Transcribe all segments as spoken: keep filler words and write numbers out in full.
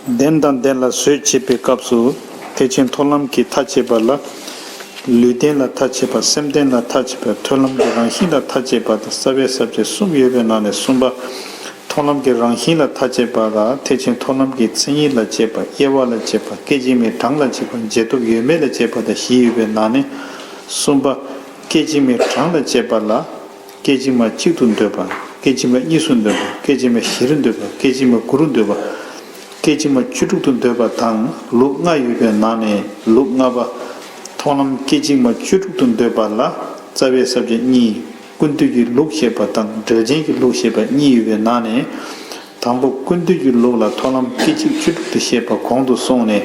ལྡན་དང་ལྡན་ལ་བཟོད་བྱེད་པའི་སྐབས་སུ། ཐེག་ཆེན་མཐོང་ལམ་གྱི་མཐའ་བཅད་པ་ལ། ལུས་རྟེན་ལ་མཐའ་བཅད་པ། སེམས་རྟེན་ལ་མཐའ་བཅད་པ། མཐོང་ལམ་གྱི་རང་བཞིན་ལ་མཐའ་བཅད་པ་དང་། རྩ་བའི་ས་བཅད་གསུམ་ཡོད་པའི་ནང་ནས་གསུམ་པ། མཐོང་ལམ་གྱི་རང་བཞིན་ལ་མཐའ་བཅད་པ་ལ། ཐེག་ཆེན་མཐོང་ལམ་གྱི་མཚན་ཉིད་ལ་བཅད་པ། དབྱེ་བ་ལ་བཅད་པ། སྐད་ཅིག་མའི་གྲངས་ལ་བཅད་པ། འབྱེད་སྟོབས་ཡོད་མེད་ལ་བཅད་པ་དང་བཞི་ཡོད་པའི་ནང་ནས་གསུམ་པ། སྐད་ཅིག་མའི་གྲངས་ལ་བཅད་པ་ལ། སྐད་ཅིག་མ་གཅིག་ཏུ་འདོད་པ། སྐད་ཅིག་མ་གཉིས་སུ་འདོད་པ། སྐད་ཅིག་མ་བཞིར་འདོད་པ། སྐད་ཅིག་མ་དགུ་རུ་འདོད་པ། སྐད་ཅིག་མ་བཅུ་དྲུག་ཏུ་འདོད་པ་དང་ལུགས་ལྔ་ཡོད་པའི་ནང་ནས་ལུགས་ལྔ་པ། མཐོང་ལམ་སྐད་ཅིག་མ་བཅུ་དྲུག་ཏུ་འདོད་པ་ལ། རྩ་བའི་ས་བཅད་གཉིས། ཀུན་བཏུས་ཀྱི་ལུགས་བཤད་པ་དང་འགྲེལ་ཆེན་གྱི་ལུགས་བཤད་པ་གཉིས་ཡོད་པའི་ནང་ནས། དང་པོ་ཀུན་བཏུས་ཀྱི་ལུགས་ལ་མཐོང་ལམ་སྐད་ཅིག་བཅུ་དྲུག་ཏུ་བཤད་པ་གོང་དུ་སོང་ནས།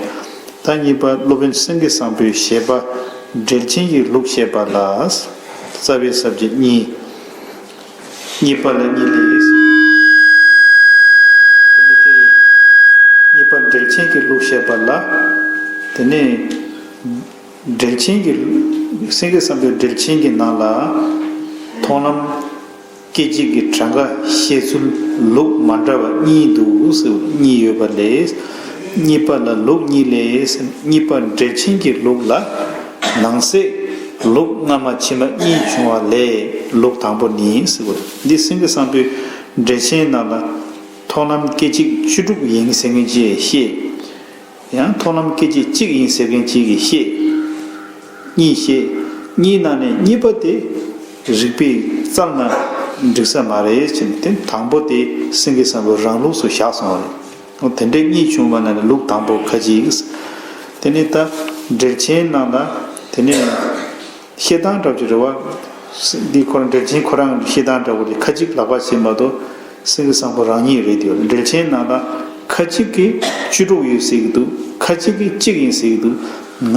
ད་གཉིས་པ་སློབ་དཔོན་སེང་གེ་བཟང་པོའི་བཞེད་པ་འགྲེལ་ཆེན་གྱི་ལུགས་བཤད་པ་ལ། རྩ་བའི་ས་བཅད་གཉིས། གཉིས་པ་ལ་གཉིས་ལས། དེ་ནི་དེ་རེད། གཉིས་པ་འགྲེལ་ཆེན་གྱི་ལུགས་བཤད་པ་ལ། དེ་ནས་འགྲེལ་ཆེན་གྱི། སེང་གེ་བཟང་པོའི་འགྲེལ་ཆེན་གྱི་ནང་ལ། མཐོང་ལམ་སྐད་ཅིག་གི་གྲངས་ཀ་བཤད་ཚུལ་ལུགས་མ་འདྲ་བ་གཉིས་འདུག་ཟེར། གཉིས་ཡོད་པ་ལས། གཉིས་པ་ལ་ལུགས་གཉིས་ལས། གཉིས་པ་འགྲེལ་ཆེན་གྱི་ལུགས་ལ། ནང་གསེས་ལུགས་སྔ་མ་ཕྱི་མ་གཉིས་བྱུང་བ་ལས་ལུགས་དང་པོ་ནི་ཟེར་བ། འདི་སེང་གེ་བཟང་པོའི་འགྲེལ་ཆེན་ནང་ལ། མཐོང་ལམ་སྐད་ཅིག་བཅུ་དྲུག་ཡིན་ཟེར་མཁན་ཅིག་བཤད། ཡང་མཐོང་ལམ་སྐད་ཅིག་གཅིག་ཡིན་ཟེར་མཁན་གཅིག་གིས་བཤད། གཉིས་བཤད། གཉིས་ནང་ནས་གཉིས་པ་དེ་རིགས་པས་བཙལ་ན་འགྲིག་ས་མ་རེད་ཟེར་ནས། དེ་དང་པོ་དེ་སེང་གེ་བཟང་པོའི་རང་ལུགས་སུ་བཞག་སོང་བ་རེད། དེ་འདྲའི་གཉིས་བྱུང་བ་ནང་ནས་ལུགས་དང་པོ་ཁ་ཅིག། དེ་ནས་ད་འགྲེལ་ཆེན་ནང་ལ་དེ་ནས། བཤད་སྟངས་འདྲ་པོ་ཅིག་རེད་བ། འདི་ཁོ་རང་འགྲེལ་ཆེན་ཁོ་རང་གི་བཤད་སྟངས་འདྲ་པོ་དེ་ཁ་ཅིག་ལག་པ་བྱེད་མ་གཏོགས་སེང་གེ་བཟང་པོ་རང་ཉིད་རེད་དེ། འགྲེལ་ཆེན་ནང་ལ་ཁ་ཅིག་གིས་བཅུ་དྲུག་ཡོད་ཟེར་གྱི་འདུག་ཁ་ཅིག་གིས་གཅིག་ཡིན་ཟེར་གྱི་འདུག་ང་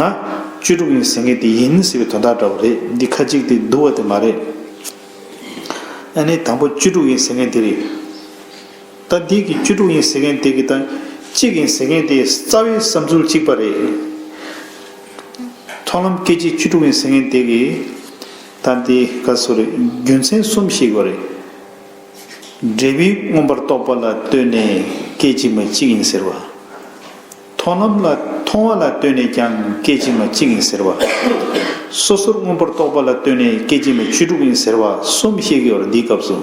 བཅུ་དྲུག་ཡིན་ཟེར་མཁན་དེ་ཡིན་ཟེར་བའི་དོན་དག་འདྲ་པོ་རེད། འདི་ཁ་ཅིག་དེ་བསྡུ་བ་དེ་མ་རེད། ཨ་ནི་དང་པོ་བཅུ་དྲུག་ཡིན་ཟེར་མཁན་དེ་རེད། ད་འདི་གི་བཅུ་དྲུག་ཡིན་ཟེར་མཁན་དེ་གི་དང་གཅིག་ཡིན་ཟེར་མཁན་དེ་རྩ་བའི་བསམ་ཚུལ་གཅིག་པ་རེད། མཐོང་ལམ་སྐད་ཅིག་བཅུ་དྲུག་ཡིན་ཟེར་མཁན་དེ་གི་ད་འདི་ག་སུ་རེད། རྒྱུ་མཚན་གསུམ་ཞིག་གོ་རེད། འབྲས་བུའི་མངོན་པར་རྟོགས་པ་ལ་ལྟོས་ནས་སྐད་ཅིག་མ་གཅིག་ཡིན་ཟེར་བ། མཐོང་ལམ་ལ་མཐོང་བ་ལ་ལྟོས་ནས་ཀྱང་སྐད་ཅིག་མ་གཅིག་ཡིན་ཟེར་བ། སོ་སོར་མངོན་པར་རྟོགས་པ་ལ་ལྟོས་ནས་སྐད་ཅིག་མ་བཅུ་དྲུག་ཡིན་ཟེར་བ་གསུམ་བཤད་ཀྱི་ཡོད་རེད་འདིའི་སྐབས་སུ།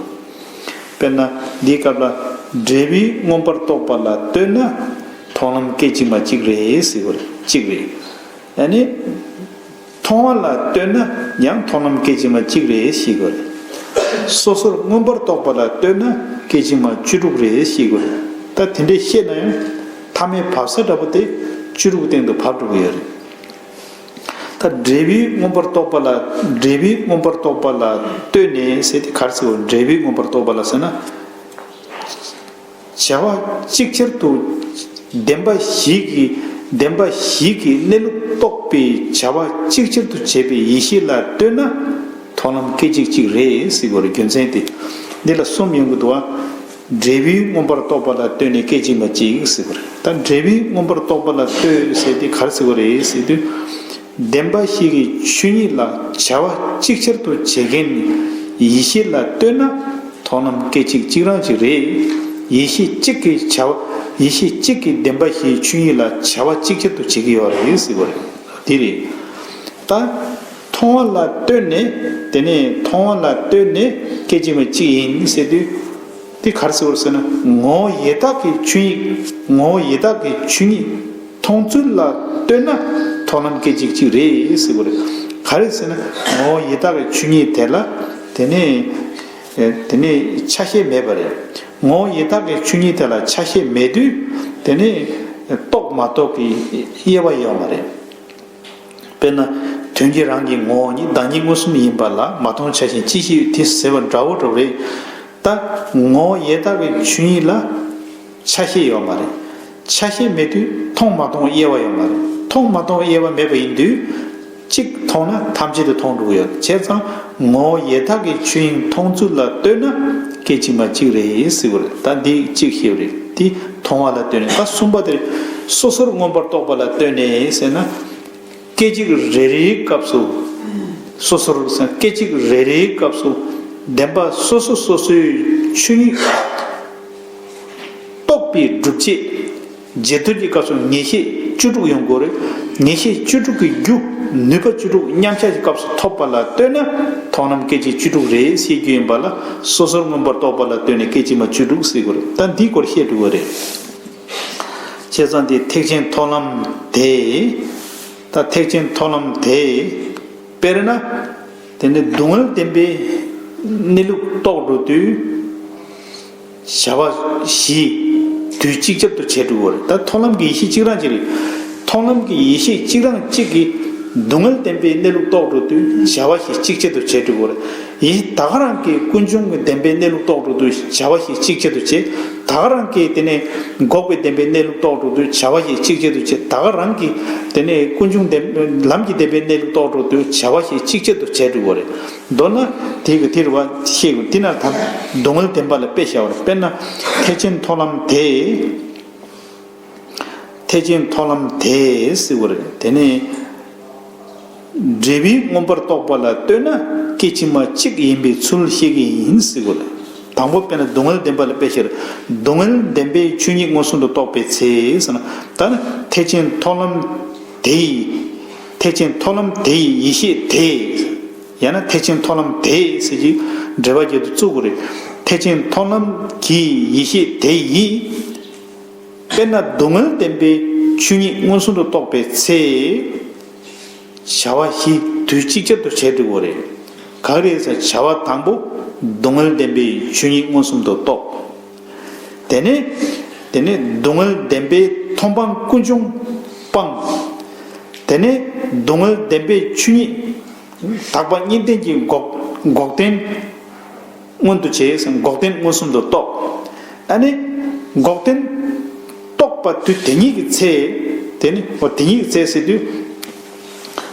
དཔེར་ན་འདིའི་སྐབས་ལ་འབྲས་བུའི་མངོན་པར་རྟོགས་པ་ལ་ལྟོས་ན་མཐོང་ལམ་སྐད་ཅིག་མ་གཅིག་རེད་ཟེར་བ་རེད། གཅིག་རེད། ཡང་ནི། མཐོང་བ་ལ་ལྟོས་ན་ཡང་མཐོང་ལམ་སྐད་ཅིག་མ་གཅིག་རེད་ཤེས་དགོས་རེད། སོ་སོར་མངོན་པར་རྟོགས་པ་ལ་ལྟོས་ན་སྐད་ཅིག་མ་བཅུ་དྲུག་རེད་ཤེས་དགོས་རེད། ད་དེ་འདྲས་བཤད་ན་ཡང་མཐའ་མའི་བབས་ས་འདྲ་པོ་དེ་བཅུ་དྲུག་སྟེང་དུ་བབས་འགྲོ་གི་ཡོད་རེད། ད་འབྲས་བུའི་མངོན་པར་རྟོགས་པ་ལ། འབྲས་བུའི་མངོན་པར་རྟོགས་པ་ལ་ལྟོས་ནས་ཟེར་དེ་ག་རེ་ཟེར་དགོས། འབྲས་བུའི་མངོན་པར་རྟོགས་པ་ལ་ཟེར་ན། བྱ་བ་གཅིག་ཆར་དུ་བདེན་པ་བཞི་གི། བདེན་པ་བཞི་གི་གནས་ལུགས་རྟོགས་པའི་བྱ་བ་གཅིག་ཆར་དུ་བྱེད་པའི་ཡེ་ཤེས་ལ་ལྟོས་ན་མཐོང་ལམ་སྐད་ཅིག་གཅིག་རེད་ཟེར་དགོས་རེད། རྒྱུ་མཚན་དེ་འདི་ལ་གསུམ་ཡོང་གི་འདུག་བ། འབྲས་བུའི་མངོན་པར་རྟོགས་པ་ལ་ལྟོས་ནས་སྐད་ཅིག་མ་གཅིག་ཟེར་དགོས་རེད། ད་འབྲས་བུའི་མངོན་པར་རྟོགས་པ་ལ་ལྟོས་ཟེར་དེ་ག་རེ་ཟེར་དགོས་རེད་ཟེར་དུས། བདེན་པ་བཞི་གི་ཆོས་ཉིད་ལ་བྱ་བ་གཅིག་ཆར་དུ་བྱེད་མཁན་ཡེ་ཤེས་ལ་ལྟོས་ན་མཐོང་ལམ་སྐད་ཅིག་གཅིག་རང་གཅིག་རེད། ཡེ་ཤེས་གཅིག་གི་བྱ་བ། ཡེ་ཤེས་གཅིག་གིས་བདེན་པ་བཞིའི་ཆོས་ཉིད་ལ་བྱ་བ་གཅིག་ཆར་དུ་བྱེད་ཀྱི་ཡོད་རེད་ཟེར་བ་རེད། དེ་རེད། ད་མཐོང་བ་ལ་ལྟོས་ནས། དེ་ནས་མཐོང་བ་ལ་ལྟོས་ནས་སྐད་ཅིག་མ་གཅིག་ཡིན་ཟེར་དུས། དེ་ག་རེ་ཟེར་བ་ཟེར་ན་ངོ་བོ་ཡེ་དག་གི་ཆོས་ཉིད། ངོ་བོ་ཡེ་དག་གི་ཆོས་ཉིད། མཐོང་ཚུལ་ལ་ལྟོས་ན་མཐོང་ལམ་སྐད་ཅིག་གཅིག་རེད་ཟེར་བ་རེད། ག་རེ་ཟེར་ན་ངོ་བོ་ཡེ་དག་གི་ཆོས་ཉིད་དེ་ལ་དེ་ནས་དེ་ནས་ཆ་ཤས་མེད་པ་རེད། ངོ་བོ་ཡེ་དག་གི་ཆོས་ཉིད་དེ་ལ་ཆ་ཤས་མེད་དུས་དེ་ནས་རྟོགས་མ་རྟོགས་ཀྱི་དབྱེ་བ་ཡོད་མ་རེད། དཔེར་ན་དོན་གྱིས་རང་གི་ངོ་བོ་ཉིད་བདག་ཉིད་མངོན་སུམ་ཡིན་པ་ལ་མ་མཐོང་ཆ་ཤས་ཅི་ཞིག་ཡོད་དེ་ཟེར་བ་འདྲ་བོ་འདྲ་བོ་རེད། ད་ངོ་བོ་ཡེ་དག་གི་ཆོས་ཉིད་ལ་ཆ་ཤས་ཡོད་མ་རེད། ཆ་ཤས་མེད་དུས་མཐོང་མ་མཐོང་དབྱེ་བ་ཡོད་མ་རེད། མཐོང་མ་མཐོང་དབྱེ་བ་མེད་པ་ཡིན་དུས་གཅིག་མཐོང་ན་ཐམས་ཅད་དུ་མཐོང་འགྲོ་གི་ཡོད། བྱས་ཙང་ངོ་བོ་ཡེ་དག་གི་ཆོས་དབྱིངས་མཐོང་ཚུལ་ལ་ལྟོས་ན་སྐད་ཅིག་མ་གཅིག་རེད་ཟེར་བ་རེད། ད་འདི་གཅིག་བཤད་པ་རེད། འདི་མཐོང་བ་ལ་ལྟོས་ནས། ད་གསུམ་པ་དེ་རེད། སོ་སོར་མངོན་པར་རྟོགས་པ་ལ་ལྟོས་ནས་ཟེར་ན། སྐད་ཅིག་རེ་རེའི་སྐབས་སུ། སོ་སོར་སྐད་ཅིག་རེ་རེའི་སྐབས་སུ་བདེན་པ་སོ་སོ་སོ་སོའི་ཆོས་ཉིད་རྟོགས་པའི་སྒྲུབ་བྱེད་ རྗེས་ཐོབ་ཀྱི་སྐབས་སུ་ངེས་ཤེས་བཅུ་དྲུག་ཡོང་དགོས་རེད། ངེས་ཤེས་བཅུ་དྲུག་གི་རྒྱུ་ནུས་པ་བཅུ་དྲུག་མཉམ་གཞག་གི་སྐབས་སུ་ཐོབ་པ་ལ་ལྟོས་ན་མཐོང་ལམ་སྐད་ཅིག་བཅུ་དྲུག་རེད་ཟེར་རྒྱུ་ཡིན་པ་ལ་སོ་སོར་མངོན་པར་རྟོགས་པ་ལ་ལྟོས་ནས་སྐད་ཅིག་མ་བཅུ་དྲུག་ཟེར་དགོས་རེད། ད་འདིའི་སྐོར་བཤད་འགྲོ་གི་རེད། བྱས་ཙང་དེ་ཐེག་ཆེན་མཐོང་ལམ་དེ། ད་ཐེག་ཆེན་མཐོང་ལམ་དེ། དཔེར་ན། དེ་ནི་སྡུག་བསྔལ་བདེན་པའི་གནས་ལུགས་རྟོགས་འགྲོ་དུས། བྱ་བ་བཞི་དུས་གཅིག་ཅར་དུ་བྱེད་འགྲོ་གི་རེད། ད་མཐོང་ལམ་གྱི་ཡེ་ཤེས་གཅིག་རང་གཅིག་རེད། མཐོང་ལམ་གྱི་ཡེ་ཤེས་གཅིག་རང་གཅིག་གིས་སྡུག་བསྔལ་བདེན་པའི་གནས་ལུགས་རྟོགས་འགྲོ་དུས་བྱ་བ་བཞི་གཅིག་ཅར་དུ་བྱེད་འགྲོ་གི་རེད། ཡེ་ད་ག་རང་གི་ཀུན་འབྱུང་གི་བདེན་པའི་གནས་ལུགས་རྟོགས་འགྲོ་དུས་བྱ་བ་བཞི་གཅིག་ཅར་དུ་བྱེད། ད་ག་རང་གི་དེ་ནས་འགོག་པའི་བདེན་པའི་གནས་ལུགས་རྟོགས་འགྲོ་དུས་བྱ་བ་བཞི་གཅིག་ཅར་དུ་བྱེད། ད་ག་རང་གི་དེ་ནས་ཀུན་འབྱུང་བདེན་ལམ་གྱི་བདེན་པའི་གནས་ལུགས་རྟོགས་འགྲོ་དུས་བྱ་བ་བཞི་གཅིག་ཅར་དུ་བྱེད་འགྲོ་གི་རེད། མདོར་ན་དེ་གི་དེ་རུ་བ་ཤེས་དགོས། དེ་ན་ད་སྡུག་བསྔལ་བདེན་པ་ལ་དཔེ་བཞག་པ་རེད། དཔེར་ན་ཐེག་ཆེན་མཐོང་ལམ་དེ། ཐེག་ཆེན་མཐོང་ལམ་དེ་ཟེར་བ་རེད། དེ་ནི་འབྲས་བུའི་མངོན་པར་རྟོགས་པ་ལ་ལྟོས་ན་སྐད་ཅིག་མ་གཅིག་ཡིན་པའི་ཚུལ་བཤད་ཀྱི་ཡིན་ཟེར་བ་རེད། དང་པོ་དཔེར་ན་སྡུག་བསྔལ་བདེན་པ་ལ་དཔེ་བཤད་རེད། སྡུག་བསྔལ་བདེན་པའི་ཆོས་ཉིད་མངོན་སུམ་དུ་རྟོགས་པའི་ཚེ་ཟེར་ན། ད་ནི་ཐེག་ཆེན་མཐོང་ལམ་དེ་ཡི། ཐེག་ཆེན་མཐོང་ལམ་དེ་ཡི་ཡེ་ཤེས་དེ། ཡང་ན་ཐེག་ཆེན་མཐོང་ལམ་དེ་ཟེར་གྱི་འགྲེལ་པ་རྒྱབ་ཏུ་བཙུགས་དགོས་རེད། ཐེག་ཆེན་མཐོང་ལམ་གྱི་ཡེ་ཤེས་དེ་ཡིས། དཔེར་ན་སྡུག་བསྔལ་བདེན་པའི་ཆོས་ཉིད་མངོན་སུམ་དུ་རྟོགས་པའི་ཚེ། བྱ་བ་བཞི་དུས་གཅིག་ཅར་དུ་བྱེད་འགྲོ་གི་རེད། ག་རེ་ཟེར་བྱ་བ་དང་པོ་སྡུག་བསྔལ་བདེན་པའི་ཆོས་ཉིད་མངོན་སུམ་དུ་རྟོགས། དེ་ནས། དེ་ནས་སྡུག་བསྔལ་བདེན་པའི་མཐོང་སྤང་ཀུན་འབྱུང་སྤང་། དེ་ནས་སྡུག་བསྔལ་བདེན་པའི་ཆོས་ཉིད། དག་པ་གཉིས་ལྡན་གྱི་འགོག་འགོག་བདེན་མངོན་དུ་བྱས་ཟེར། འགོག་བདེན་མངོན་སུམ་དུ་རྟོགས། ཨ་ནི། འགོག་བདེན་རྟོགས་པ་དུས་དེ་ཉིད་ཀྱི་ཚེ། དེ་ནི་འོ་དེ་ཉིད་ཀྱི་ཚེ་ཟེར་དུས།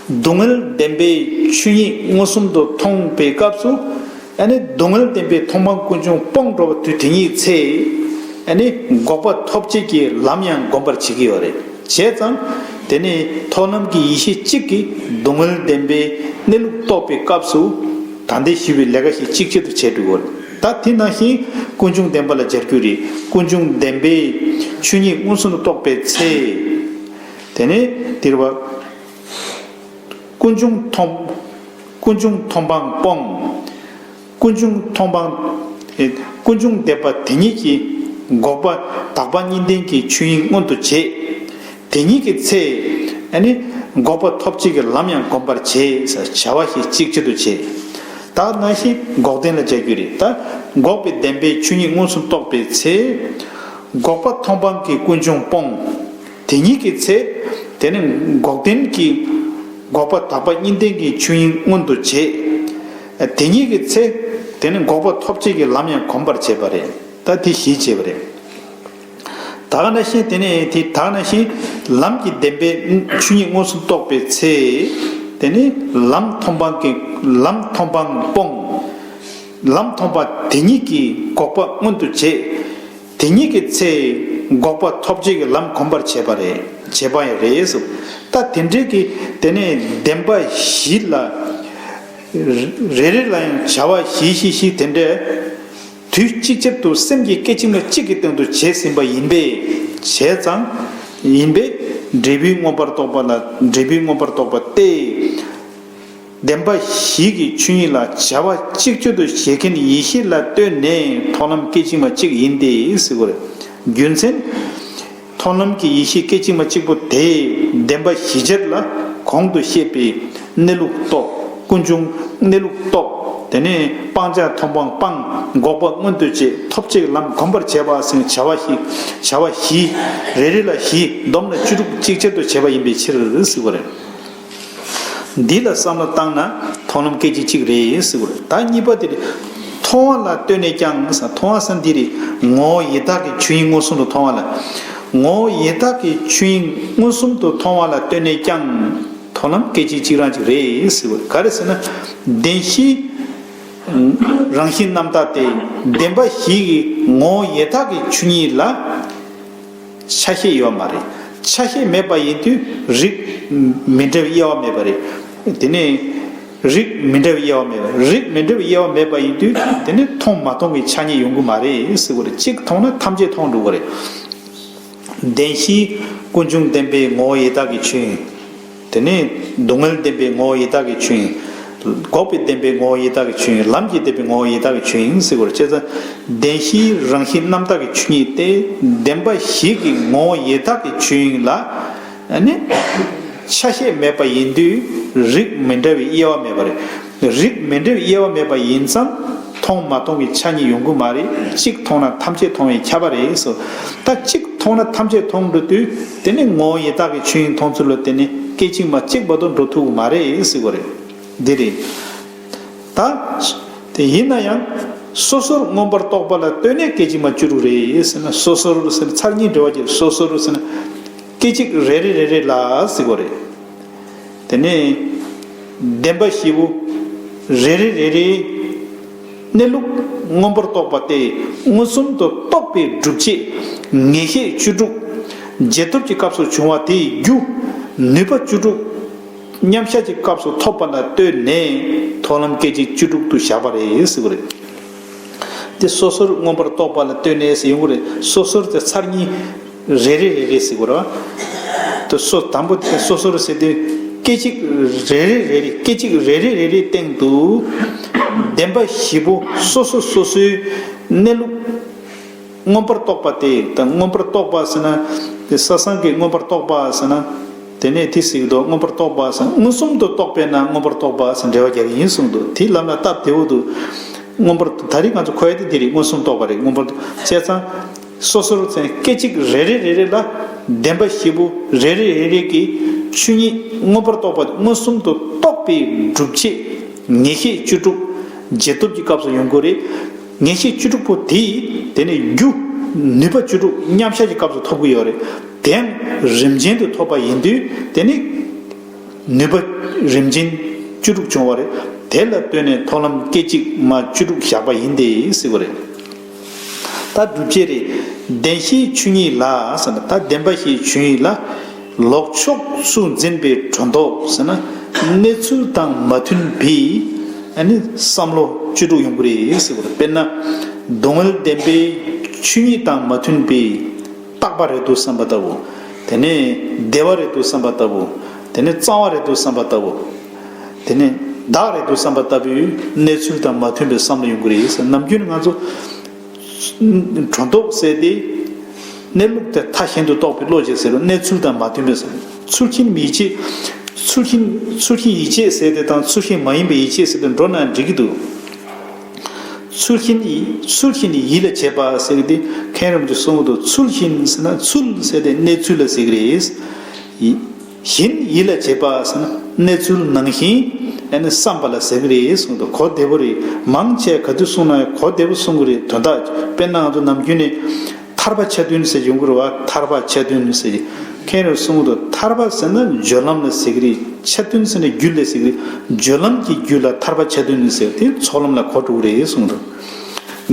སྡུག་བསྔལ་བདེན་པའི་ཆོས་ཉིད་མངོན་སུམ་དུ་མཐོང་པའི་སྐབས་སུ། ཨ་ནི་སྡུག་བསྔལ་བདེན་པའི་མཐོང་སྤང་ཀུན་འབྱུང་སྤངས་འགྲོ་བ་དུས་དེ་ཉིད་ཀྱི་ཚེ། ཨ་ནི་འགོག་པ་ཐོབ་བྱེད་ཀྱི་ལམ་ཡང་སྒོམ་པར་བྱེད་ཀྱི་ཡོད་རེད། བྱས་ཙང་། དེ་ནི་མཐོང་ལམ་གྱི་ཡེ་ཤེས་གཅིག་གིས་སྡུག་བསྔལ་བདེན་པའི་གནས་ལུགས་རྟོགས་པའི་སྐབས་སུ། ད་ལྟའི་ཞུས་པའི་ལས་ཀ་ཞིག་གཅིག་ཆེད་དུ་བྱེད་འགྲོ་གི་རེད། ད་དེ་ནང་བཞིན་ཀུན་འབྱུང་བདེན་པ་ལ་སྦྱར་རྒྱུ་རེད། ཀུན་འབྱུང་བདེན་པའི་ཆོས་ཉིད་མངོན་སུམ་དུ་རྟོགས་པའི་ཚེ། དེ་ནི་དེར་བ། ཀུན་འབྱུང་མཐོང་། ཀུན་འབྱུང་མཐོང་སྤང་སྤོང་། ཀུན་འབྱུང་མཐོང་སྤང་། ཀུན་འབྱུང་བདེན་པ་དེ་ཉིད་ཀྱིས་འགོག་པ་དག་པ་གཉིས་ལྡན་གྱི་ཆོས་དབྱིངས་མངོན་དུ་བྱེད། དེ་ཉིད་ཀྱི་ཚེ། ཨ་ནི། འགོག་པ་ཐོབ་བྱེད་ཀྱི་ལམ་ཡང་སྒོམ་པར་བྱེད། བྱ་བ་ཞིག་གཅིག་ཆེད་དུ་བྱེད། ད་ནང་བཞིན་འགོག་བདེན་ལ་སྦྱར་རྒྱུ་རེད། ད་འགོག་པའི་བདེན་པའི་ཆོས་ཉིད་མངོན་སུམ་རྟོགས་པའི་ཚེ། འགོག་པ་མཐོང་སྤང་གི་ཀུན་འབྱུང་སྤོང་། དེ་ཉིད་ཀྱི་ཚེ། དེ་ནི་འགོག་བདེན་གྱི། འགོག་པ་དག་པ་གཉིས་ལྡན་གྱི་ཆོས་དབྱིངས་མངོན་དུ་བྱེད། དེ་ཉིད་ཀྱི་ཚེ། དེ་ནི་འགོག་པ་ཐོབ་བྱེད་ཀྱི་ལམ་ཡང་སྒོམ་པར་བྱེད་པ་རེད། ད་དེ་བཞི་བྱེད་པ་རེད། ད་ག་ནང་བཞིན་དེ་ནི་དེ་ད་ག་ནང་བཞིན་ལམ་གྱི་བདེན་པའི་ཆོས་ཉིད་མངོན་སུམ་རྟོགས་པའི་ཚེ། དེ་ནི་ལམ་མཐོང་སྤང་གི་ལམ་མཐོང་སྤང་སྤོང་། ལམ་མཐོང་སྤང་དེ་ཉིད་ཀྱིས་འགོག་པ་མངོན་དུ་བྱེད། དེ་ཉིད་ཀྱི་ཚེ། འགོག་པ་ཐོབ་བྱེད་ཀྱི་ལམ་སྒོམ་པར་བྱེད་པ་རེད། བྱེད་པ་ཡང་རེད་གསུངས། ད་དེ་འདྲའི་གི་དེ་ནས་བདེན་པ་བཞི་ལ། རེ་རེ་ལ་ཡང་བྱ་བ་བཞི་བཞི་བཞི་དེ་འདྲའི། དུས་གཅིག་ཆར་དུ་སེམས་ཀྱི་སྐད་ཅིག་མ་གཅིག་གི་སྟེང་དུ་བྱས་ཟིན་པ་ཡིན་པས། བྱས་ཙང་། ཡིན་པས། འབྲས་བུའི་མངོན་པར་རྟོགས་པ་ལ་འབྲས་བུའི་མངོན་པར་རྟོགས་པ་སྟེ། བདེན་པ་བཞི་གི་ཆོས་ཉིད་ལ་བྱ་བ་གཅིག་ཆེད་དུ་བྱེད་མཁན་ཡེ་ཤེས་ལ་ལྟོས་ནས་མཐོང་ལམ་སྐད་ཅིག་མ་གཅིག་ཡིན་ཏེ་ཟེར་བ་རེད། རྒྱུ་མཚན། མཐོང་ལམ་གྱི་ཡེ་ཤེས་སྐད་ཅིག་མ་གཅིག་པོ་དེས་བདེན་པ་བཞི་ཆར་ལ་གོང་དུ་བཤད་པའི་གནས་ལུགས་རྟོགས། ཀུན་འབྱུང་གནས་ལུགས་རྟོགས། དེ་ནས་སྤང་བྱ་མཐོང་སྤང་སྤངས། འགོག་པ་མངོན་དུ་བྱེད། ཐོབ་བྱེད་ཀྱི་ལམ་སྒོམ་པར་བྱེད་པ་ཟེར་བྱ་བ་བཞི། བྱ་བ་བཞི། རེ་རེ་ལ་བཞི། བསྡོམས་ན་བཅུ་དྲུག་གཅིག་ཆར་དུ་བྱེད་པ་ཡིན་པའི་ཕྱིར་ཟེར་བ་རེད། འདི་ལ་བསམ་བློ་བཏང་ན་མཐོང་ལམ་སྐད་ཅིག་གཅིག་རེད་ཟེར་བ་རེད། ད་གཉིས་པ་དེ་རེད། མཐོང་བ་ལ་ལྟོས་ནས་ཀྱང་ཟེར། མཐོང་བ་ཟེར་འདི་རེད། ངོ་བོ་ཡེ་དག་གི་ཆོས་དབྱིངས་མངོན་སུམ་དུ་མཐོང་བ་ལ། ངོ་བོ་ཡེ་དག་གི་ཆོས་དབྱིངས་མངོན་སུམ་དུ་མཐོང་བ་ལ་ལྟོས་ནས་ཀྱང་མཐོང་ལམ་སྐད་ཅིག་གཅིག་རང་གཅིག་རེད་ཟེར་བ་རེད། ག་རེ་ཟེར་ན། བདེན་བཞིའི་རང་བཞིན་རྣམ་དག་སྟེ། བདེན་པ་བཞི་ཡི་ངོ་བོ་ཡེ་དག་གི་ཆོས་ཉིད་ལ། ཆ་ཤས་ཡོད་མ་རེད། ཆ་ཤས་མེད་པ་ཡིན་དུས་རིགས་མི་འདྲ་བའི་དབྱེ་བ་མེད་པ་རེད། དེ་ནས་རིགས་མི་འདྲ་བའི་དབྱེ་བ་མེད་པ། རིགས་མི་འདྲ་བའི་དབྱེ་བ་མེད་པ་ཡིན་དུས་དེ་ནི་མཐོང་མ་མཐོང་གི་ཆ་རྙེད་ཡོང་གི་མ་རེད་ཟེར་བ་རེད། གཅིག་མཐོང་ན་ཐམས་ཅད་མཐོང་འགྲོ་གི་རེད། བདེན་བཞིའི་ཀུན་འབྱུང་བདེན་པའི་ངོ་བོ་ཡི་དྭགས་ཀྱི་ཆོས་ཉིད། དེ་ནས་སྡུག་བསྔལ་བདེན་པའི་ངོ་བོ་ཡི་དྭགས་ཀྱི་ཆོས་ཉིད། འགོག་པའི་བདེན་པའི་ངོ་བོ་ཡི་དྭགས་ཀྱི་ཆོས་ཉིད། ལམ་གྱི་བདེན་པའི་ངོ་བོ་ཡི་དྭགས་ཀྱི་ཆོས་ཉིད་ཟེར་དགོས་རེད། བྱས་ཙང་བདེན་བཞིའི་རང་བཞིན་རྣམ་དག་གི་ཆོས་ཉིད་དེ་བདེན་པ་བཞི་གི་ངོ་བོ་ཡི་དྭགས་ཀྱི་ཆོས་ཉིད་ལ་ཨ་ནི་ཆ་ཤས་མེད་པ་ཡིན་དུས་རིགས་མི་འདྲ་བའི་དབྱེ་བ་མེད་པ་རེད། རིགས་མི་འདྲ་བའི་དབྱེ་བ་མེད་པ་ཡིན་ཙང་མཐོང་མ་མཐོང་གི་ཆ་གཉིས་ཡོང་གི་མ་རེད། གཅིག་མཐོང་ན་ཐམས་ཅད་མཐོང་བས་ཁྱབ་པ་རེད་ཟེར། ད་གཅིག་མཐོང་ན་ཐམས་ཅད་མཐོང་འགྲོ་དུས་དེ་ནི་ངོ་བོ་ཡི་དྭགས་ཀྱི་ཆོས་ཉིད་མཐོང་ཚུལ་ལ་བརྟེན་ནས་སྐད་ཅིག་མ་གཅིག་མ་གཏོགས་འགྲོ་ཐུབ་ཀྱི་མ་རེད་ཟེར་དགོས་རེད། འདི་རེད། ད་དེ་ཡིན་ན་ཡང་སོ་སོར་མངོན་པར་རྟོགས་པ་ལ་ལྟོས་ནས་སྐད་ཅིག་མ་བཅུ་དྲུག་རེད་ཟེར་ན། སོ་སོར་ཟེར་ན་ཚར་གཉིས་འབྲེལ་བ་བྱས། སོ་སོར་ཟེར་ན་སྐད་ཅིག་རེ་རེ་རེ་རེ་ལ་ཟེར་དགོས་རེད། དེ་ནས་བདེན་པ་བཞི་པོ་རེ་རེ་རེ་རེའི་གནས་ལུགས་མངོན་པར་རྟོགས་པ་སྟེ། མངོན་སུམ་དུ་རྟོགས་པའི་སྒྲུབ་བྱེད་ངེས་ཤེས་བཅུ་དྲུག་རྗེས་ཐོབ་ཀྱི་སྐབས་སུ་བྱུང་བ་དེའི་རྒྱུ་ནུས་པ་བཅུ་དྲུག་མཉམ་གཞག་གི་སྐབས་སུ་ཐོབ་པ་ལ་ལྟོས་ནས་མཐོང་ལམ་སྐད་ཅིག་བཅུ་དྲུག་ཏུ་བཞག་པ་རེད་ཟེར་བ་རེད། དེ་སོ་སོར་མངོན་པར་རྟོགས་པ་ལ་ལྟོས་ནས་ཟེར་ཡོང་གི་རེད། སོ་སོར་དེ་ཚར་གཉིས་རེ་རེ་རེ་རེ་ཟེར་དགོས་རེད་བ། དེ་སོ་དང་པོ་དེ་སོ་སོར་ཟེར་དུས་སྐད་ཅིག་རེ་རེ་རེ་རེ། སྐད་ཅིག་རེ་རེ་རེ་རེའི་སྟེང་དུ་བདེན་པ་བཞི་པོ་སོ་སོ་སོ་སོའི་གནས་ལུགས་མངོན་པར་རྟོགས་པ་སྟེ། ད་མངོན་པར་རྟོགས་པ་ཟེར་ན་དེ་ས་སང་གི་མངོན་པར་རྟོགས་པ་ཟེར་ན། དེ་ནས་དེ་ཟེར་གྱི་འདུག་མངོན་པར་རྟོགས་པ་ཟེར་ན། མངོན་སུམ་དུ་རྟོགས་པས་ན་མངོན་པར་རྟོགས་པ་ཟེར་འགྲེལ་བ་རྒྱག་གི་ཡིན་གསུངས་འདུག་དེའི་ལམ་ལ་སྟབས་བདེ་བོ་འདུག་མངོན་པར། ད་རེས་ང་ཚོ་གོ་ཡ་དེ་འདི་རེད། མངོན་སུམ་རྟོགས་པ་རེད། མངོན་པར་བྱས་ཙང་སོ་སོར་ཟེར་ན་སྐད་ཅིག་རེ་རེ་རེ་རེ་ལ་བདེན་པ་བཞི་པོ་རེ་རེ་རེ་རེ་གི་ཆོས་ཉིད་མངོན་པར་རྟོགས་པ་མངོན་སུམ་དུ་རྟོགས་པའི་སྒྲུབ་བྱེད་ངེས་ཤེས་བཅུ་དྲུག་རྗེས་ཐོབ་ཀྱི་སྐབས་སུ་ཡོང་གི་རེད། ངེས་ཤེས་བཅུ་དྲུག་པོ་དེས་དེ་ནས་རྒྱུ་ནུས་པ་བཅུ་དྲུག་མཉམ་གཞག་གི་སྐབས་སུ་ཐོབ་ཀྱི་ཡོད་རེད། དེ་ཡང་རིམ་ཅན་དུ་ཐོབ་པ་ཡིན་དུས་དེ་ནི་ནུས་པ་རིམ་ཅན་བཅུ་དྲུག་བྱུང་བ་རེད། དེ་ལ་ལྟོས་ནས་མཐོང་ལམ་སྐད་ཅིག་མ་བཅུ་དྲུག་བཞག་པ་ཡིན་ཏེ་ཟེར་བ་རེད། ད་སྒྲུབ་བྱེད་རེད། བདེན་བཞིའི་ཆོས་ཉིད་ལ་ཟེར་ན། ད་བདེན་པ་བཞིའི་ཆོས་ཉིད་ལ། ལོག་ཕྱོགས་སུ་འཛིན་པའི་སྒྲོ་འདོགས་ཟེར་ན། གནས་ཚུལ་དང་མ་མཐུན་པའི་ཨ་ནི་བསམ་བློ་བཅུ་དྲུག་ཡོང་གི་རེད་ཟེར་བ་རེད། དཔེར་ན་སྡུག་བསྔལ་བདེན་པའི་ཆོས་ཉིད་དང་མ་མཐུན་པའི་རྟག་པ་རེད་འདུག་བསམ་པ་ལྟ་བུ། དེ་ནས་བདེ་བ་རེད་འདུག་བསམ་པ་ལྟ་བུ། དེ་ནས་གཙང་བ་རེད་འདུག་བསམ་པ་ལྟ་བུ། དེ་ནས་བདག་རེད་འདུག་བསམ་པ་ལྟ་བུའི་གནས་ཚུལ་དང་མ་མཐུན་པའི་བསམ་བློ་ཡོང་གི་རེད་ཟེར། ནམ་རྒྱུན་ང་ཚོ་སྒྲོ་འདོགས་ཟེར་ཏེ། གནས་ལུགས་དེ་མཐའ་གཞན་དུ་རྟོགས་པའི་བློ་ཅིག་ཟེར་རོ། གནས་ཚུལ་དང་མ་མཐུན་པའི་བསམ། ཚུལ་ཤིང་མི་ཡིད་ཆེས། ཚུལ་ཤིང་ཚུལ་ཤིང་ཡིད་ཆེས་ཟེར་ཏེ་དང་ཚུལ་ཤིང་མ་ཡིན་པའི་ཡིད་ཆེས་ཟེར་ཏེ་འགྲོ་ན་འགྲིག་གི་འདུག་ཚུལ་ཤིང་ཡིད། ཚུལ་ཤིང་ཡིད་ལ་བྱེད་པ་ཟེར་གི་དེ་མཁན་རིན་པོ་ཆེས་གསུངས་འདུག་ཚུལ་ཤིང་ཟེར་ན་ཚུལ་ཟེར་ཏེ་གནས་ཚུལ་ལ་ཟེར་གི་རེད། ཡིད། ཤིང་ཡིད་ལ་བྱེད་པ་ཟེར་ན་གནས་ཚུལ་ནང་བཞིན་ཨ་ནི་བསམ་པ་ལ་ཟེར་གི་རེད་གསུངས་འདུག་གོ་བདེ་པོ་རེད། མང་ཆེ་ག་དུས་གསུངས་ན་ཡང་གོ་བདེ་པོ་གསུང་གི་རེད། དོན་དག་དཔེར་ན་ང་ཚོ་ནམ་རྒྱུན་ནས་ཐར་པ་ཆ་མཐུན་ཟེར་ཡོང་གི་རེད་བ། ཐར་པ་ཆ་མཐུན་ཟེར་གི་མཁན་རིན་པོ་ཆེས་གསུངས་འདུག་ཐར་པ་ཟེར་ན་སྦྱོར་ལམ་ལ་ཟེར་གི་རེད། ཆ་མཐུན་ཟེར་ན་རྒྱུད་ལ་ཟེར་གི་རེད། སྦྱོར་ལམ་གྱི་རྒྱུད་ལ་ཐར་པ་ཆ་མཐུན་ཟེར་དེ་ཚོགས་ལམ་ལ་གོ་འགྲོ་གི་རེད་གསུངས་འདུག་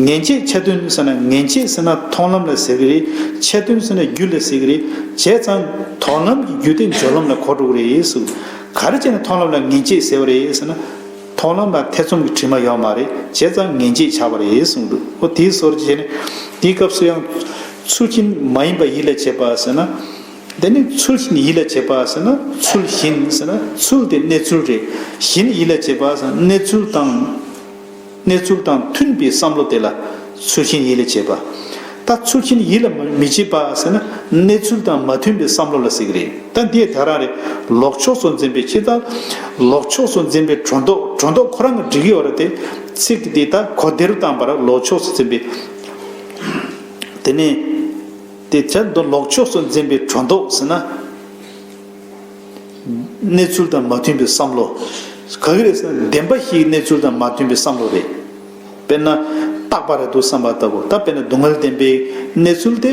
ངེས་བྱེད་ཆ་མཐུན་ཟེར་ན། ངེས་བྱེད་ཟེར་ན་མཐོང་ལམ་ལ་ཟེར་གི་རེད། ཆ་མཐུན་ཟེར་ན་རྒྱུད་ལ་ཟེར་གི་རེད། བྱས་ཙང་མཐོང་ལམ་གྱི་རྒྱུད་དེ་སྦྱོར་ལམ་ལ་གོ་འགྲོ་གི་རེད་ཟེར། ག་རེ་བྱས་ནས་མཐོང་ལམ་ལ་ངེས་བྱེད་ཟེར་བ་རེད་ཟེར་ན། མཐོང་ལམ་ལ་ཐེ་ཚོམ་གྱི་དྲི་མ་ཡོད་མ་རེད། བྱས་ཙང་ངེས་བྱེད་ཆགས་པ་རེད་གསུངས་འདུག་འོ་དེའི་སོར་བྱས་ནས་དེའི་སྐབས་སུ་ཡང་ཚུལ་ཤིང་མ་ཡིན་པ་ཡིད་ལ་བྱེད་པ་ཟེར་ན། དེ་ནི་ཚུལ་ཤིང་ཡིད་ལ་བྱེད་པ་ཟེར་ན། ཚུལ་ཤིང་ཟེར་ན་ཚུལ་དེ་གནས་ཚུལ་རེད། ཤིང་ཡིད་ལ་བྱེད་པ་ཟེར་ན་གནས་ཚུལ་དང་། གནས་ཚུལ་དང་མཐུན་པའི་བསམ་བློ་དེ་ལ་ཚུལ་ཤིང་ཡིད་ལ་བྱེད་པ། ད་ཚུལ་ཤིང་ཡིད་ལ་མི་བྱེད་པ་ཟེར་ན་གནས་ཚུལ་དང་མ་མཐུན་པའི་བསམ་བློ་ལ་ཟེར་གི་རེད། ད་འདི་ད་རང་རེད། ལོག་ཕྱོགས་སུ་འཛིན་པའི་ཕྱིར་དང་། ལོག་ཕྱོགས་སུ་འཛིན་པའི་སྒྲོ་འདོགས། སྒྲོ་འདོགས་ཁོ་རང་གིས་འགྲིག་གི་ཡོད་རེད་དེ། ཚིག་འདི་ད་གོ་བདེ་རུ་བཏང་བར་ལོག་ཕྱོགས་སུ་འཛིན་པའི། དེ་ནས་དེ་བྱ་འདོད་ལོག་ཕྱོགས་སུ་འཛིན་པའི་སྒྲོ་འདོགས་ཟེར་ན། གནས་ཚུལ་དང་མ་མཐུན་པའི་བསམ་བློ། ག་གི་རེད་ཟེར་ན་བདེན་པ་བཞིའི་གནས་ཚུལ་དང་མ་མཐུན་པའི་བསམ་བློ་རེད། དཔེར་ན་རྟག་པ་རེད་འདུག་བསམ་པ་ལྟ་བུ། ད་དཔེར་ན་སྡུག་བསྔལ་བདེན་པའི་གནས་ཚུལ་དེ།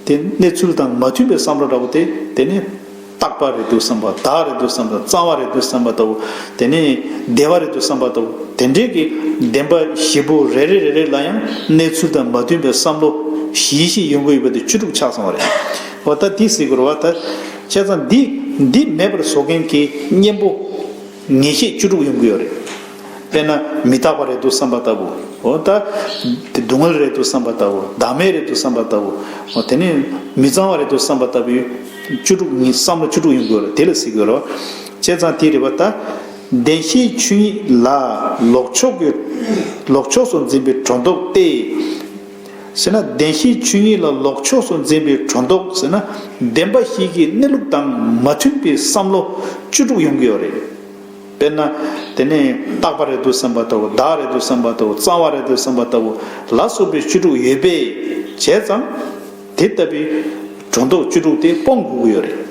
དེ་གནས་ཚུལ་དང་མ་མཐུན་པའི་བསམ་བློ་འདྲ་བོ་དེ། དེ་ནི་རྟག་པ་རེད་འདུག་བསམ་པ། བདག་རེད་འདུག་བསམ་པ། གཙང་བ་རེད་འདུག་བསམ་པ་ལྟ་བུ། དེ་ནི་བདེ་བ་རེད་འདུག་བསམ་པ་ལྟ་བུ། དེ་འདྲའི་གི་བདེན་པ་བཞི་པོ་རེ་རེ་རེ་རེ་ལ་ཡང་གནས་ཚུལ་དང་མ་མཐུན་པའི་བསམ་བློ་བཞི་བཞི་ཡོང་གི་ཡོད་པ་དེ་བཅུ་དྲུག་ཆགས་སོང་བ་རེད། འོ་ད་འདི་ཟེར་དགོས་རེད་བ། ད་བྱས་ཙང་འདི་འདི་མེད་པར་བཟོ་མཁན་གྱི་གཉེན་པོ་ངེས་ཤེས་བཅུ་དྲུག་ཡོང་གི་ཡོད་རེད། དཔེར་ན་མི་རྟག་པ་རེད་འདུག་བསམ་པ་ལྟ་བུ། འོ་ད་དེ་སྡུག་བསྔལ་རེད་འདུག་བསམ་པ་ལྟ་བུ། བདག་མེད་རེད་འདུག་བསམ་པ་ལྟ་བུ། འོ་དེ་ནས་མི་གཙང་བ་རེད་འདུག་བསམ་པ་ལྟ་བུའི་བཅུ་དྲུག་ཉིད་བསམ་བློ་བཅུ་དྲུག་ཡོང་དགོས་རེད། དེ་ལ་ཟེར་དགོས་རེད། བྱས་ཙང་དེ་རེད་པ། ད་བདེན་བཞིའི་ཆོས་ཉིད་ལ་ལོག་ཕྱོགས་ཀྱི་ལོག་ཕྱོགས་སུ་འཛིན་པའི་སྒྲོ་འདོགས་ཏེ། ཟེར་ན་བདེན་བཞིའི་ཆོས་ཉིད་ལ་ལོག་ཕྱོགས་སུ་འཛིན་པའི་སྒྲོ་འདོགས་ཟེར་ན་བདེན་པ་བཞི་གི་གནས་ལུགས་དང་མ་མཐུན་པའི་བསམ་བློ་བཅུ་དྲུག་ཡོང་གི་ཡོད་རེད། དཔེར་ན། དེ་ནས་རྟག་པ་རེད་འདུག་བསམ་པ་ལྟ་བུ། བདག་རེད་འདུག་བསམ་པ་ལྟ་བུ། གཙང་བ་རེད་འདུག་བསམ་པ་ལྟ་བུ་ལ་སོགས་པའི་བཅུ་དྲུག་ཡོད་པས། བྱས་ཙང་དེ་ལྟ་བུའི་སྒྲོ་འདོགས་བཅུ་དྲུག་དེ་སྤོང་དགོས་ཀྱི་ཡོད་རེད།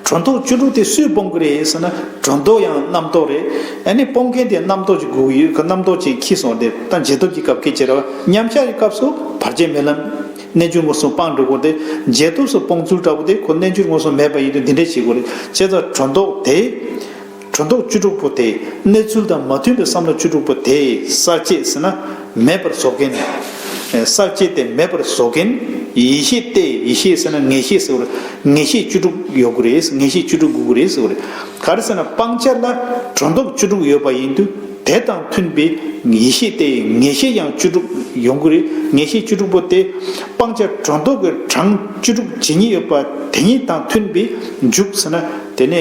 སྒྲོ་འདོགས་བཅུ་དྲུག་དེ་སུས་སྤོང་གི་རེད་ཟེར་ན། སྒྲོ་འདོགས་ཡང་རྣམ་རྟོག་རེད། ཨ་ནི་སྤོང་མཁན་དེ་རྣམ་རྟོག་ཅིག་དགོས་ཀྱི་ཡོད། ཁོ་རྣམ་རྟོག་ཅིག་འཁྱེར་སོང་སྟེ། ད་རྗེས་ཐོབ་ཀྱི་སྐབས་སྐད་ཆ་རེད་པ། མཉམ་གཞག་གི་སྐབས་སུ་བར་ཆད་མེད་ལམ། རྣལ་འབྱོར་མངོན་སུམ་སྤང་འགྲོ་དགོས་ཏེ། རྗེས་ཐོབ་སུ་སྤོང་ཚུལ་འདྲ་པོ་དེ་ཁོ་རྣལ་འབྱོར་མངོན་སུམ་མེད་པ་ཡིན་དུས་འདི་འདྲས་བྱེད་དགོས་རེད། བྱས་ཙང་སྒྲོ་འདོགས་དེ། སྒྲོ་འདོགས་བཅུ་དྲུག་པོ་དེ། གནས་ཚུལ་དང་མ་མཐུན་པའི་བསམ་བློ་བཅུ་དྲུག་པོ་དེ་གསལ་བྱེད་ཟེར་ན་མེད་པར་བཟོ་མཁན། ཨེ། གསལ་བྱེད་དེ་མེད་པར་བཟོ་མཁན་ཡེ་ཤེས་ཏེ། ཡེ་ཤེས་ཟེར་ན་ངེས་ཤེས་ཟེར་བ་རེད། ངེས་ཤེས་བཅུ་དྲུག་ཡོད་དགོས་རེད། ངེས་ཤེས་བཅུ་དྲུག་དགོས་ཀྱི་རེད་ཟེར་བ་རེད། ག་རེ་ཟེར་ན་སྤང་བྱ་ལ་སྒྲོ་འདོགས་བཅུ་དྲུག་ཡོད་པ་ཡིན་དུས། དེ་དང་མཐུན་པའི་ཡེ་ཤེས་ཏེ། ངེས་ཤེས་ཡང་བཅུ་དྲུག་ཡོང་གི་རེད། ངེས་ཤེས་བཅུ་དྲུག་པོ་དེ་སྤང་བྱ་སྒྲོ་འདོགས་ཀྱི་གྲངས་བཅུ་དྲུག་ཇི་སྙེད་ཡོད་པ་དེ་ཉིད་དང་མཐུན་པའི་འཇུག་ཟེར་ན། དེ་ནས་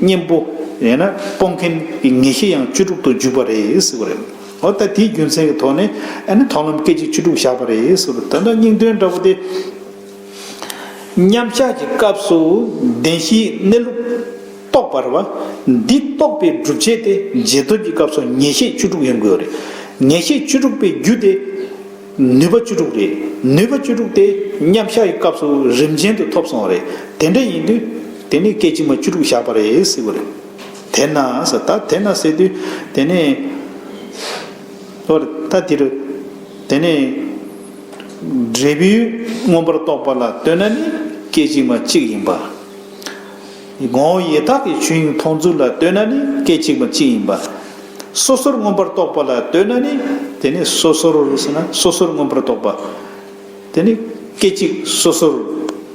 གཉེན་པོ་ཡང་ན་སྤོང་མཁན་གྱི་ངེས་ཤེས་ཡང་བཅུ་དྲུག་ཏུ་འཇུག་པ་རེད་ཟེར་བ་རེད། འོ་ད་དེའི་རྒྱུ་མཚན་གྱི་ཐོག་ནས་ཨ་ནི་མཐོང་ལམ་སྐད་ཅིག་བཅུ་དྲུག་བཞག་པ་རེད་ཟེར་བ། ད་ལྟ་སྙིང་དོན་འདྲ་པོ་དེ། མཉམ་གཞག་གི་སྐབས་སུ་བདེན་བཞིའི་གནས་ལུགས་རྟོགས་པ་རེད་པ། འདི་རྟོགས་པའི་སྒྲུབ་བྱེད་དེ་རྗེས་ཐོབ་ཀྱི་སྐབས་སུ་ངེས་ཤེས་བཅུ་དྲུག་ཡོང་དགོས་རེད། ངེས་ཤེས་བཅུ་དྲུག་པའི་རྒྱུ་དེ་ནུས་པ་བཅུ་དྲུག་རེད། ནུས་པ་བཅུ་དྲུག་དེ་མཉམ་གཞག་གི་སྐབས་སུ་རིམ་ཅན་དུ་ཐོབ་སོང་བ་རེད། དེ་འདྲ་ཡིན་དུས་དེ་ནི་སྐད་ཅིག་མ་བཅུ་དྲུག་བཞག་པ་རེད་ཟེར་བ་རེད། དེས་ན་ཟེར། ད་དེས་ན་ཟེར་དུས་དེ་ནི། ཨོ་ད་དེ་རུ། དེ་ནས་འབྲས་བུ་མངོན་པར་རྟོགས་པ་ལ་ལྟོས་ན་ནི་སྐད་ཅིག་མ་གཅིག་ཡིན་པ། ངོ་བོ་ཡེ་དག་གི་ཆོས་དབྱིངས་མཐོང་ཚུལ་ལ་ལྟོས་ན་ནི་སྐད་ཅིག་མ་གཅིག་ཡིན་པ། སོ་སོར་མངོན་པར་རྟོགས་པ་ལ་ལྟོས་ན་ནི། དེ་ནི་སོ་སོར་ཟེར་ན་སོ་སོར་མངོན་པར་རྟོགས་པ། དེ་ནི་སྐད་ཅིག་སོ་སོར།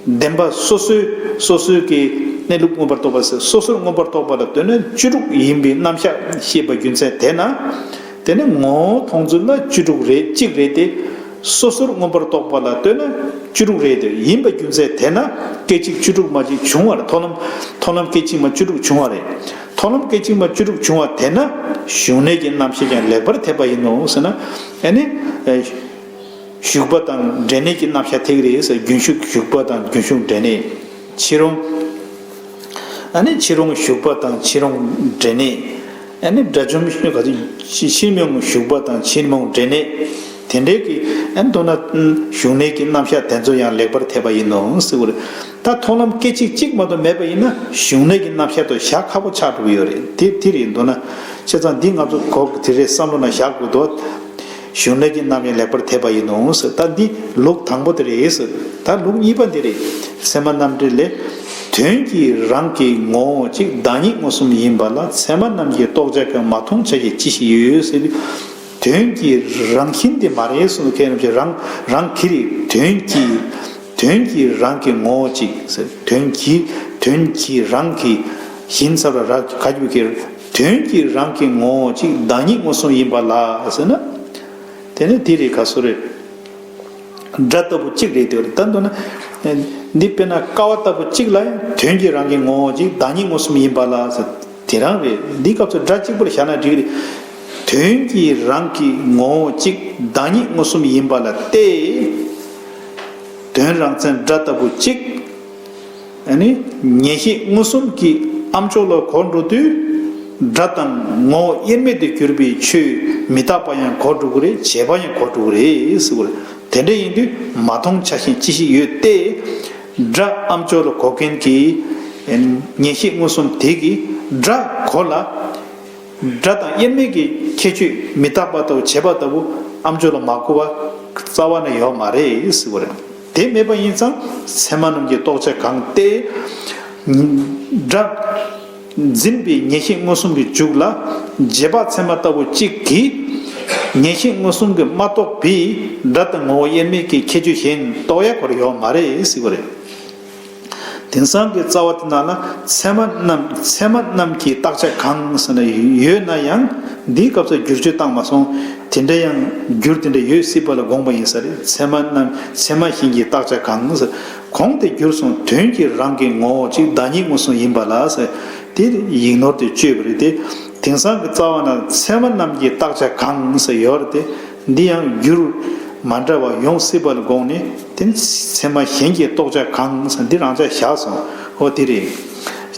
བདེན་པ་སོ་སོའི་སོ་སོའི་གི་གནས་ལུགས་མངོན་པར་རྟོགས་པ་ཟེར། སོ་སོར་མངོན་པར་རྟོགས་པ་ལ་ལྟོས་ན་བཅུ་དྲུག་ཡིན་པའི་རྣམ་གཞག་ཤེས་པའི་རྒྱུ་མཚན་དེས་ན། དེ་ནི་ངོ་བོ་མཐོང་ཚུལ་ལ་བཅུ་དྲུག་རེད། གཅིག་རེད་དེ། སོ་སོར་མངོན་པར་རྟོགས་པ་ལ་ལྟོས་ན་བཅུ་དྲུག་རེད་དེ། ཡིན་པའི་རྒྱུ་མཚན་དེས་ན་སྐད་ཅིག་བཅུ་དྲུག་མ་གཅིག་བྱུང་བ་རེད། མཐོང་ལམ་མཐོང་ལམ་སྐད་ཅིག་མ་བཅུ་དྲུག་བྱུང་བ་རེད། མཐོང་ལམ་སྐད་ཅིག་མ་བཅུ་དྲུག་བྱུང་བ་དེས་ན་ཞུགས་གནས་ཀྱི་རྣམ་གཞག་ཀྱང་ལེགས་པར་འཐད་པ་ཡིན་ནོ་ཟེར་ན། ཨ་ནི། ཞུགས་པ་དང་འབྲས་གནས་ཀྱི་རྣམ་གཞག་འཐད་ཀྱི་རེད་ཟེར། རྒྱུན་ཞུགས་ཞུགས་པ་དང་རྒྱུན་ཞུགས་འབྲས་གནས། ཕྱིར་འོང་། ཨ་ནི་ཕྱིར་འོང་ཞུགས་པ་དང་ཕྱིར་འོང་འབྲས་གནས། ཨ་ནི་དགྲ་བཅོམ་ག་ཚོད་ཕྱིར་མི་འོང་ཞུགས་པ་དང་ཕྱིར་མི་འོང་འབྲས་གནས། དེ་འདྲའི་གི་ཨ་ནི་མདོར་ན་ཞུགས་གནས་ཀྱི་རྣམ་གཞག་དེ་ཚོ་ཡང་ལེགས་པར་འཐད་པ་ཡིན་ནོ་ཟེར་བ་རེད། ད་མཐོང་ལམ་སྐད་ཅིག་གཅིག་མ་གཏོགས་མེད་པ་ཡིན་ན་ཞུགས་གནས་ཀྱི་རྣམ་གཞག་ཏུ་བཞག་ཁག་པོ་ཆགས་འགྲོ་གི་ཡོད་རེད། དེ་དེ་རེད། མདོར་ན་བྱས་ཙང་འདི་ང་ཚོ་གོ་དེ་རེད་བསམ་བློ་ན་བཞག་དགོས་འདུག་ཞུགས་གནས་ཀྱི་རྣམ་གཞག་ལེགས་པར་འཐད་པ་ཡིན་ནོ་ཟེར། ད་འདི་ལུགས་དང་པོ་དེ་རེད་ཟེར། ད་ལུགས་གཉིས་པ་འདི་རེད། ཚད་མ་རྣམ་འགྲེལ་ལས། དོན་གྱིས་རང་གི་ངོ་བོ་གཅིག་བདག་ཉིད་མངོན་སུམ་ཡིན་པ་ལ་ཚད་མ་རྣམས་ཀྱིས་རྟོགས་བྱ་ཁོ་ན་མ་མཐོང་བྱ་ཞིང་ཅི་ཞིག་ཡོད་ཟེར་བའི། དོན་གྱིས་རང་བཞིན་དེ་མ་རེད་གསུངས། མཁན་རྣམས་ཀྱིས་རང་རང་གི་རེད། དོན་གྱིས། དོན་གྱིས་རང་གི་ངོ་བོ་གཅིག་ཟེར། དོན་གྱིས། དོན་གྱིས་རང་གི་བཞིན་ས་ར་ར་ག་གི་བུ་གི་དོན་གྱིས་རང་གི་ངོ་བོ་གཅིག་བདག་ཉིད་མངོན་སུམ་ཡིན་པ་ལ་ཟེར་ན། དེ་ནི་དེ་རེད། ག་སུ་རེད། སྒྲ་ལྟ་བུ་གཅིག་རེད་དེ། ད་མདོར་ན་འདི་དཔེར་ན་ཀ་བ་ལྟ་བུ་གཅིག་ལ་ཡང་དོན་གྱིས་རང་གི་ངོ་བོ་གཅིག་བདག་ཉིད་མངོན་སུམ་ཡིན་པ་ལ་ཟེར། དེ་རང་རེད། འདི་སྐབས་སུ་སྒྲ་གཅིག་པུར་བཞག་ན་འགྲིག་རེད། དོན་གྱིས་རང་གི་ངོ་བོ་གཅིག་བདག་ཉིད་མངོན་སུམ་ཡིན་པ་ལ་སྟེ། དོན་རང་མཚན་སྒྲ་ལྟ་བུ་གཅིག་ཨ་ནི་ངེས་ཤེས་མངོན་སུམ་གྱི་ཨ་མཆོག་ལ་གོ་འགྲོ་དུས། སྒྲ་དང་ངོ་བོ་དབྱེར་མེད་དུ་གྱུར་པའི་ཆོས་མི་རྟག་པ་ཡང་གོ་འགྲོ་གི་རེད། བྱས་པ་ཡང་གོ་འགྲོ་གི་རེད་ཟེར་བ་རེད། དེ་འདྲ་ཡིན་དུས་མ་མཐོང་བྱ་ཞིང་ཅི་ཞིག་ཡོད་དེ། སྒྲ་ཨ་མཆོག་ལ་གོ་མཁན་གྱི་ངེས་ཤེས་མངོན་སུམ་དེ་གིས་སྒྲ་གོ་ལ། སྒྲ་དང་དབྱེར་མེད་ཀྱི་ཁྱད་ཆོས་མི་རྟག་པ་ལྟ་བུ་བྱས་པ་ལྟ་བུ་ཨ་མཆོག་ལ་མ་གོ་བ་རྩ་བ་ནས་ཡོད་མ་རེད་ཟེར་བ་རེད། དེ་མེད་པ་ཡིན་ཙང་ཚད་མ་རྣམས་ཀྱིས་རྟོགས་བྱ་གང་སྟེ། སྒྲ་འཛིན་པའི་ངེས་ཤེས་མངོན་སུམ་གྱི་མཇུག་ལ་རྗེས་དཔག་ཚད་མ་ལྟ་བུ་གཅིག་གིས་ངེས་ཤེས་མངོན་སུམ་གྱིས་མ་རྟོགས་པའི་སྒྲ་དང་ངོ་བོ་དབྱེར་མེད་ཀྱི་ཁྱད་ཆོས་གཞན་རྟོགས་ཡ་ཁོ་ར་ཡོད་མ་རེད་ཟེར་བ་རེད། དེང་སང་གི་རྩ་བ་དེ་ནང་ལ་ཚད་མ་རྣམས་ཚད་མ་རྣམས་ཀྱི་བརྟག་བྱ་གང་ཟེར་ན་ཡོད་ན་ཡང་འདིའི་སྐབས་སུ་བསྒྱུར་བཅོས་བཏང་མ་སོང་། དེ་འདྲ་ཡང་འགྱུར་དེ་འདྲ་ཡོད་སྲིད་པ་ལ་དགོངས་པ་ཡིན་ས་རེད། ཚད་མ་རྣམས་ཚད་མ་གཞན་གྱི་བརྟག་བྱ་གང་ཟེར། གོང་དེ་བསྒྱུར་སོང་། དོན་གྱིས་རང་གི་ངོ་བོ་གཅིག་བདག་ཉིད་མངོན་སུམ་ཡིན་པ་ལ་ཟེར། དེ་ཡིག་ནོར་དེ་བཅོས་པ་རེད་དེ། དེང་སང་གི་རྩ་བ་ན་ཚད་མ་རྣམས་ཀྱི་བརྟག་བྱ་གང་ཟེར་ཡོད་རེད་དེ། འདི་ཡང་འགྱུར་མ་འདྲ་བ་ཡོང་སྲིད་པ་ལ་དགོངས་ནས་དེ་ནི་ཚད་མ་གཞན་གྱི་རྟོགས་བྱ་གང་ཟེར་འདི་རང་འཇགས་བཞག་སོང་། ཨོ་དེ་རེད།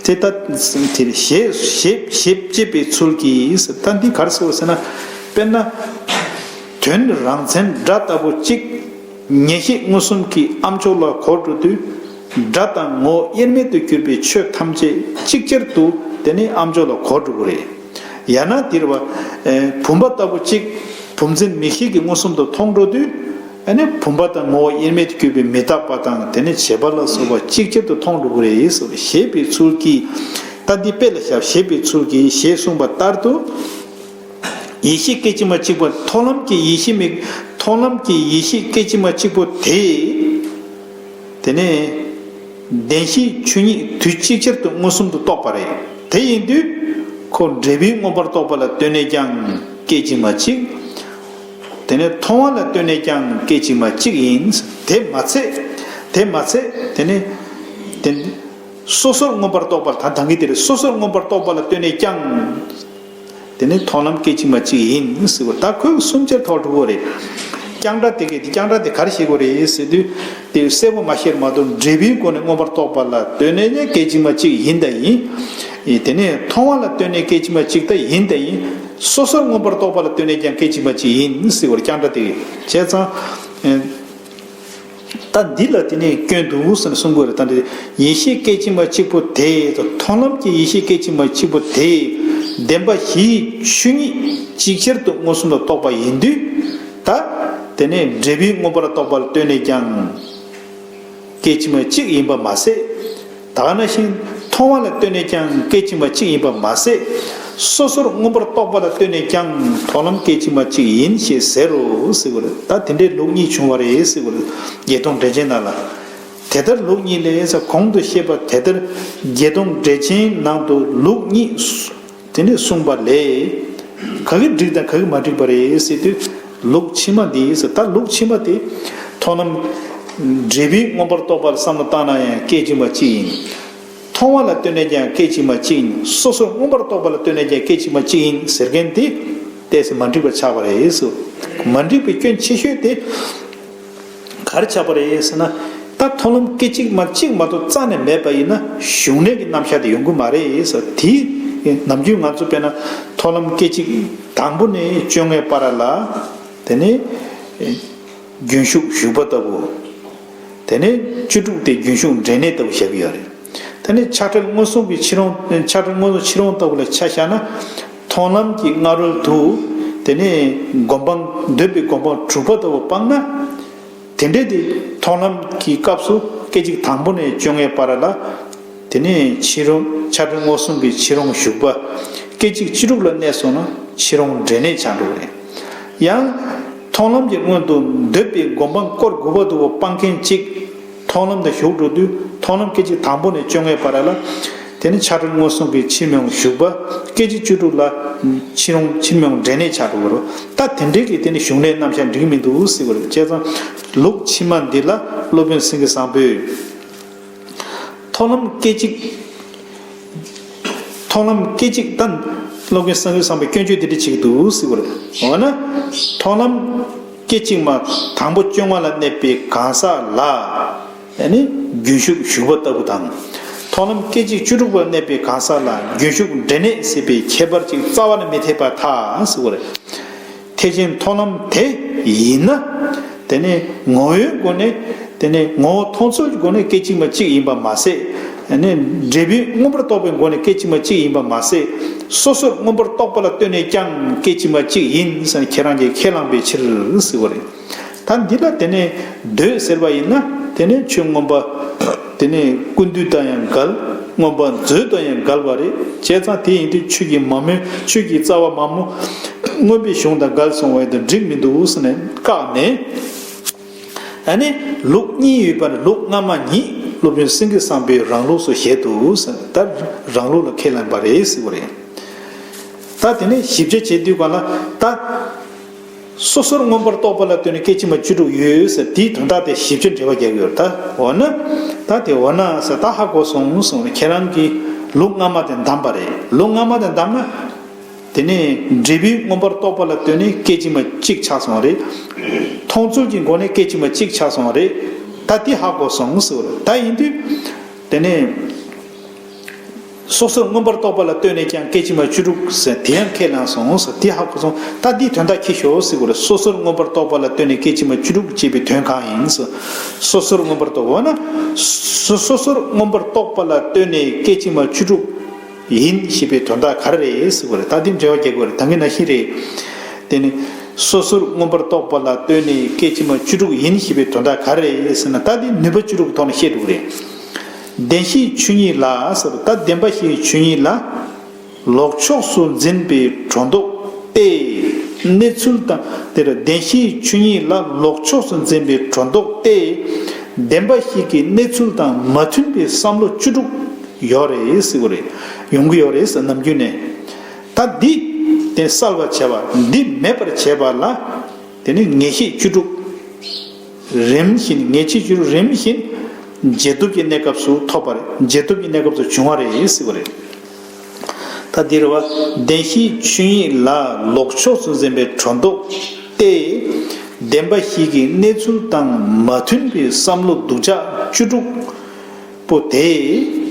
དེ་ལྟ་དེ་རེད། ཞེས་ཞེས་ཞེས་བྱེད་པའི་ཚུལ་གྱིས་ཟེར། ད་འདི་ག་རེ་ཟེར་བ་ཟེར་ན། དཔེར་ན། དོན་རང་མཚན་སྒྲ་ལྟ་བུ་གཅིག་ངེས་ཤེས་མངོན་སུམ་གྱིས་ཨ་མཆོག་ལ་གོ་འགྲོ་དུས། སྒྲ་དང་ངོ་བོ་དབྱེར་མེད་དུ་གྱུར་པའི་ཆོས་ཐམས་ཅད་ཅིག་ཅར་དུ་དེ་ནི་ཨ་མཆོག་ལ་གོ་འགྲོ་གི་རེད། ཡང་ན་དེ་རེད་བ། ཨེ། བུམ་པ་ལྟ་བུ་གཅིག་བུམ་འཛིན་མིག་ཤེས་ཀྱིས་མངོན་སུམ་དུ་མཐོང་འགྲོ་དུས། ཨ་ནི་བུམ་པ་དང་ངོ་བོ་དབྱེར་མེད་དུ་གྱུར་པའི་མི་རྟག་པ་དང་དེ་ནི་བྱས་པ་ལ་སོགས་པ་ཅིག་ཅར་དུ་མཐོང་འགྲོ་གི་རེད་ཟེར་བ། ཞེས་པའི་ཚུལ་གྱིས། ད་འདི་དཔེ་ལ་བཞག་ཞེས་པའི་ཚུལ་གྱིས་ཞེས་གསུངས་པ་ལྟར་དུ། ཡེ་ཤེས་སྐད་ཅིག་མ་གཅིག་པོ་མཐོང་ལམ་གྱི་ཡེ་ཤེས་མིག་མཐོང་ལམ་གྱི་ཡེ་ཤེས་སྐད་ཅིག་མ་གཅིག་པོ་དེ། དེ་ནས་བདེན་བཞིའི་ཆོས་ཉིད་དུས་གཅིག་ཅར་དུ་མངོན་སུམ་དུ་རྟོགས་པ་རེད། དེ་ཡིན་དུས་ཁོ་འབྲས་བུའི་མངོན་པར་རྟོགས་པ་ལ་ལྟོས་ནས་ཀྱང་སྐད་ཅིག་མ་གཅིག་དེ་ནས་མཐོང་བ་ལ་ལྟོས་ནས་ཀྱང་སྐད་ཅིག་མ་གཅིག་ཡིན། དེ་མ་ཚད། དེ་མ་ཚད་དེ་ནས་དེ་སོ་སོར་མངོན་པར་རྟོགས་པ་ལ་ད་ད་གིན་དེ་རེད། སོ་སོར་མངོན་པར་རྟོགས་པ་ལ་ལྟོས་ནས་ཀྱང་། དེ་ནི་མཐོང་ལམ་སྐད་ཅིག་མ་གཅིག་ཡིན་ཟེར་བ། ད་ཁོས་གསུམ་ཆར་ཐོག་འགྲོ་གི་རེད། རྐྱང་སྒྲ་དེ་གས་དེ་རྐྱང་སྒྲ་དེ་ག་རེ་བཤད་དགོས་རེད་ཟེར་དུས། དེ་གསལ་པོ་མ་བཤད་མ་གཏོགས་འབྲས་བུའི་སྒོ་ནས་མངོན་པར་རྟོགས་པ་ལ་ལྟོས་ནས་ནི་སྐད་ཅིག་མ་གཅིག་ཡིན་ད་ཡིན། ཨེ། དེ་ནས་མཐོང་བ་ལ་ལྟོས་ནས་སྐད་ཅིག་མ་གཅིག་ད་ཡིན་ད་ཡིན། སོ་སོར་མངོན་པར་རྟོགས་པ་ལ་ལྟོས་ནས་ཀྱང་སྐད་ཅིག་མ་གཅིག་ཡིན་ཟེར་བ་རྐྱང་སྒྲ་དེ་གས་བྱས་ཙང་། ཨེ། ད་འདི་ལ་དེ་ནས་སྐྱོན་འདུག་ཟེར་ནས་གསུང་དགོས་རེད། ད་འདི་ཡེ་ཤེས་སྐད་ཅིག་མ་གཅིག་པོ་དེ་དང་མཐོང་ལམ་གྱི་ཡེ་ཤེས་སྐད་ཅིག་མ་གཅིག་པོ་དེ་བདེན་པ་བཞིའི་ཆོས་ཉིད་ཅིག་ཅར་དུ་མངོན་སུམ་ལ་རྟོགས་པ་ཡིན་དུས། ད་དེ་ནས་འབྲས་བུའི་མངོན་པར་རྟོགས་པ་ལ་ལྟོས་ནས་ཀྱང་སྐད་ཅིག་མ་གཅིག་ཡིན་པ་མ་ཟད། ད་ག་ནང་བཞིན་མཐོང་བ་ལ་ལྟོས་ནས་ཀྱང་སྐད་ཅིག་མ་གཅིག་ཡིན་པ་མ་ཟད། སོ་སོར་མངོན་པར་རྟོགས་པ་ལ་ལྟོས་ནས་ཀྱང་མཐོང་ལམ་སྐད་ཅིག་མ་གཅིག་ཡིན་ཞེས་ཟེར་རོ་ཟེར་བ་རེད། ད་དེ་འདྲའི་ལུགས་གཉིས་བྱུང་བ་རེད་ཟེར་བ་རེད། བརྒྱད་སྟོང་འགྲེལ་ཆེན་ནང་ལ། དེ་ལྟར་ལུགས་གཉིས་ལས་ཟེར། གོང་དུ་བཤད་པ་དེ་ལྟར་བརྒྱད་སྟོང་འགྲེལ་ཆེན་ནང་དུ་ལུགས་གཉིས་དེ་ནས་གསུངས་པ་ལས། ག་གི་འགྲིག་དང་ག་གི་མ་འགྲིག་པ་རེད་ཟེར་དུས། ལུགས་ཕྱི་མ་འདི་ཟེར། ད་ལུགས་ཕྱི་མ་དེ་མཐོང་ལམ་འབྲས་བུའི་མངོན་པར་རྟོགས་པ་ལ་བསམ་བློ་བཏང་ན་ཡང་སྐད་ཅིག་མ་གཅིག་ཡིན། མཐོང་བ་ལ་ལྟོས་ནས་ཀྱང་སྐད་ཅིག་མ་གཅིག་ཡིན། སོ་སོར་མངོན་པར་རྟོགས་པ་ལ་ལྟོས་ནས་ཀྱང་སྐད་ཅིག་མ་གཅིག་ཡིན་ཟེར་མཁན་དེ་ཏོག་ཙམ་མ་འགྲིག་པ་ཆགས་པ་རེད་ཟེར། མ་འགྲིག་པའི་སྐྱོན་ཆེ་ཤོས་དེ་ག་རེ་ཆགས་པ་རེད་ཟེར་ན། ད་མཐོང་ལམ་སྐད་ཅིག་མ་གཅིག་མ་གཏོགས་རྩ་ནས་མེད་པ་ཡིན་ན་གཞུང་ལས་ཀྱི་རྣམ་གཞག་དེ་ཡོང་གི་མ་རེད་ཟེར། དེ་ནམ་རྒྱུན་ང་ཚོ་དཔེར་ན་མཐོང་ལམ་སྐད་ཅིག་དང་པོ་ནས་བཅོ་ལྔའི་བར་ལ། དེ་ནས་རྒྱུན་ཞུགས་ཞུགས་པ་ལྟ་བུ། དེ་ནས་བཅུ་དྲུག་དེ་རྒྱུན་ཞུགས་འབྲས་གནས་ལྟ་བུ་བཞག་གི་ཡོད་རེད། དེ་ནས་ཆགས་བྲལ་མངོན་སུམ་གྱི་ཕྱིར་འོང་། ཆགས་བྲལ་མངོན་སུམ་ཕྱིར་འོང་ལྟ་བུ་ལ་ཆ་བཞག་ན། མཐོང་ལམ་གྱི་སྔ་རོལ་དུ། དེ་ནས་སྒོམ་སྤང་འདོད་པའི་སྒོམ་སྤང་དྲུག་པ་ལྟ་བུ་སྤངས་ན། དེ་འདྲའི་དེ་མཐོང་ལམ་གྱི་སྐབས་སུ་སྐད་ཅིག་དང་པོ་ནས་བཅོ་ལྔའི་བར་ལ། དེ་ནས་ཕྱིར་འོང་། ཆགས་བྲལ་མངོན་སུམ་གྱི་ཕྱིར་འོང་ཞུགས་པ། སྐད་ཅིག་བཅུ་དྲུག་ལ་གནས་སོང་ན་ཕྱིར་འོང་འབྲས་གནས་ཆགས་འགྲོ་གི་རེད། ཡང་མཐོང་ལམ་གྱི་སྔོན་དུ་འདོད་པའི་སྒོམ་སྤང་སྐོར་དགུ་པ་ལྟ་བུ་སྤང་མཁན་གཅིག་མཐོང་ལམ་དུ་ཞུགས་འགྲོ་དུས། མཐོང་ལམ་སྐད་ཅིག་དང་པོ་ནས་བཅོ་ལྔའི་བར་ལ། དེ་ནི་ཆགས་བྲལ་མངོན་སུམ་གྱི་ཕྱིར་མི་འོང་ཞུགས་པ། སྐད་ཅིག་བཅུ་དྲུག་ལ་ཕྱིར་འོང་ཕྱིར་མི་འོང་འབྲས་གནས་ཆགས་འགྲོ་གི་རེད། ད་དེ་འདྲའི་གི་དེ་ནི་གཞུང་ལས་རྣམ་གཞག་འགྲིག་མི་འདུག་ཟེར་བ་རེད། བྱས་ཙང་ལུགས་ཕྱི་མ་འདི་ལ་སློབ་དཔོན་སེང་གེ་བཟང་པོས། མཐོང་ལམ་སྐད་ཅིག་མཐོང་ལམ་སྐད་ཅིག་ད་སློབ་དཔོན་སེང་གེ་བཟང་པོས་སྐྱོན་བརྗོད་འདི་འདྲ་བྱེད་ཀྱི་འདུག་ཟེར་བ་རེད། འོ་ན། མཐོང་ལམ་སྐད་ཅིག་མ་དང་པོ་བཅོ་ལྔ་ལ་གནས་པའི་གང་ཟག་ལ། ཨ་ནི་རྒྱུན་ཞུགས་ཞུགས་པ་ལྟ་བུ་དང་། མཐོང་ལམ་སྐད་ཅིག་བཅུ་དྲུག་པར་གནས་པའི་གང་ཟག་ལ་རྒྱུན་ཞུགས་འབྲས་གནས་ཟེར་བའི་ཁྱད་པར་ཅིག་རྩ་བ་ནས་མི་འཐད་པར་ཐལ་ཟེར་བ་རེད། ཐེག་ཆེན་མཐོང་ལམ་དེ་ཡིན་ན། དེ་ནི་ངོ་བོའི་སྒོ་ནས། དེ་ནི་ངོ་བོ་མཐོང་ཚུལ་གྱི་སྒོ་ནས་སྐད་ཅིག་མ་གཅིག་ཡིན་པ་མ་ཟད། དེ་ནི་འབྲས་བུའི་མངོན་པར་རྟོགས་པའི་སྒོ་ནས་སྐད་ཅིག་མ་གཅིག་ཡིན་པ་མ་ཟད། སོ་སོར་མངོན་པར་རྟོགས་པ་ལ་ལྟོས་ནས་ཀྱང་སྐད་ཅིག་མ་གཅིག་ཡིན་ཟེར་ནས་ཁྱེད་རང་གིས་ཁས་བླངས་པའི་ཕྱིར་ཟེར་བ་རེད། ད་འདི་ལ་དེ་ནས་འདོད་ཟེར་བ་ཡིན་ན་དེ་ནས་ཆོས་མངོན་པ། དེ་ནས་ཀུན་བཏུས་དང་ཡང་འགལ། མངོན་པ་མཛོད་དང་ཡང་འགལ་བ་རེད། བྱས་ཙང་དེ་ཡིན་དུས་ཆོས་ཀྱི་མ་མོས་ཆོས་ཀྱི་རྩ་བ་མ་མོ་མངོན་པའི་གཞུང་དང་འགལ་སོང་བ་ཡིན་དུས་འགྲིག་མི་འདུག་ཟེར་ནས་བཀག་ནས། ཨ་ནི་ལུགས་གཉིས་ཡོད་པ་ནི་ལུགས་སྔ་མ་ཉིད། སློབ་དཔོན་སེང་གེ་བཟང་པོས་རང་ལུགས་སུ་བཞེད་འདུག་ཟེར། ད་རང་ལུགས་ལ་ཁས་ལེན་པ་རེད་ཟེར་བ་རེད། ད་དེ་ནས་ཞིབ་ཆ་བྱེད་དུས་ག་ལ་ད། སོ་སོར་མངོན་པར་རྟོགས་པ་ལ་ལྟོས་ནས་སྐད་ཅིག་མ་བཅུ་དྲུག་ཡོད་ཟེར། དེའི་དོན་དག་དེ་ཞིབ་ཆ་འགྲེལ་བ་རྒྱག་གི་ཡོད་རེད། ད་འོ་ན། ད་དེ་འོ་ན་ཟེར། ད་ཧ་གོ་སོང་གསུངས་ནས་ཁྱེད་རང་གིས་ལུགས་སྔ་མ་དེ་བདམས་པ་རེད། ལུགས་སྔ་མ་དེ་བདམས་ན། དེ་ནས་འབྲས་བུའི་མངོན་པར་རྟོགས་པ་ལ་ལྟོས་ནས་སྐད་ཅིག་མ་གཅིག་ཆགས་སོང་བ་རེད། མཐོང་ཚུལ་གྱི་སྒོ་ནས་སྐད་ཅིག་མ་གཅིག་ཆགས་སོང་བ་རེད། ད་དེ་ཧ་གོ་སོང་ཟེར་བ་རེད། ད་ཡིན་དུས། དེ་ནས། སོ་སོར་མངོན་པར་རྟོགས་པ་ལ་ལྟོས་ནས་ཀྱང་སྐད་ཅིག་མ་བཅུ་དྲུག་ཟེར་དེ་ཡང་ཁས་བླངས་སོང་ཟེར། དེ་ཧ་གོ་སོང་། ད་འདིའི་དོན་དག་ཁྱེད་ཤོག་ཟེར་དགོས་རེད། སོ་སོར་མངོན་པར་རྟོགས་པ་ལ་ལྟོས་ནས་སྐད་ཅིག་མ་བཅུ་དྲུག་ཅེས་པའི་དོན་གང་ཡིན་ཟེར། སོ་སོར་མངོན་པར་རྟོགས་པ་ན། སོ་སོ་སོར་མངོན་པར་རྟོགས་པ་ལ་ལྟོས་ནས་སྐད་ཅིག་མ་བཅུ་དྲུག་ཡིན་ཞེས་པའི་དོན་དག་ག་རེ་རེད་ཟེར་དགོས་རེད། ད་འདི་འགྲེལ་བ་རྒྱག་དགོས་རེད། ད་གིན་ནང་བཞིན་རེད། དེ་ནི། སོ་སོར་མངོན་པར་རྟོགས་པ་ལ་ལྟོས་ནས་སྐད་ཅིག་མ་བཅུ་དྲུག་ཡིན་ཞེས་པའི་དོན་དག་ག་རེ་རེད་ཟེར་ན། ད་འདི་ནུས་པ་བཅུ་དྲུག་གི་ཐོག་ནས་བཤད་འགྲོ་གི་རེད། བདེན་བཞིའི་ཆོས་ཉིད་ལ་ཟེར། ད་བདེན་པ་བཞིའི་ཆོས་ཉིད་ལ། ལོག་ཕྱོགས་སུ་འཛིན་པའི་སྒྲོ་འདོགས་ཏེ། གནས་ཚུལ་དང་དེར་བདེན་བཞིའི་ཆོས་ཉིད་ལ་ལོག་ཕྱོགས་སུ་འཛིན་པའི་སྒྲོ་འདོགས་ཏེ། བདེན་པ་བཞི་གི་གནས་ཚུལ་དང་མ་མཐུན་པའི་བསམ་བློ་བཅུ་དྲུག་ཡོད་རེད་ཟེར་བ་རེད། ཡོང་གི་ཡོད་རེད་ཟེར། ནམ་རྒྱུན་ནས། ད་འདི་དེ་གསལ་བར་བྱེད་པ། འདི་མེད་པར་བྱེད་པ་ལ། དེ་ནི་ངེས་ཤེས་བཅུ་དྲུག་རིམ་བཞིན། ངེས་ཤེས་བཅུ་དྲུག་རིམ་བཞིན་རྗེས་ཐོབ་ཀྱི་གནས་སྐབས་སུ་ཐོབ་པ་རེད། རྗེས་ཐོབ་ཀྱི་གནས་སྐབས་སུ་བྱུང་བ་རེད་ཟེར་བ་རེད། ད་འདིར་བ། བདེན་བཞིའི་ཆོས་ཉིད་ལ་ལོག་ཕྱོགས་སུ་འཛིན་པའི་སྒྲོ་འདོགས་ཏེ། བདེན་པ་བཞི་གི་གནས་ཚུལ་དང་མ་མཐུན་པའི་བསམ་བློ་སྡུག་ཅག་བཅུ་དྲུག་པོ་དེ་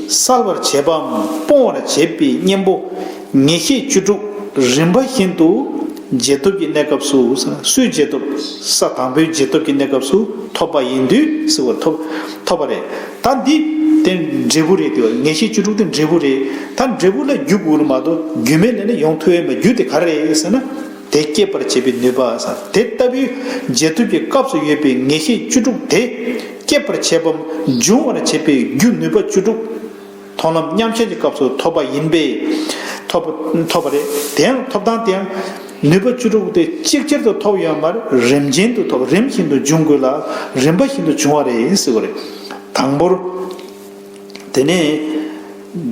གསལ་བར་བྱེད་པའམ་སྤོང་བར་བྱེད་པའི་གཉེན་པོ་ངེས་ཤེས་བཅུ་དྲུག་རིམ་པ་བཞིན་དུ་རྗེས་ཐོབ་ཀྱི་གནས་སྐབས་སུ། སུའི་རྗེས་ཐོབ། ས་དང་པོའི་རྗེས་ཐོབ་ཀྱི་གནས་སྐབས་སུ་ཐོབ་པ་ཡིན་དུས་ཟེར་བར་ཐོབ་ཐོབ་པ་རེད། ད་འདི་དེ་འབྲས་བུ་རེད་དེ། ངེས་ཤེས་བཅུ་དྲུག་དེ་འབྲས་བུ་རེད། ད་འབྲས་བུ་ལ་རྒྱུ་དགོས་རེད་མ་གཏོགས་རྒྱུ་མེད་ལས་ནི་ཡོང་ཐུབ་ཡས་མ། རྒྱུ་དེ་ག་རེ་རེད་ཟེར་ན། དེ་སྐྱེད་པར་བྱེད་པའི་ནུས་པ་ཟེར། དེ་ལྟ་བུའི་རྗེས་ཐོབ་ཀྱི་སྐབས་སུ་ཡོད་པའི་ངེས་ཤེས་བཅུ་དྲུག་དེ་སྐྱེད་པར་བྱེད་པའམ་འབྱུང་བར་བྱེད་པའི་རྒྱུ་ནུས་པ་བཅུ་དྲུག་མཐོང་ལམ་མཉམ་གཞག་གི་སྐབས་སུ་ཐོབ་པ་ཡིན་པས། ཐོབ་ཐོབ་པ་རེད། དེ་ཡང་ཐོབ་སྟངས་དེ་ཡང་ནུས་པ་བཅུ་དྲུག་དེ་གཅིག་ཆར་དུ་ཐོབ་ཡོད་མ་རེད། རིམ་ཅན་དུ་ཐོབ། རིམ་བཞིན་དུ་འབྱུང་དགོས་ལ་རིམ་པ་བཞིན་དུ་བྱུང་བ་རེད་ཟེར་བ་རེད། དང་པོར། དེ་ནས་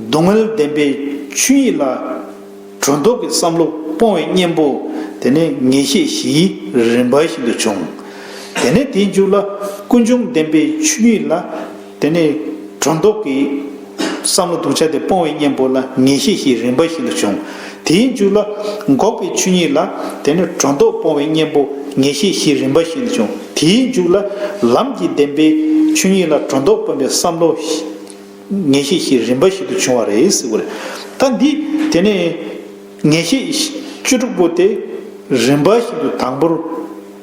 སྡུག་བསྔལ་བདེན་པའི་ཆོས་ཉིད་ལ་སྒྲོ་འདོགས་ཀྱི་བསམ་བློ་སྤོང་བའི་གཉེན་པོ། དེ་ནས་ངེས་ཤེས་བཞིའི་རིམ་པ་བཞིན་དུ་བྱུང་། དེ་ནས་དེའི་མཇུག་ལ་ཀུན་འབྱུང་བདེན་པའི་ཆོས་ཉིད་ལ། དེ་ནས་སྒྲོ་འདོགས་ཀྱི་བསམ་བློ་སྡུག་ཅག་དེ་སྤོང་བའི་གཉེན་པོ་ལ་ངེས་ཤེས་བཞིའི་རིམ་པ་བཞིན་དུ་བྱུང་། དེའི་མཇུག་ལ་འགོག་པའི་ཆོས་ཉིད་ལ། དེ་ནས་སྒྲོ་འདོགས་སྤོང་བའི་གཉེན་པོ་ངེས་ཤེས་བཞིའི་རིམ་པ་བཞིན་དུ་བྱུང་། དེའི་མཇུག་ལ་ལམ་གྱི་བདེན་པའི་ཆོས་ཉིད་ལ་སྒྲོ་འདོགས་སྤོང་བའི་བསམ་བློ་ངེས་ཤེས་བཞིའི་རིམ་པ་བཞིན་དུ་བྱུང་བ་རེད་ཟེར་བ་རེད། ད་འདི་དེ་ནས་ངེས་ཤེས་བཅུ་དྲུག་པོ་དེ་རིམ་པ་བཞིན་དུ་དང་པོར་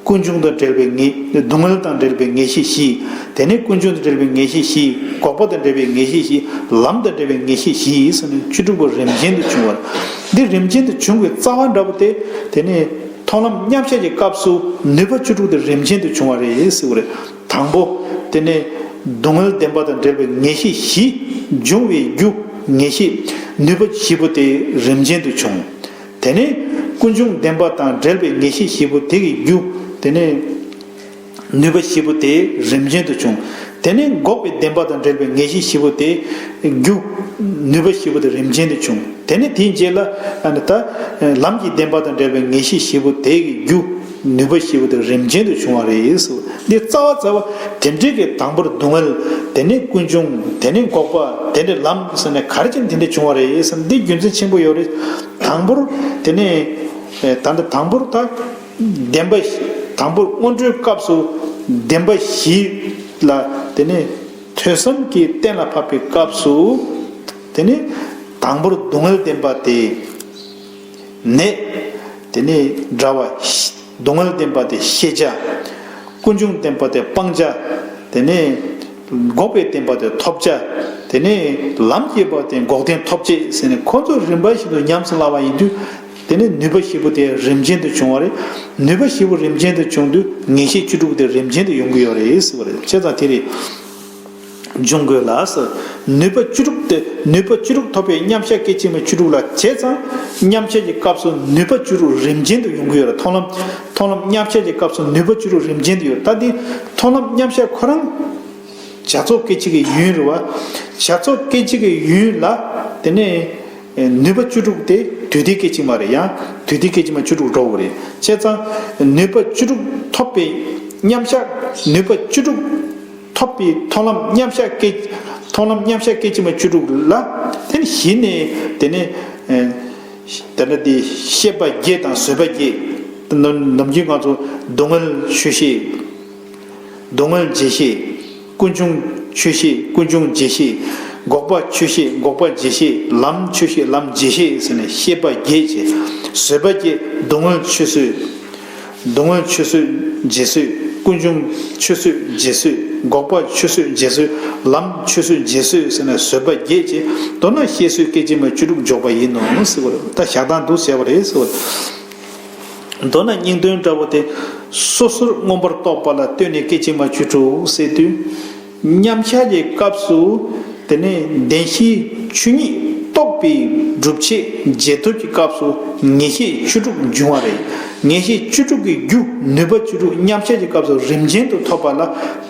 ཀུན་འབྱུང་དང་བྲལ་བའི་ངེས། སྡུག་བསྔལ་དང་བྲལ་བའི་ངེས་ཤེས་བཞི། དེ་ནས་ཀུན་འབྱུང་དང་བྲལ་བའི་ངེས་ཤེས་བཞི། འགོག་པ་དང་བྲལ་བའི་ངེས་ཤེས་བཞི། ལམ་དང་བྲལ་བའི་ངེས་ཤེས་བཞི་ཟེར་ནས་བཅུ་དྲུག་པོ་རིམ་ཅན་དུ་བྱུང་བ་རེད། འདི་རིམ་ཅན་དུ་བྱུང་བའི་རྩ་བ་འདྲ་པོ་དེ། དེ་ནས་མཐོང་ལམ་མཉམ་གཞག་གི་སྐབས་སུ་ནུས་པ་བཅུ་དྲུག་དེ་རིམ་ཅན་དུ་བྱུང་བ་རེད་ཟེར་བ་རེད། དང་པོ། དེ་ནས་སྡུག་བསྔལ་བདེན་པ་དང་བྲལ་བའི་ངེས་ཤེས་བཞི་འབྱུང་བའི་རྒྱུ། ངེས་ཤེས་ནུས་པ་བཞི་པོ་དེ་རིམ་ཅན་དུ་བྱུང་། དེ་ནས་ཀུན་འབྱུང་བདེན་པ་དང་བྲལ་བའི་ངེས་ཤེས་བཞི་པོ་དེ་གི་རྒྱུ། དེ་ནས་ནུས་པ་བཞི་པོ་དེ་རིམ་ཅན་དུ་བྱུང་། དེ་ནས་འགོག་པའི་བདེན་པ་དང་བྲལ་བའི་ངེས་ཤེས་བཞི་པོ་དེ་རྒྱུ། ནུས་པ་བཞི་པོ་དེ་རིམ་ཅན་དུ་བྱུང་། དེ་ནས་དེའི་རྗེས་ལ་ཨ་ནི་ད་ལམ་གྱི་བདེན་པ་དང་བྲལ་བའི་ངེས་ཤེས་བཞི་པོ་དེ་གི་རྒྱུ། ནུས་པ་བཞི་པོ་དེ་རིམ་ཅན་དུ་བྱུང་བ་རེད་ཟེར། འདི་རྩ་བ་རྩ་བ་དེ་འདྲའི་གི་དང་པོར་སྡུག་བསྔལ། དེ་ནས་ཀུན་འབྱུང་། དེ་ནས་འགོག་པ། དེ་ནས་ལམ་ཟེར་ནས་ག་རེ་བྱས་ནས་དེ་འདྲ་བྱུང་བ་རེད་ཟེར་ན། འདི་རྒྱུ་མཚན་ཆེན་པོ་ཡོད་རེད། དང་པོར་དེ་ནས་ད་ལྟ་དང་པོར་ད་བདེན་པ་དང་པོར་སྔོན་འགྲོའི་སྐབས་སུ་བདེན་པ་བཞི་ལ། དེ་ནས་ཐོས་བསམ་གྱིས་གཏན་ལ་ཕབ་པའི་སྐབས་སུ། དེ་ནས་དང་པོར་སྡུག་བསྔལ་བདེན་པ་དེ། ནད། དེ་ནས་དྲི་བ། སྡུག་བསྔལ་བདེན་པ་དེ་ཤེས་བྱ། ཀུན་འབྱུང་བདེན་པ་དེ་སྤང་བྱ། དེ་ནས་འགོག་པའི་བདེན་པ་དེ་ཐོབ་བྱ། དེ་ནས་ལམ་གྱི་བདེན་པ་དེ་འགོག་བདེན་ཐོབ་བྱེད་ཟེར་ནས་ཁོ་ཚོ་རིམ་པ་བཞིན་དུ་ཉམས་སུ་བླངས་པ་ཡིན་དུས། དེ་ནས་ནུས་པ་བཞི་པོ་དེ་རིམ་ཅན་དུ་བྱུང་བ་རེད། ནུས་པ་བཞི་པོ་རིམ་ཅན་དུ་བྱུང་དུས་ངེས་ཤེས་བཅུ་དྲུག་དེ་རིམ་ཅན་དུ་ཡོང་གི་ཡོད་རེད་ཟེར་བ་རེད། བྱས་ཙང་དེ་རེད། འབྱུང་དགོས་ལ་ཟེར། ནུས་པ་བཅུ་དྲུག་དེ། ནུས་པ་བཅུ་དྲུག་ཐོབ་པའི་མཉམ་གཞག་སྐད་ཅིག་མ་བཅུ་དྲུག་ལ་བྱས་ཙང་། མཉམ་གཞག་གི་སྐབས་སུ་ནུས་པ་བཅུ་དྲུག་རིམ་ཅན་དུ་ཡོང་གི་ཡོད་རེད། མཐོང་ལམ། མཐོང་ལམ་མཉམ་གཞག་གི་སྐབས་སུ་ནུས་པ་བཅུ་དྲུག་རིམ་ཅན་དུ་ཡོད། ད་འདི་མཐོང་ལམ་མཉམ་གཞག་ཁོ་རང་ བྱ་རྫོགས་སྐད་ཅིག་གི་ཡུན་རེད་བ། བྱ་རྫོགས་སྐད་ཅིག་གི་ཡུན་ལ་དེ་ནས་ནུས་པ་བཅུ་དྲུག་དེ་དུས་མཐའི་སྐད་ཅིག་མ་རེད། ཡང་དུས་མཐའི་སྐད་ཅིག་མ་བཅུ་དྲུག་འགྲོ་དགོས་རེད། བྱས་ཙང་ནུས་པ་བཅུ་དྲུག་ཐོབ་པའི་མཉམ་གཞག་ནུས་པ་བཅུ་དྲུག་ཐོབ་པའི་མཐོང་ལམ་མཉམ་གཞག་སྐད། མཐོང་ལམ་མཉམ་གཞག་སྐད་ཅིག་མ་བཅུ་དྲུག་ལ་དེ་ནས་གཞི་ནས་དེ་ནས་དེ་ནས་དེ་ཤེས་པ་བརྒྱད་དང་བཟོད་པ་བརྒྱད། ནམ་ནམ་རྒྱུན་ང་ཚོ་སྡུག་བསྔལ་ཆོས་ཤེས། སྡུག་བསྔལ་རྗེས་ཤེས། ཀུན་འབྱུང་ཆོས་ཤེས། ཀུན་འབྱུང་རྗེས་ཤེས། འགོག་པ་ཆོས་ཤེས། འགོག་པ་རྗེས་ཤེས། ལམ་ཆོས་ཤེས། ལམ་རྗེས་ཤེས་ཟེར་ནས་ཤེས་པ་བརྒྱད་བྱས། བཟོད་པ་བརྒྱད། སྡུག་བསྔལ་ཆོས་བཟོད། སྡུག་བསྔལ་ཆོས་བཟོད་རྗེས་བཟོད། ཀུན་འབྱུང་ཆོས་བཟོད་རྗེས་བཟོད། འགོག་པ་ཆོས་བཟོད་རྗེས་བཟོད། ལམ་ཆོས་བཟོད་རྗེས་བཟོད་ཟེར་ནས་བཟོད་པ་བརྒྱད་བྱས། མདོར་ན་ཤེས་བཟོད་སྐད་ཅིག་མ་བཅུ་དྲུག་འཇོག་པ་ཡིན་ནོ་ཟེར་བ་རེད། ད་བཞག་སྟངས་འདུག་བྱས་པ་རེད་ཟེར་བ་རེད། མདོར་ན་སྙིང་དོན་འདྲ་བོ་དེ། སོ་སོར་མངོན་པར་རྟོགས་པ་ལ་ལྟོས་ནས་སྐད་ཅིག་མ་བཅུ་དྲུག་ཟེར་དུས། མཉམ་གཞག་གི་སྐབས་སུ་དེ་ནས་བདེན་བཞིའི་ཆོས་ཉིད་རྟོགས་པའི་སྒྲུབ་བྱེད་རྗེས་ཐོབ་ཀྱི་སྐབས་སུ་ངེས་ཤེས་བཅུ་དྲུག་འབྱུང་བ་རེད། ངེས་ཤེས་བཅུ་དྲུག་གི་རྒྱུ་ནུས་པ་བཅུ་དྲུག་མཉམ་གཞག་གི་སྐབས་སུ་རིམ་ཅན་དུ་ཐོབ་པ་ལ་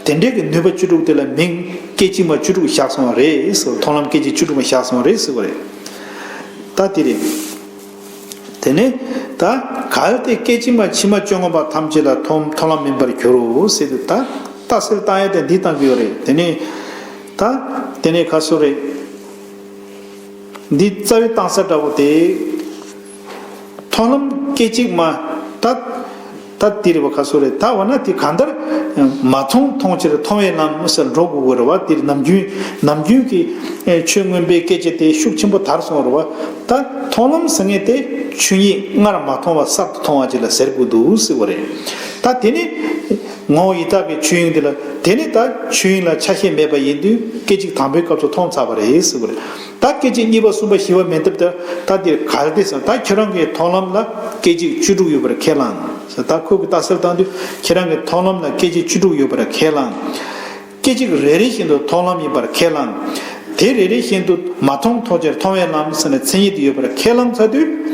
དེ་འདྲའི་གི་ནུས་པ་བཅུ་དྲུག་དེ་ལ་མིང་སྐད་ཅིག་མ་བཅུ་དྲུག་བཞག་སོང་བ་རེད་ཟེར། མཐོང་ལམ་སྐད་ཅིག་བཅུ་དྲུག་མ་བཞག་སོང་བ་རེད་ཟེར་བ་རེད། ད་དེ་རེད། དེ་ནས་ད་གལ་ཏེ་སྐད་ཅིག་མ་ཕྱི་མ་བཅོ་ལྔ་པ་ཐམས་ཅད་ལ་མཐོང་མཐོང་ལམ་མིན་པར་འགྱུར་རོ་ཟེར་དུས། ད་ལྟ་གསལ་བཏང་ཡ་དེ་འདི་བཏང་གི་ཡོད་རེད། དེ་ནས་ད་དེ་ནས་ཁ་སོ་རེད། འདི་རྩ་བའི་བཏང་ས་འདྲ་བོ་དེ། མཐོང་ལམ་སྐད་ཅིག་མ། ད་ད་དེ་རེད་བ། ཁ་སོ་རེད། ད་འོ་ན་དེ་གང་ལྟར་མ་མཐོང་མཐོང་ཕྱིར་མཐོང་བའི་ལམ་ཟེར་འགྲོ་དགོས་ཀྱི་རེད་བ། དེ་ནམ་རྒྱུན་ནམ་རྒྱུན་གྱི་ཆོས་མངོན་པའི་སྐད་ཆ་དེ་ཤུགས་ཆེན་པོ་དར་སོང་རེད་བ། ད་མཐོང་ལམ་ཟེར་མཁན་དེ་ཆོས་ཉིད་སྔར་མ་མཐོང་བ་གསར་དུ་མཐོང་བ་ཅིག་ལ་ཟེར་དགོས་འདུག་ཟེར་བ་རེད། ད་དེ་ནི་ངོ་བོ་ཡི་དྭགས་ཀྱི་ཆོས་དབྱིངས་དེ་ལ། དེ་ནི་ད་ཆོས་དབྱིངས་ལ་ཆ་ཤས་མེད་པ་ཡིན་དུས་སྐད་ཅིག་དང་པོའི་སྐབས་སུ་མཐོང་ཚར་བ་རེད་ཟེར་བ་རེད། ད་སྐད་ཅིག་གཉིས་པ་གསུམ་པ་བཞི་པ་མེད་སྟབས། ད་ད་འདིར་གལ་ཏེ་ཟེར། ད་ཁྱོད་རང་གི་མཐོང་ལམ་ལ་སྐད་ཅིག་བཅུ་དྲུག་ཡོད་པར་ཁས་བླངས་ཟེར། ད་ཁོ་གི་ལྟ་ཚུལ་བཏང་དུས་ཁྱེད་རང་གི་མཐོང་ལམ་ལ་སྐད་ཅིག་བཅུ་དྲུག་ཡོད་པར་ཁས་བླངས། སྐད་ཅིག་རེ་རེ་བཞིན་དུ་མཐོང་ལམ་ཡིན་པར་ཁས་བླངས། དེ་རེ་རེ་བཞིན་དུ་མ་མཐོང་མཐོང་ཕྱིར་མཐོང་བའི་ལམ་ཟེར་ནས་མཚན་ཉིད་དུ་ཡོད་པར་ཁས་བླངས་ཚར་དུས།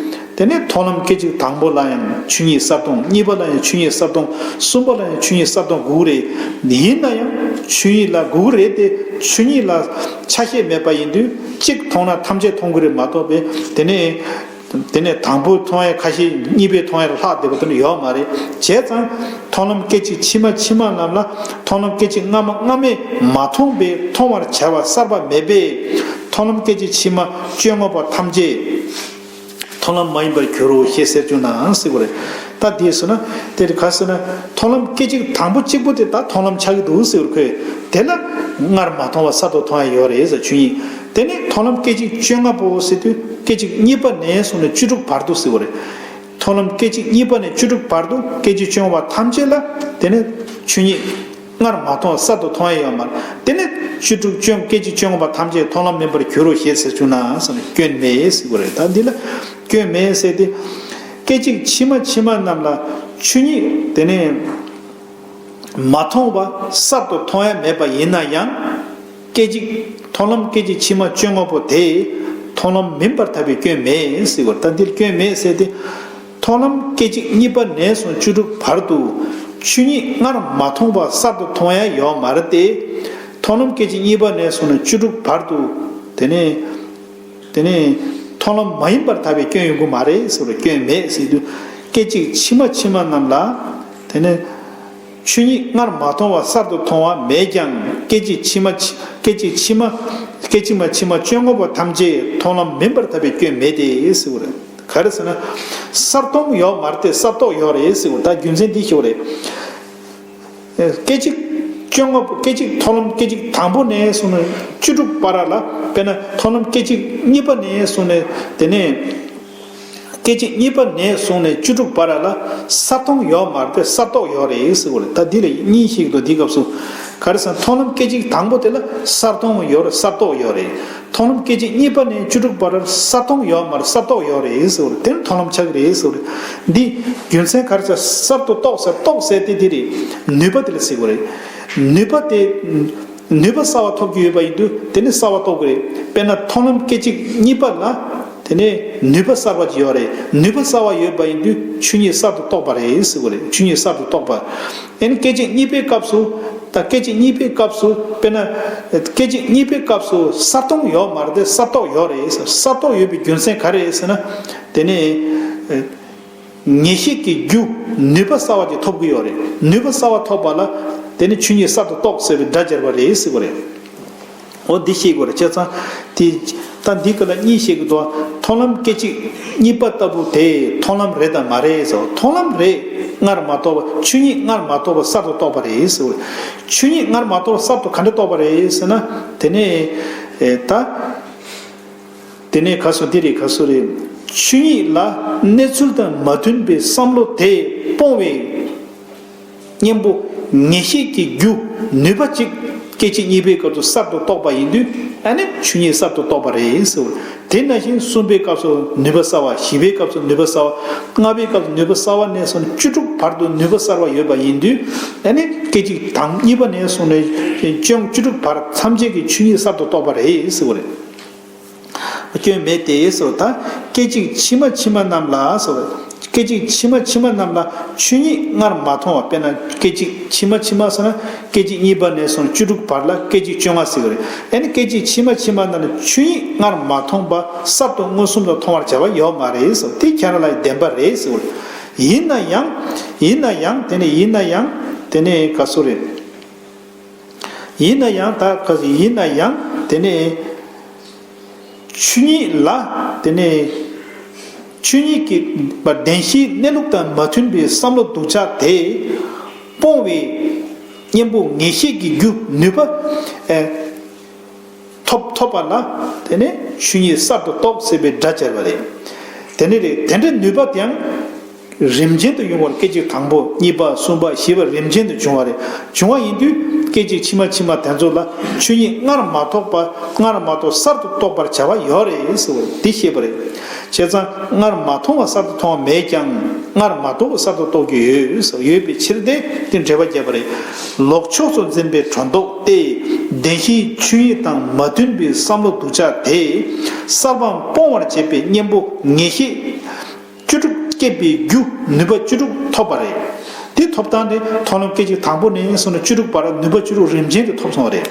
དེ་ནས་མཐོང་ལམ་སྐད་ཅིག་དང་པོ་ལ་ཡང་ཆོས་ཉིད་གསལ་སྟོང་། གཉིས་པ་ལ་ཡང་ཆོས་ཉིད་གསལ་སྟོང་། གསུམ་པ་ལ་ཡང་ཆོས་ཉིད་གསལ་སྟོང་དགོས་རེད། ཡིན་ན་ཡང་ཆོས་ཉིད་ལ་དགོས་རེད་དེ། ཆོས་ཉིད་ལ་ཆ་ཤས་མེད་པ་ཡིན་དུས་གཅིག་མཐོང་ན་ཐམས་ཅད་མཐོང་གི་རེད་མ་གཏོགས་པས། དེ་ནས་དེ་ནས་དང་པོའི་མཐོང་ཡ་ཁ་ཤས་གཉིས་པའི་མཐོང་ཡ་ལ་ལྷག་བསྡད་པ་དེ་འདྲ་ཡོད་མ་རེད། བྱས་ཙང་མཐོང་ལམ་སྐད་ཅིག་ཕྱི་མ་ཕྱི་མ་རྣམས་ལ་མཐོང་ལམ་སྐད་ཅིག་སྔ་མ་སྔ་མས་མ་མཐོང་བས་མཐོང་བར་བྱ་བ་གསར་པ་མེད་པས། མཐོང་ལམ་སྐད་ཅིག་ཕྱི་མ་བཅོ་ལྔ་པ་ཐམས་ཅད་མཐོང་ལམ་མ་ཡིན་པར་འགྱུར་རོ་ཞེས་ཟེར་བྱུང་ན་ཟེར་བ་རེད། ད་དེས་ཟེར་ན་དེར་ག་ཟེར་ན། མཐོང་ལམ་སྐད་ཅིག་དང་པོ་གཅིག་པོ་དེ་ད་མཐོང་ལམ་ཆགས་ཀྱི་འདུག་ཟེར་བར་ཁོས། དེ་ལ་སྔར་མ་མཐོང་བ་གསར་དུ་མཐོང་ཡ་ཡོད་རེད་ཟེར་ཆོས་ཉིད། དེ་ནས་མཐོང་ལམ་སྐད་ཅིག་བཅོ་ལྔ་པོ་ཟེར་དུས་སྐད་ཅིག་གཉིས་པ་ནས་བཟུང་ནས་བཅུ་དྲུག་བར་དུ་ཟེར་བ་རེད། མཐོང་ལམ་སྐད་ཅིག་གཉིས་པ་ནས་བཅུ་དྲུག་བར་དུ་སྐད་ཅིག་བཅོ་ལྔ་པ་ཐམས་ཅད་ལ་དེ་ནས་ཆོས་ཉིད་སྔར་མ་མཐོང་བ་གསར་དུ་མཐོང་ཡ་ཡོད་མ་རེད། དེ་ནས་བཅུ་དྲུག་བཅོ་སྐད་ཅིག་བཅོ་ལྔ་པ་ཐམས་ཅད་མཐོང་ལམ་མིན་པར་འགྱུར་རོ་ཞེས་ཟེར་བྱུང་ན་ཟེར་ནས་སྐྱོན་མེད་ཟེར་དགོས་རེད། ད་འདི་ལ་སྐྱོན་མེད་ཟེར་ཏེ། སྐད་ཅིག་ཕྱི་མ་ཕྱི་མ་རྣམས་ལ་ཆོས་ཉིད་དེ་ནས་མ་མཐོང་བ་གསར་དུ་མཐོང་ཡ་མེད་པ་ཡིན་ན་ཡང་། སྐད་ཅིག་མཐོང་ལམ་སྐད་ཅིག་ཕྱི་མ་བཅོ་ལྔ་པོ་དེ་མཐོང་ལམ་མིན་པར་ཐལ་བའི་སྐྱོན་མེད་ཟེར་བར། ད་འདིར་སྐྱོན་མེད་ཟེར་ཏེ། མཐོང་ལམ་སྐད་ཅིག་གཉིས་པ་ནས་བཟུང་བཅུ་དྲུག་བར་དུ་ཆོས་ཉིད་སྔར་མ་མཐོང་བ་གསར་དུ་མཐོང་ཡ་ཡོད་མ་རེད་དེ། མཐོང་ལམ་སྐད་ཅིག་གཉིས་པ་ནས་བཟུང་ནས་བཅུ་དྲུག་བར་དུ། དེ་ནས་དེ་ནས་མཐོང་ལམ་མ་ཡིན་པར་ཐལ་བའི་སྐྱོན་ཡོང་གི་མ་རེད་ཟེར་བར། སྐྱོན་མེད་ཟེར་དུས་སྐད་ཅིག་ཕྱི་མ་ཕྱི་མ་རྣམས་ལ། དེ་ནས་ཆོས་ཉིད་སྔར་མ་མཐོང་བ་གསར་དུ་མཐོང་བ་མེད་ཀྱང་སྐད་ཅིག་ཕྱི་མ་ཕྱི་སྐད་ཅིག་ཕྱི་མ་སྐད་ཅིག་མ་ཕྱི་མ་བཅོ་ལྔ་པོ་ཐམས་ཅད་མཐོང་ལམ་མིན་པར་ཐལ་བའི་སྐྱོན་མེད་དེ་ཟེར་བ་རེད། ག་རེ་ཟེར་ན། གསར་མཐོང་ཡོད་མ་རེད་དེ་གསར་རྟོག་ཡོད་རེད་ཟེར་བ། ད་རྒྱུ་མཚན་འདི་ཞུ་བ་རེད། སྐད་ཅིག་བཅོ་ལྔ་པོ་སྐད་ཅིག་མཐོང་ལམ་སྐད་ཅིག་དང་པོ་ནས་བཟུང་ནས་བཅུ་དྲུག་བར་ལ། དཔེར་ན་མཐོང་ལམ་སྐད་ཅིག་གཉིས་པ་ནས་བཟུང་ནས་དེ་ནས། སྐད་ཅིག་གཉིས་པ་ནས་བཟུང་ནས་བཅུ་དྲུག་བར་ལ་གསར་མཐོང་ཡོད་མ་རེད་དེ་གསར་རྟོག་ཡོད་རེད་ཟེར་བ་རེད། ད་འདི་ལ་གཉིས་ཤིག་འདུག་འདི་སྐབས་སུ་ག་རེ་ཟེར། མཐོང་ལམ་སྐད་ཅིག་དང་པོ་དེ་ལ་གསར་མཐོང་ཡོད་རེད་གསར་རྟོག་ཡོད་རེད། མཐོང་ལམ་སྐད་ཅིག་གཉིས་པ་ནས་བཅུ་དྲུག་བར་གསར་མཐོང་ཡོད་མ་རེད་གསར་རྟོག་ཡོད་རེད་ཟེར་བ་རེད། དེ་ནི་མཐོང་ལམ་ཆགས་ཀྱི་རེད་ཟེར་བ་རེད། འདི་རྒྱུ་མཚན་ག་རེ་ཟེར། གསར་དུ་རྟོགས་ཟེར་རྟོགས་ཟེར་དེ་འདི་རེད། ནུས་པ་དེ་ལ་ཟེར་བ་རེད། ནུས་པ་དེ། ནུས་པ་གསར་བ་ཐོབ་ཀྱི་ཡོད་པ་ཡིན་དུས་དེ་ནི་གསར་བ་རྟོགས་ཀྱི་རེད། དཔེར་ན་མཐོང་ལམ་སྐད་ཅིག་གཉིས་པ་ལ། དེ་ནས་ནུས་པ་གསར་བ་ཅིག་ཡོད་རེད། ནུས་པ་གསར་བ་ཡོད་པ་ཡིན་དུས་ཆོས་ཉིད་གསར་དུ་རྟོགས་པ་རེད་ཟེར་བ་རེད། ཆོས་ཉིད་གསར་དུ་རྟོགས་པ། ཨེ་ནི་སྐད་ཅིག་གཉིས་པའི་སྐབས་སུ། ད་སྐད་ཅིག་གཉིས་པའི་སྐབས་སུ་དཔེར་ན་སྐད་ཅིག་གཉིས་པའི་སྐབས་སུ་གསལ་སྟོང་ཡོད་མ་རེད་དེ། གསལ་རྟོགས་ཡོད་རེད་ཟེར། གསལ་རྟོགས་ཡོད་པའི་རྒྱུ་མཚན་ག་རེ་རེད་ཟེར་ན། དེ་ནི་ངེས་ཤེས་ཀྱི་རྒྱུ་ནུས་པ་གསར་བ་ཅིག་ཐོབ་ཀྱི་ཡོད་རེད། ནུས་པ་གསར་བ་ཐོབ་པ་ལ་དེ་ནི་ཆོས་ཉིད་གསར་དུ་རྟོགས་ཟེར་བའི་སྒྲ་སྦྱར་བ་རེད་ཟེར་བ་རེད། འོ་འདི་ཤེས་དགོས་རེད། བྱས་ཙང་དེ་ད་འདི་ག་ལ་གཉིས་ཤེས་ཀྱི་འདུག་མཐོང་ལམ་སྐད་ཅིག་གཉིས་པ་ལྟ་བུ་དེ་མཐོང་ལམ་རེད་དམ་མ་རེད་ཟེར། མཐོང་ལམ་རེད། སྔར་མ་རྟོགས་པ་ཆོས་ཉིད་སྔར་མ་རྟོགས་པ་གསར་དུ་རྟོགས་པ་རེད་ཟེར། ཆོས་ཉིད་སྔར་མ་རྟོགས་པ་གསར་དུ་ག་འདྲ་རྟོགས་པ་རེད་ཟེར་ན། དེ་ནས་ཨེ་ད། དེ་ནས་ག་སོ་དེ་རེད་ག་སོ་རེད། ཆོས་ཉིད་ལ་གནས་ཚུལ་དང་མ་མཐུན་པའི་བསམ་བློ་དེ་སྤོང་བའི་གཉེན་པོ་ངེས་ཤེས་ཀྱི་རྒྱུ་ནུས་པ་གཅིག་སྐད་ཅིག་གཉིས་པའི་སྐབས་སུ་གསར་དུ་རྟོགས་པ་ཡིན་དུས། ཨ་ནི་ཆོས་ཉིད་གསར་དུ་རྟོགས་པ་རེད་ཟེར། དེ་ནང་བཞིན་གསུམ་པའི་སྐབས་སུ་ནུས་པ་གསར་བ། བཞི་པའི་སྐབས་སུ་ནུས་པ་གསར་བ། ལྔ་པའི་སྐབས་སུ་ནུས་པ་གསར་བ་ནས་བཟུང་བཅུ་དྲུག་བར་དུ་ནུས་པ་གསར་བ་ཡོད་པ་ཡིན་དུས། ཨ་ནི་སྐད་ཅིག་དང་གཉིས་པ་ནས་བཟུང་ནས་སྐྱོན་བཅུ་དྲུག་བར་ཐམས་ཅད་ཀྱི་ཆོས་ཉིད་གསར་དུ་རྟོགས་པ་རེད་ཟེར་བ་རེད། སྐྱོན་མེད་དེ་ཟེར་བ་དང་། སྐད་ཅིག་ཕྱི་མ་ཕྱི་མ་རྣམས་ལ་ཟེར་བ། སྐད་ཅིག་ཕྱི་མ་ཕྱི་མ་རྣམས་ལ་ཆོས་ཉིད་སྔར་མ་མཐོང་བ། དཔེར་ན་སྐད་ཅིག་ཕྱི་མ་ཕྱི་མ་ཟེར་ན་སྐད་ཅིག་གཉིས་པ་ནས་བཟུང་བཅུ་དྲུག་བར་ལ་སྐད་ཅིག་བཅོ་ལྔ་ཟེར་བ་རེད། ཨ་ནི་སྐད་ཅིག་ཕྱི་མ་ཕྱི་མ་རྣམས་ལ་ཆོས་ཉིད་སྔར་མ་མཐོང་བ་གསར་དུ་མངོན་སུམ་དུ་མཐོང་བར་བྱ་བ་ཡོད་མ་རེད་ཟེར་བ། དེ་ཁྱེད་རང་ལ་བདེན་པ་རེད་ཟེར་བ་རེད། ཡིན་ན་ཡང་། ཡིན་ན་ཡང་། དེ་ནི་ཡིན་ན་ཡང་། དེ་ནི་ག་སོ་རེད། ཡིན་ན་ཡང་། ད་ག་ཡིན་ན་ཡང་། དེ་ནི་ཆོས་ཉིད་ལ། དེ་ནི་ཆོས་ཉིད་ཀྱི་བདེན་བཞིའི་གནས་ལུགས་དང་མ་མཐུན་པའི་བསམ་བློ་སྡུག་ཅག་དེ་སྤོང་བའི་གཉེན་པོ་ངེས་ཤེས་ཀྱི་རྒྱུ་ནུས་པ་ཨེ་ཐོབ་ཐོབ་པ་ལ། དེ་ནི་ཆོས་ཉིད་གསར་དུ་རྟོགས་ཟེར་བའི་སྒྲ་སྦྱར་བ་རེད། དེ་ནི་རེད། དེ་འདྲའི་ནུས་པ་དེའང་རིམ་ཅན་དུ་ཡོང་བར། སྐད་ཅིག་དང་པོ། གཉིས་པ། གསུམ་པ། བཞི་པ་རིམ་ཅན་དུ་འབྱུང་བ་རེད། འབྱུང་བ་ཡིན་དུས་སྐད་ཅིག་ཕྱི་མ་ཕྱི་མ་དེ་ཚོ་ལ་ཆོས་ཉིད་སྔར་མ་རྟོགས་པ། སྔར་མ་རྟོགས་གསར་དུ་རྟོགས་པར་བྱ་བ་ཡོད་རེད་ཟེར་བ་འདི་ཤེས་པ་རེད། བྱས་ཙང་སྔར་མ་མཐོང་བ་གསར་དུ་མཐོང་བ་མེད་ཀྱང་། སྔར་མ་རྟོགས་པ་གསར་དུ་རྟོགས་རྒྱུ་ཡོད་ཟེར། ཡོད་པའི་ཕྱིར་ཏེ། དེ་འགྲེལ་པ་བརྒྱབ་པ་རེད། ལོག་ཕྱོགས་སུ་འཛིན་པའི་སྒྲོ་འདོགས་ཏེ། བདེན་བཞིའི་ཆོས་ཉིད་དང་མ་མཐུན་པའི་བསམ་བློ་སྡུག་ཅག་དེས་གསར་བའམ་སྤོང་བར་བྱེད་པའི་གཉེན་པོ་ངེས་ཤེས་བཅུ་དྲུག་སྐྱེད་པའི་རྒྱུ་ནུས་པ་བཅུ་དྲུག་ཐོབ་པ་རེད། དེ་ཐོབ་སྟངས་དེ་མཐོང་ལམ་སྐད་ཅིག་དང་པོ་ནས་བཟུང་ནས་བཅུ་དྲུག་བར་ནུས་པ་བཅུ་དྲུག་རིམ་ཅན་དུ་ཐོབ་སོང་བ་རེད།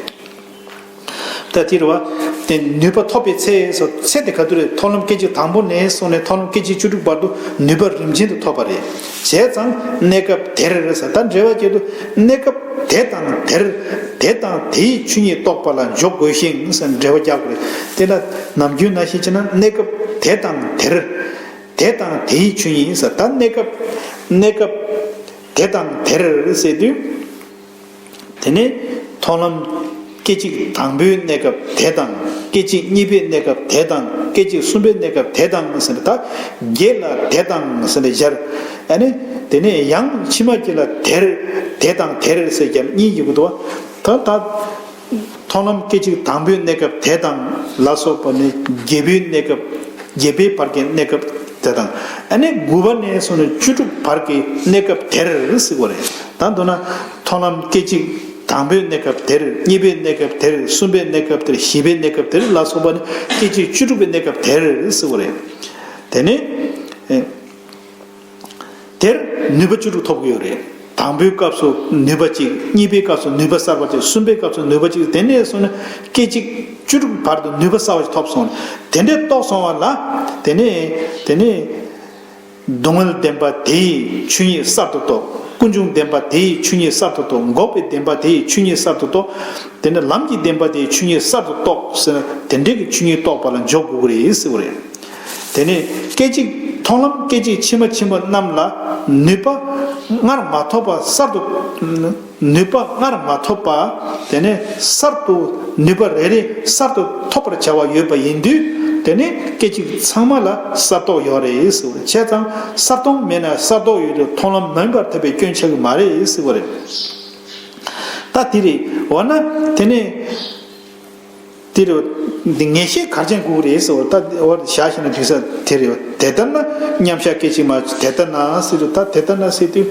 ད་དེ་རེད་བ། དེ་ནུས་པ་ཐོབ་པའི་ཚེ་སོ། ཚེ་དེ་ག་དུས་རེད། མཐོང་ལམ་སྐད་ཅིག་དང་པོ་ནས་བཟུང་ནས་མཐོང་ལམ་སྐད་ཅིག་བཅུ་དྲུག་བར་དུ་ནུས་པ་རིམ་ཅན་དུ་ཐོབ་པ་རེད། བྱས་ཙང་གནས་སྐབས་དེར་ཟེར། ད་འགྲེལ་བ་བྱེད་དུས་གནས་སྐབས་དེ་དང་དེར། དེ་དང་དེའི་ཆོས་ཉིད་རྟོགས་པ་ལ་འཇོག་དགོས་ཤིང་ཟེར་འགྲེལ་བ་རྒྱག་དགོས་རེད། དེ་ལ་ནམ་རྒྱུན་ནང་བཞིན་བྱས་ན་གནས་སྐབས་དེ་དང་དེར། དེ་དང་དེའི་ཆོས་ཉིད་ཟེར། ད་གནས་སྐབས། གནས་སྐབས་དེ་དང་དེར་ཟེར་དུས། དེ་ནས་མཐོང་ལམ་སྐད་ཅིག་དང་པོའི་གནས་སྐབས་དེ་དང་། སྐད་ཅིག་གཉིས་པའི་གནས་སྐབས་དེ་དང་། སྐད་ཅིག་གསུམ་པའི་གནས་སྐབས་དེ་དང་ཟེར་ནས། ད་བརྒྱད་ལ་དེ་དང་ཟེར་ནས་སྦྱར། ཨ་ནི་དེ་ནས་ཡང་ཕྱི་མ་གཅིག་ལ་དེར། དེ་དང་དེར་ཟེར་སྦྱར། གཉིས་ཡོད་ཀྱི་འདུག་བ། ད་ད་མཐོང་ལམ་སྐད་ཅིག་དང་པོའི་གནས་སྐབས་དེ་དང་ལ་སོགས་པ་ནི་བརྒྱད་པའི་གནས་སྐབས། བརྒྱད་པའི་བར་གྱི་གནས་སྐབས་དེ་དང་། ཨ་ནི་དགུ་པ་ནས་བཟུང་ནས་བཅུ་དྲུག་བར་གྱི་གནས་སྐབས་དེར་ཟེར་བ་རེད། ད་མདོར་ན་མཐོང་ལམ་སྐད་ཅིག་དང་པོའི་གནས་སྐབས་དེར། གཉིས་པའི་གནས་སྐབས་དེར། གསུམ་པའི་གནས་སྐབས་དེར། བཞི་པའི་གནས་སྐབས་དེར་ལ་སོགས་པ་ནི་སྐད་ཅིག་བཅུ་དྲུག་པའི་གནས་སྐབས་དེར་ཟེར་བ་རེད། དེ་ནས་ཨེ། དེར་ནུས་པ་བཅུ་དྲུག་ཐོབ་ཀྱི་ཡོད་རེད། དང་པོའི་སྐབས་སུ་ནུས་པ་གཅིག། གཉིས་པའི་སྐབས་སུ་ནུས་པ་གསར་པ་གཅིག། གསུམ་པའི་སྐབས་སུ་ནུས་པ་གཅིག། དེ་ནས་བཟུང་ནས་སྐད་ཅིག་བཅུ་དྲུག་བར་དུ་ནུས་པ་གསར་པ་ཞིག་ཐོབ་སོང་། དེ་འདྲའི་རྟོགས་སོང་བ་ལ། དེ་ནས། དེ་ནས་སྡུག་བསྔལ་བདེན་པ་དེའི་ཆོས་ཉིད་གསར་དུ་རྟོགས། ཀུན་འབྱུང་བདེན་པ་དེའི་ཆོས་ཉིད་གསར་དུ་རྟོགས། འགོག་པའི་བདེན་པ་དེའི་ཆོས་ཉིད་གསར་དུ་རྟོགས། དེ་ནས་ལམ་གྱི་བདེན་པ་དེའི་ཆོས་ཉིད་གསར་དུ་རྟོགས་ཟེར་ན། དེ་འདྲའི་གི་ཆོས་ཉིད་རྟོགས་པ་ལ་འཇོག་དགོས་ཀྱི་རེད་ཟེར་བ་རེད། དེ་ནས་སྐད་ཅིག་མཐོང་ལམ་སྐད་ཅིག་ཕྱི་མ་ཕྱི་མ་རྣམས་ལ་ནུས་པ་སྔར་མ་ཐོབ་པ་གསར་དུ། ནུས་པ་སྔར་མ་ཐོབ་པ། དེ་ནས་གསར་དུ་ནུས་པ་རེ་རེ་གསར་དུ་ཐོབ་པར་བྱ་བ་ཡོད་པ་ཡིན་དུས། དེ་ནས་སྐད་ཅིག་ཚང་མ་ལ་གསར་རྟོགས་ཡོད་རེད་ཟེར་བ་རེད། བྱས་ཙང་གསར་སྟོང་མེད་ན་གསར་རྟོགས་ཡོད་དུས་མཐོང་ལམ་མིན་པར་ཐལ་བའི་སྐྱོན་ཆགས་ཀྱི་མ་རེད་ཟེར་བ་རེད། ད་དེ་རེད། འོ་ན་དེ་ནས། དེ་རེད། འདི་ངེས་ཤེས་གར་ཅན་དགོས་རེད་ཟེར་བ། ད་འོ་བཞག་ཤེ་ན་འགྲིག་ས་དེ་རེད། དེ་ལྟར་ན་མཉམ་གཞག་སྐད་ཅིག་མ། དེ་ལྟར་ན་ཟེར་དུས། ད་དེ་ལྟར་ན་ཟེར་དུས།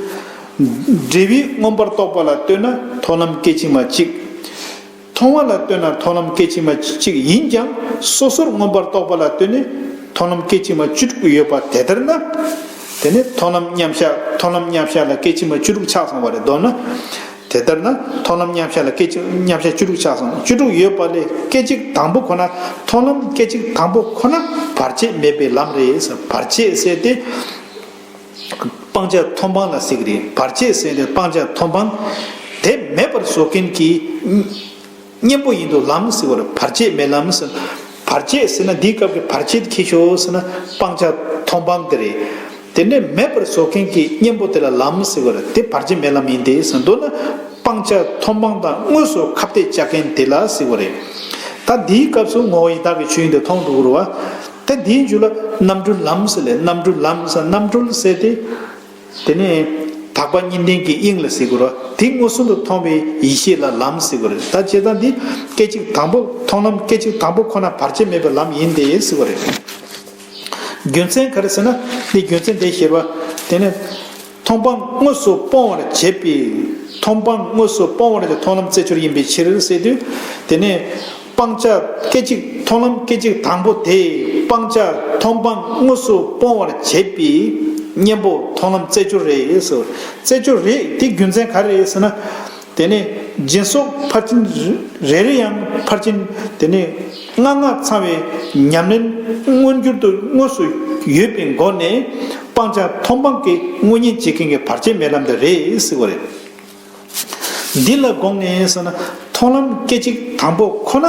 འབྲས་བུའི་མངོན་པར་རྟོགས་པ་ལ་ལྟོས་ན་མཐོང་ལམ་སྐད་ཅིག་མ་གཅིག། མཐོང་བ་ལ་ལྟོས་ན་མཐོང་ལམ་སྐད་ཅིག་མ་གཅིག་ཡིན་ཀྱང་། སོ་སོར་མངོན་པར་རྟོགས་པ་ལ་ལྟོས་ནས་མཐོང་ལམ་སྐད་ཅིག་མ་བཅུ་དྲུག་ཡོད་པ་དེ་ལྟར་ན། དེ་ནི་མཐོང་ལམ་མཉམ་གཞག། མཐོང་ལམ་མཉམ་གཞག་ལ་སྐད་ཅིག་མ་བཅུ་དྲུག་ཆགས་སོང་བ་རེད། མདོར་ན། དེ་ལྟར་ན་མཐོང་ལམ་མཉམ་གཞག་ལ་སྐད་ཅིག་མཉམ་གཞག་བཅུ་དྲུག་ཆགས་སོང་། བཅུ་དྲུག་ཡོད་པ་ལས་སྐད་ཅིག་དང་པོ་ཁོ་ན། མཐོང་ལམ་སྐད་ཅིག་དང་པོ་ཁོ་ན་བར་ཆད་མེད་པའི་ལམ་རེད་ཟེར། བར་ཆད་ཟེར་ཏེ་སྤང་བྱ་མཐོང་སྤང་ལ་ཟེར་གི་རེད། བར་ཆད་ཟེར་ཏེ་སྤང་བྱ་མཐོང་སྤང་དེ་མེད་པར་བཟོ་མཁན་གྱི་གཉེན་པོ་ཡིན་དུས་ལམ་ཟེར་བ་རེད། བར་ཆད་མེད་ལམ་ཟེར། བར་ཆད་ཟེར་ན་འདིའི་སྐབས་ཀྱི་བར་ཆད་ཁྱེར་ཤོག་ཟེར་ན་སྤང་བྱ་མཐོང་སྤང་དེ་རེད། དེ་འདྲ་མེད་པར་བཟོ་མཁན་གྱི་གཉེན་པོ་དེ་ལ་ལམ་ཟེར་བ་རེད། དེ་བར་ཆད་མེད་ལམ་ཡིན་ཏེ་ཟེར། མདོར་ན་སྤང་བྱ་མཐོང་སྤང་དང་དངོས་སུ་ཁ་གཏད་བཅག་མཁན་དེ་ལ་ཟེར་བ་རེད། ད་འདིའི་སྐབས་སུ་ངོ་བོ་ཡི་དྭགས་ཀྱི་ཆོས་དབྱིངས་དེ་མཐོང་འགྲོ་གི་རེད་བ། ད་འདིའི་མཇུག་ལ་རྣམ་གྲོལ་ལམ་ཟེར་ལས། རྣམ་གྲོལ་ལམ་ཟེར། རྣམ་གྲོལ་ཟེར་ཏེ། དེ་ནས་དག་པ་གཉིས་ལྡན་གྱི་དབྱིངས་ལ་ཟེར་དགོས་རེད། དེ་མངོན་སུམ་དུ་མཐོང་བའི་ཡེ་ཤེས་ལ་ལམ་ཟེར་དགོས་རེད། ད་བྱས་ཙང་འདི་སྐད་ཅིག་དང་པོ། མཐོང་ལམ་སྐད་ཅིག་དང་པོ་ཁོ་ན་བར་ཆད་མེད་པའི་ལམ་ཡིན་ཏེ་ཟེར་དགོས་རེད། རྒྱུ་མཚན་ག་རེ་ཟེར་ན། འདི་རྒྱུ་མཚན་དེ་ཞེས་པ། དེ་ནས་མཐོང་སྤང་དངོས་སུ་སྤོང་བར་བྱེད་པའི། མཐོང་སྤང་དངོས་སུ་སྤོང་བར་བྱེད་མཐོང་ལམ་རྩེ་སྦྱོར་ཡིན་པའི་ཕྱིར་ཟེར་དུས། དེ་ནས། སྤང་བྱ་སྐད་ཅིག་མཐོང་ལམ་སྐད་ཅིག་དང་པོ་དེ་སྤང་བྱ་མཐོང་སྤང་དངོས་སུ་སྤོང་བར་བྱེད་པའི་གཉེན་པོ་མཐོང་ལམ་རྩེ་སྦྱོར་རེད་ཟེར། རྩེ་སྦྱོར་རེད། དེ་རྒྱུ་མཚན་ག་རེ་རེད་ཟེར་ན། དེ་ནས་སྦྱིན་སོགས་ཕར་ཕྱིན་རེ་རེ་ཡང་ཕར་ཕྱིན། དེ་ནས་སྔ་སྔ་ཚང་བའི་ཉམས་ལེན་མངོན་གྱུར་དུ་དངོས་སུ་ཡོད་པའི་སྒོ་ནས་སྤང་བྱ་མཐོང་སྤང་གི་དངོས་གཉེན་བྱེད་མཁན་གྱི་བར་ཆད་མེད་ལམ་དེ་རེད་ཟེར་བ་རེད། འདི་ལ་དགོངས་ནས་ཟེར་ན། མཐོང་ལམ་སྐད་ཅིག་དང་པོ་ཁོ་ན་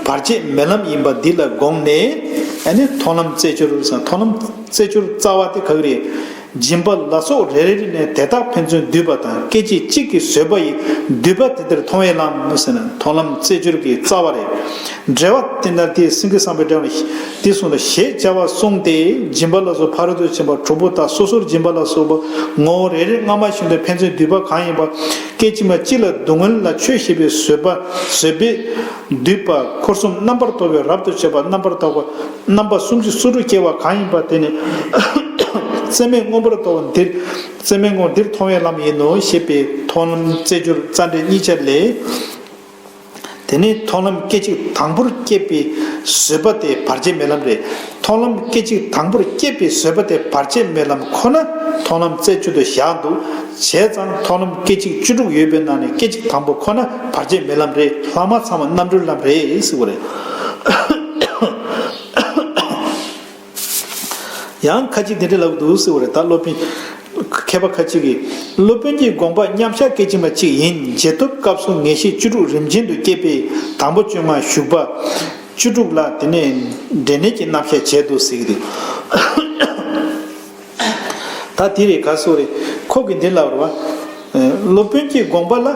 བར་ཆད་མེད་ལམ་ཡིན་པ་འདི་ལ་དགོངས་ནས། ཨ་ནི་མཐོང་ལམ་རྩེ་སྦྱོར་ཟེར། མཐོང་ལམ་རྩེ་སྦྱོར་རྩ་བ་དེ་ག་གི་རེད། སྦྱིན་པ་ལ་སོགས་རེ་རེ་ནས་དེ་དག་ཕན་ཚུན་བསྡུས་པ་དང་། སྐད་ཅིག་གཅིག་གིས་བཟོད་པ་ཡིས་བསྡུས་པ་དེ་དེར་མཐོང་བའི་ལམ་ཟེར་ན། མཐོང་ལམ་རྩེ་སྦྱོར་གྱི་རྩ་བ་རེད། འགྲེལ་པ་དེ་ལྟར་ཏེ། སེང་གེ་བསམ་པའི་འགྲེལ་པ་ནི་འདི་གསུངས་ལ། ཞེས་བྱ་བ་གསུངས་ཏེ། སྦྱིན་པ་ལ་སོགས་ཕ་རོལ་ཏུ་ཕྱིན་པ་དྲུག་པོ་དག་སོ་སོར་སྦྱིན་པ་ལ་སོགས་པ་ངོ་བོ་རེ་རེ་སྔ་མ་བཞིན་དུ་ཕན་ཚུན་བསྡུས་པ་གང་ཡིན་པ། སྐད་ཅིག་མ་གཅིག་ལ་སྡུག་བསྔལ་ལ་ཆོས་བཤད་པའི་བཟོད་པ། བཟོད་པས་བསྡུས་པ། འཁོར་གསུམ་རྣམ་པར་རྟོག་པའི་རབ་ཏུ་བྱེད་པ། རྣམ་པར་དག་པ། རྣམ་པ་སུམ་ཅུ་སོ་དྲུག་སྐྱེ་བ་གང་ཡིན་པ། དེ་ནི་ཚད་མས་མངོན་པར་རྟོགས་པ་འདིར། ཚད་མས་མངོན་འདིར་མཐོང་བའི་ལམ་ཡིན་ནོ་ཞེས་པའི་མཐོང་ལམ་རྩེ་སྦྱོར་རྩ་འགྲེལ་གཉིས་ཆར་ལས། དེ་ནས་མཐོང་ལམ་སྐད་ཅིག་དང་པོར་སྐྱེས་པའི་བཟོད་པ་དེ་བར་ཆད་མེད་ལམ་རེད། མཐོང་ལམ་སྐད་ཅིག་དང་པོར་སྐྱེས་པའི་བཟོད་པ་དེ་བར་ཆད་མེད་ལམ་ཁོ་ན་མཐོང་ལམ་རྩེ་སྦྱོར་དུ་བཞག་འདུག། བྱས་ཙང་མཐོང་ལམ་སྐད་ཅིག་བཅུ་དྲུག་ཡོད་པའི་ནང་ནས་སྐད་ཅིག་དང་པོ་ཁོ་ན་བར་ཆད་མེད་ལམ་རེད། ལྷག་མ་ཚང་མ་རྣམ་གྲོལ་ལམ་རེད་ཟེར་བ་རེད། ཡང་ཁ་ཅིག་དེ་འདྲ་ལབ་འདུག་ཟེར་བ་རེད། ད་སློབ་དཔོན། མཁས་པ་ཁ་ཅིག་གིས། སློབ་དཔོན་གྱི་དགོངས་པ་མཉམ་གཞག་སྐད་ཅིག་མ་གཅིག་ཡིན། རྗེས་ཐོབ་སྐབས་སུ་ངེས་ཤེས་བཅུ་དྲུག་རིམ་ཅན་དུ་སྐྱེས་པའི་དང་པོ་བཅོ་ལྔ་ཞུགས་པ་བཅུ་དྲུག་ལ་དེ་ནས་འབྲས་གནས་ཀྱི་རྣམ་གཞག་བྱས་འདུག་ཟེར་གྱི་འདུག། ད་དེ་རེད་ག་སོ་རེད། ཁོ་གིས་འདི་ལབ་རེད་བ། སློབ་དཔོན་གྱི་དགོངས་པ་ལ་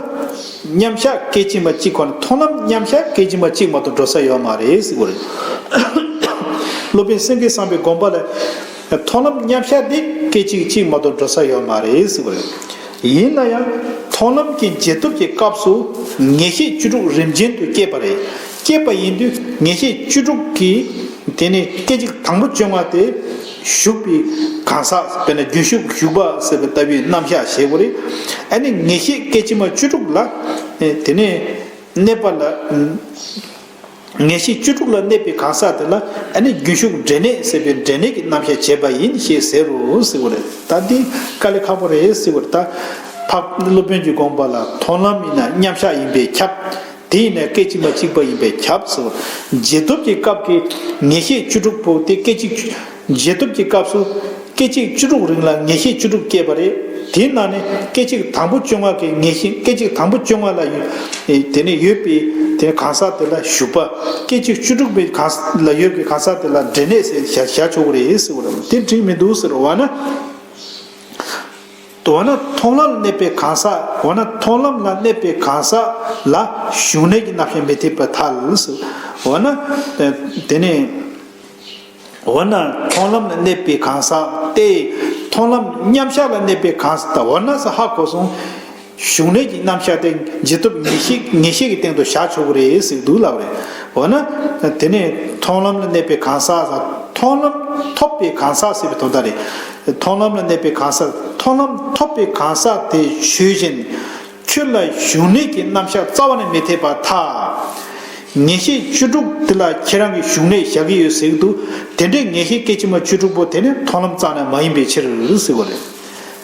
མཉམ་གཞག་སྐད་ཅིག་མ་གཅིག་ཁོ་ན། མཐོང་ལམ་མཉམ་གཞག་སྐད་ཅིག་མ་གཅིག་མ་གཏོགས་འགྲོ་ས་ཡོད་མ་རེད་ཟེར་གྱི་རེད། སློབ་དཔོན་སེང་གེ་བསམ་པའི་དགོངས་པ་ལ། མཐོང་ལམ་མཉམ་གཞག་དེ་སྐད་ཅིག་གཅིག་མ་གཏོགས་འགྲོ་ས་ཡོད་མ་རེད་ཟེར་བ་རེད། ཡིན་ན་ཡང་མཐོང་ལམ་གྱི་རྗེས་ཐོབ་ཀྱི་སྐབས་སུ་ངེས་ཤེས་བཅུ་དྲུག་རིམ་ཅན་དུ་སྐྱེས་པ་རེད། སྐྱེས་པ་ཡིན་དུས་ངེས་ཤེས་བཅུ་དྲུག་གི་དེ་ནི་སྐད་ཅིག་དང་པོ་བཅོ་ལྔ་དེ་ཞུགས་པའི་གང་ཟག། དཔེར་ན་རྒྱུན་ཞུགས་ཞུགས་པ་ཟེར་བའི་ལྟ་བུའི་རྣམ་གཞག་བྱེད་དགོས་རེད། ཨ་ནི་ངེས་ཤེས་སྐད་ཅིག་མ་བཅུ་དྲུག་ལ་དེ་ནི་གནས་པ་ལ། ངེས་ཤེས་བཅུ་དྲུག་ལ་གནས་པའི་གང་ཟག་དེ་ལ་ཨ་ནི་རྒྱུན་ཞུགས་འབྲས་གནས་ཟེར་བའི་འབྲས་གནས་ཀྱི་རྣམ་གཞག་བྱེད་པ་ཡིན་ཞེས་ཟེར་རོ་ཟེར་བ་རེད། ད་འདི་དཀའ་ལས་ཁག་པོ་རེད་ཟེར་བ་རེད། ད་འཕགས་སློབ་དཔོན་གྱི་དགོངས་པ་ལ་མཐོང་ལམ་ཡིན་ན་མཉམ་གཞག་ཡིན་པས་ཁྱབ། དེ་ཡིན་ན་སྐད་ཅིག་མ་གཅིག་པ་ཡིན་པས་ཁྱབ་ཟེར་བ། རྗེས་ཐོབ་ཀྱི་སྐབས་ཀྱི་ངེས་ཤེས་བཅུ་དྲུག་པོ་དེ་སྐད་ཅིག་རྗེས་ཐོབ་ཀྱི་སྐབས་སུ་སྐད་ཅིག་བཅུ་དྲུག་རིང་ལ་ངེས་ཤེས་བཅུ་དྲུག་སྐྱེས་པ་རེད། དེའི་ནང་ནས་སྐད་ཅིག་དང་པོ་བཅོ་ལྔ་གི་ངེས་ཤེས། སྐད་ཅིག་དང་པོ་བཅོ་ལྔ་ལ་ཡོད། དེ་ནས་ཡོད་པའི་དེ་གང་ཟག་དེ་ལ་ཞུགས་པ། སྐད་ཅིག་བཅུ་དྲུག་པའི་གང་ལ་ཡོད་པའི་གང་ཟག་དེ་ལ་འབྲས་གནས་ཟེར་བཞག་བཞག་ཆོག་གི་རེད་ཟེར་བ་རེད། དེ་འགྲིག་མི་འདུག་ཟེར་བ་ན། འོ་ན་མཐོང་ལམ་ལ་གནས་པའི་གང་ཟག། འོ་ན་མཐོང་ལམ་ལ་གནས་པའི་གང་ཟག་ལ་ཞུགས་གནས་ཀྱི་རྣམ་གཞག་མི་འཐད་པར་ཐལ་ཟེར། འོ་ན་དེ་ནས། འོ་ན་མཐོང་ལམ་ལ་གནས་པའི་གང་ཟག་སྟེ། མཐོང་ལམ་མཉམ་གཞག་ལ་གནས་པའི་གང་ཟག་དང་། འོ་ན་ཟེར་ཧ་གོ་སོང་། ཞུགས་གནས་ཀྱི་རྣམ་གཞག་དེ་རྗེས་ཐོབ་ངེས་ཤེས། ངེས་ཤེས་ཀྱི་སྟེང་དུ་བཞག་ཆོག་གི་རེད་ཟེར་གྱི་འདུག་ལབ་རེད། འོ་ན་དེ་ནས་མཐོང་ལམ་ལ་གནས་པའི་གང་ཟག་དང་། མཐོང་ལམ་ཐོབ་པའི་གང་ཟག་ཟེར་བའི་དོན་དག་རེད། མཐོང་ལམ་ལ་གནས་པའི་གང་ཟག། མཐོང་ལམ་ཐོབ་པའི་གང་ཟག་དེ་ཆོས་ཅན། ཁྱོད་ལ་ཞུགས་གནས་ཀྱི་རྣམ་གཞག་རྩ་བ་ནས་མི་འཐད་པར་ཐལ། ངེས་ཤེས་བཅུ་དྲུག་དེ་ལ་ཁྱེད་རང་གིས་ཞུགས་གནས་བཞག་གི་ཡོད་ཟེར་གྱི་འདུག། དེ་འདྲའི་ངེས་ཤེས་སྐད་ཅིག་མ་བཅུ་དྲུག་པོ་དེ་ནི་མཐོང་ལམ་རྩ་ནས་མ་ཡིན་པའི་ཕྱིར་ཟེར་བ་རེད།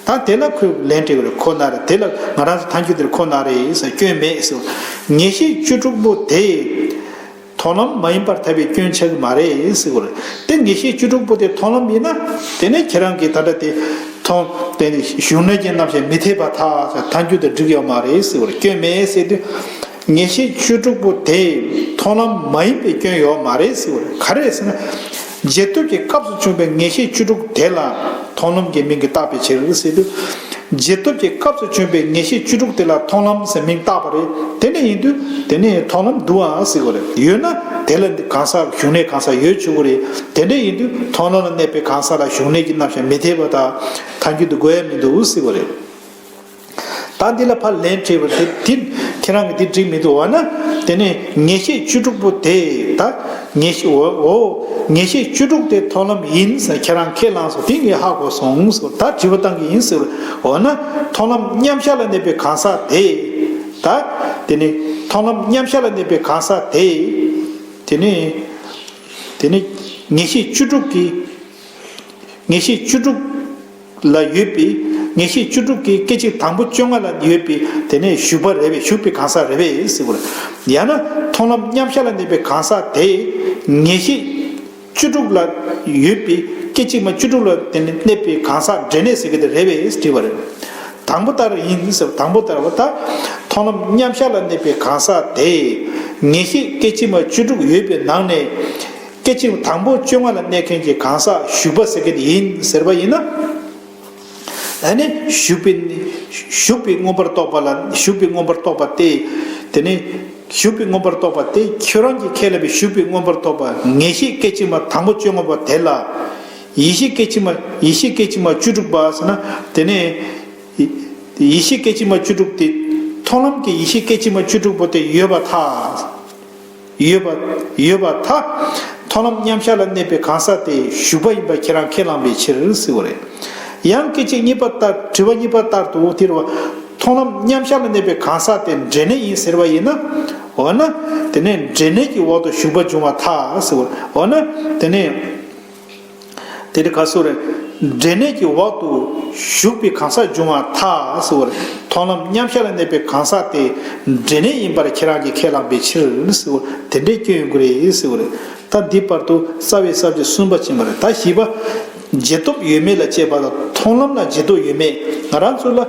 ད་དེ་ལ་ཁོས་ལན་སྤྲད་པ་རེད། ཁོ་ན་རེད། དེ་ལ་ང་རང་ཚོ་ཐལ་འགྱུར་དེར་ཁོ་ན་རེད་ཟེར། སྐྱོན་མེད་ཟེར། ངེས་ཤེས་བཅུ་དྲུག་པོ་དེ་མཐོང་ལམ་མ་ཡིན་པར་ཐལ་བའི་སྐྱོན་ཆགས་ཀྱི་མ་རེད་ཟེར་བ་རེད། དེ་ངེས་ཤེས་བཅུ་དྲུག་པོ་དེ་མཐོང་ལམ་ཡིན་ན། དེ་ནས་ཁྱེད་རང་གིས་ད་ལྟ་དེ་མཐོང་དེ་ནི་གཞུང་གནས་ཀྱི་རྣམ་གཞག་མི་འཐད་པར་ཐལ་ཟེར། ཐལ་འགྱུར་དེ་འགྲིག་ཡོད་མ་རེད་ཟེར་བ་རེད། སྐྱོན་མེད་ཟེར་དུས། ངེས་ཤེས་བཅུ་དྲུག་པོ་དེ་མཐོང་ལམ་མ་ཡིན་པའི་སྐྱོན་ཡོད་མ་རེད་ཟེར་བ་རེད། ག་རེ་ཟེར་ན། རྗེས་ཐོབ་ཀྱི་སྐབས་སུ་བྱུང་བའི་ངེས་ཤེས་བཅུ་དྲུག་དེ་ལ་མཐོང་ལམ་གྱི་མིང་གིས་བཏགས་པའི་ཕྱིར་ཟེར་དུས། རྗེས་ཐོབ་ཀྱི་སྐབས་སུ་བྱུང་བའི་ངེས་ཤེས་བཅུ་དྲུག་དེ་ལ་མཐོང་ལམ་ཟེར་མིང་བཏགས་པ་རེད། དེ་འདྲ་ཡིན་དུས་དེ་ནི་མཐོང་ལམ་འདུག་ཨང་ཟེར་བ་རེད། ཡོད་ན་དེ་ལ་གང་ཟག་གཞུང་གནས་གང་ཟག་ཡོད་ཆོག་གི་རེད། དེ་འདྲ་ཡིན་དུས་མཐོང་ལམ་ལ་གནས་པའི་གང་ཟག་ལ་གཞུང་གནས་ཀྱི་རྣམ་གཞག་མི་འཐད་པ་དང་ཐལ་འགྱུར་དེ་དགོས་ཡ་མི་འདུག་ཟེར་བ་རེད། ད་འདི་ལ་ཕར་ལན་སྤྲད་པ་དེ་དེ་ཁྱེད་རང་གིས་འདི་འགྲིག་མི་འདུག་འོ་ན། དེ་ནས་ངེས་ཤེས་བཅུ་དྲུག་པོ་དེ་ད་ངེས་ཤེས་འོ་འོ་ངེས་ཤེས་བཅུ་དྲུག་དེ་མཐོང་ལམ་ཡིན་ཟེར་ཁྱེད་རང་ཁས་བླངས་སོང་། དེ་ངས་ཧ་གོ་སོང་ཟེར། ད་དྲི་བ་བཏང་གི་ཡིན་ཟེར། འོ་ན་མཐོང་ལམ་མཉམ་གཞག་ལ་གནས་པའི་གང་ཟག་དེ། ད་དེ་ནས་མཐོང་ལམ་མཉམ་གཞག་ལ་གནས་པའི་གང་ཟག་དེ། དེ་ནས་དེ་ནས་ངེས་ཤེས་བཅུ་དྲུག་གི་ངེས་ཤེས་བཅུ་དྲུག་ལ་ཡོད་པའི་ངེས་ཤེས་བཅུ་དྲུག་གི་སྐད་ཅིག་དང་པོ་བཅོ་ལྔ་ལ་ཡོད་པའི་དེ་ནས་ཞུགས་པ་རེད་པས། ཞུགས་པའི་གང་ཟག་རེད་པས་ཟེར་བ་རེད། ཡང་ན་མཐོང་ལམ་མཉམ་གཞག་ལ་གནས་པའི་གང་ཟག་དེ་ངེས་ཤེས་བཅུ་དྲུག་ལ་ཡོད་པའི་སྐད་ཅིག་མ་བཅུ་དྲུག་ལ་དེ་ནས་གནས་པའི་གང་ཟག་འབྲས་གནས་ཟེར་གྱི་དེ་རེད་པས་དྲིས་པ་རེད། དང་པོ་ལྟར་ཡིན་ཟེར། དང་པོ་ལྟར་བ་ད་མཐོང་ལམ་མཉམ་གཞག་ལ་གནས་པའི་གང་ཟག་དེ་ངེས་ཤེས་སྐད་ཅིག་མ་བཅུ་དྲུག་ཡོད་པའི་ནང་ནས། སྐད་ཅིག་དང་པོ་བཅོ་ལྔ་ལ་གནས་མཁན་གྱི་གང་ཟག་ཞུགས་པ་ཟེར་མཁན་ཡིན་ཟེར་བ་ཡིན་ན། ཨ་ནི་ཞུགས་པའི་ཞུགས་པའི་མངོན་པར་རྟོགས་པ་ལ་ཞུགས་པའི་མངོན་པར་རྟོགས་པ་སྟེ། དེ་ནི་ཞུགས་པའི་མངོན་པར་རྟོགས་པ་སྟེ། ཁྱོད་རང་གིས་ཁས་ལེན་པའི་ཞུགས་པའི་མངོན་པར་རྟོགས་པ་ངེས་ཤེས་སྐད་ཅིག་མ་དང་པོ་བཅོ་ལྔ་པ་དེ་ལ། ཡིད་ཤེས་སྐད་ཅིག་མ་ཡིད་ཤེས་སྐད་ཅིག་མ་བཅུ་དྲུག་པ་ཟེར་ན། དེ་ནི་ཡིད་ཤེས་སྐད་ཅིག་མ་བཅུ་དྲུག་དེ། མཐོང་ལམ་གྱི་ཡིད་ཤེས་སྐད་ཅིག་མ་བཅུ་དྲུག་པོ་དེ་ཡོད་པར་ཐལ། ཡོད་པ་ཡོད་པར་ཐལ། མཐོང་ལམ་མཉམ་གཞག་ལ་གནས་པའི་གང་ཟག་དེ་ཞུགས་པ་ཡིན་པ་ཁྱེད་རང་ཁས་བླངས་པའི་ཕྱིར་ཟེར་བ་རེད། ཡང་སྐད་ཅིག་གཉིས་པ་ལྟར་དྲི་བ་གཉིས་པ་ལྟར་དུ་དེ་རུ་མཐོང་ལམ་མཉམ་གཞག་ལ་གནས་པའི་གང་ཟག་དེ་འབྲས་གནས་ཡིན་ཟེར་བ་ཡིན་ན། འོ་ན་དེ་ནས་འབྲས་གནས་ཀྱི་འོག་ཏུ་ཞུགས་པ་འབྱུང་བར་ཐལ་ཟེར་བ་རེད། འོ་ན་དེ་ནས། དེ་ནི་ག་སོ་རེད། འབྲས་གནས་ཀྱི་འོག་ཏུ་ཞུགས་པའི་གང་ཟག་འབྱུང་བར་ཐལ་ཟེར་བ་རེད། མཐོང་ལམ་མཉམ་གཞག་ལ་གནས་པའི་གང་ཟག་དེ་འབྲས་གནས་ཡིན་པར་ཁྱེད་རང་གིས་ཁས་བླངས་པའི་ཕྱིར་ཟེར་བ་དེ་འདྲའི་སྐྱོན་ཡོང་གི་རེད་ཟེར་བ་རེད། ད་འདི་བར་དུ་རྩ་བའི་ས་བཅད་གསུམ་པ་ཕྱིན་པ་རེད། ད་བཞི་པ། རྗེས་ཐོབ་ཡོད་མེད་ལ་དཔྱད་པ་དང་མཐོང་ལམ་ལ་རྗེས་ཐོབ་ཡོད་མེད། ང་རང་ཚོ་ལ།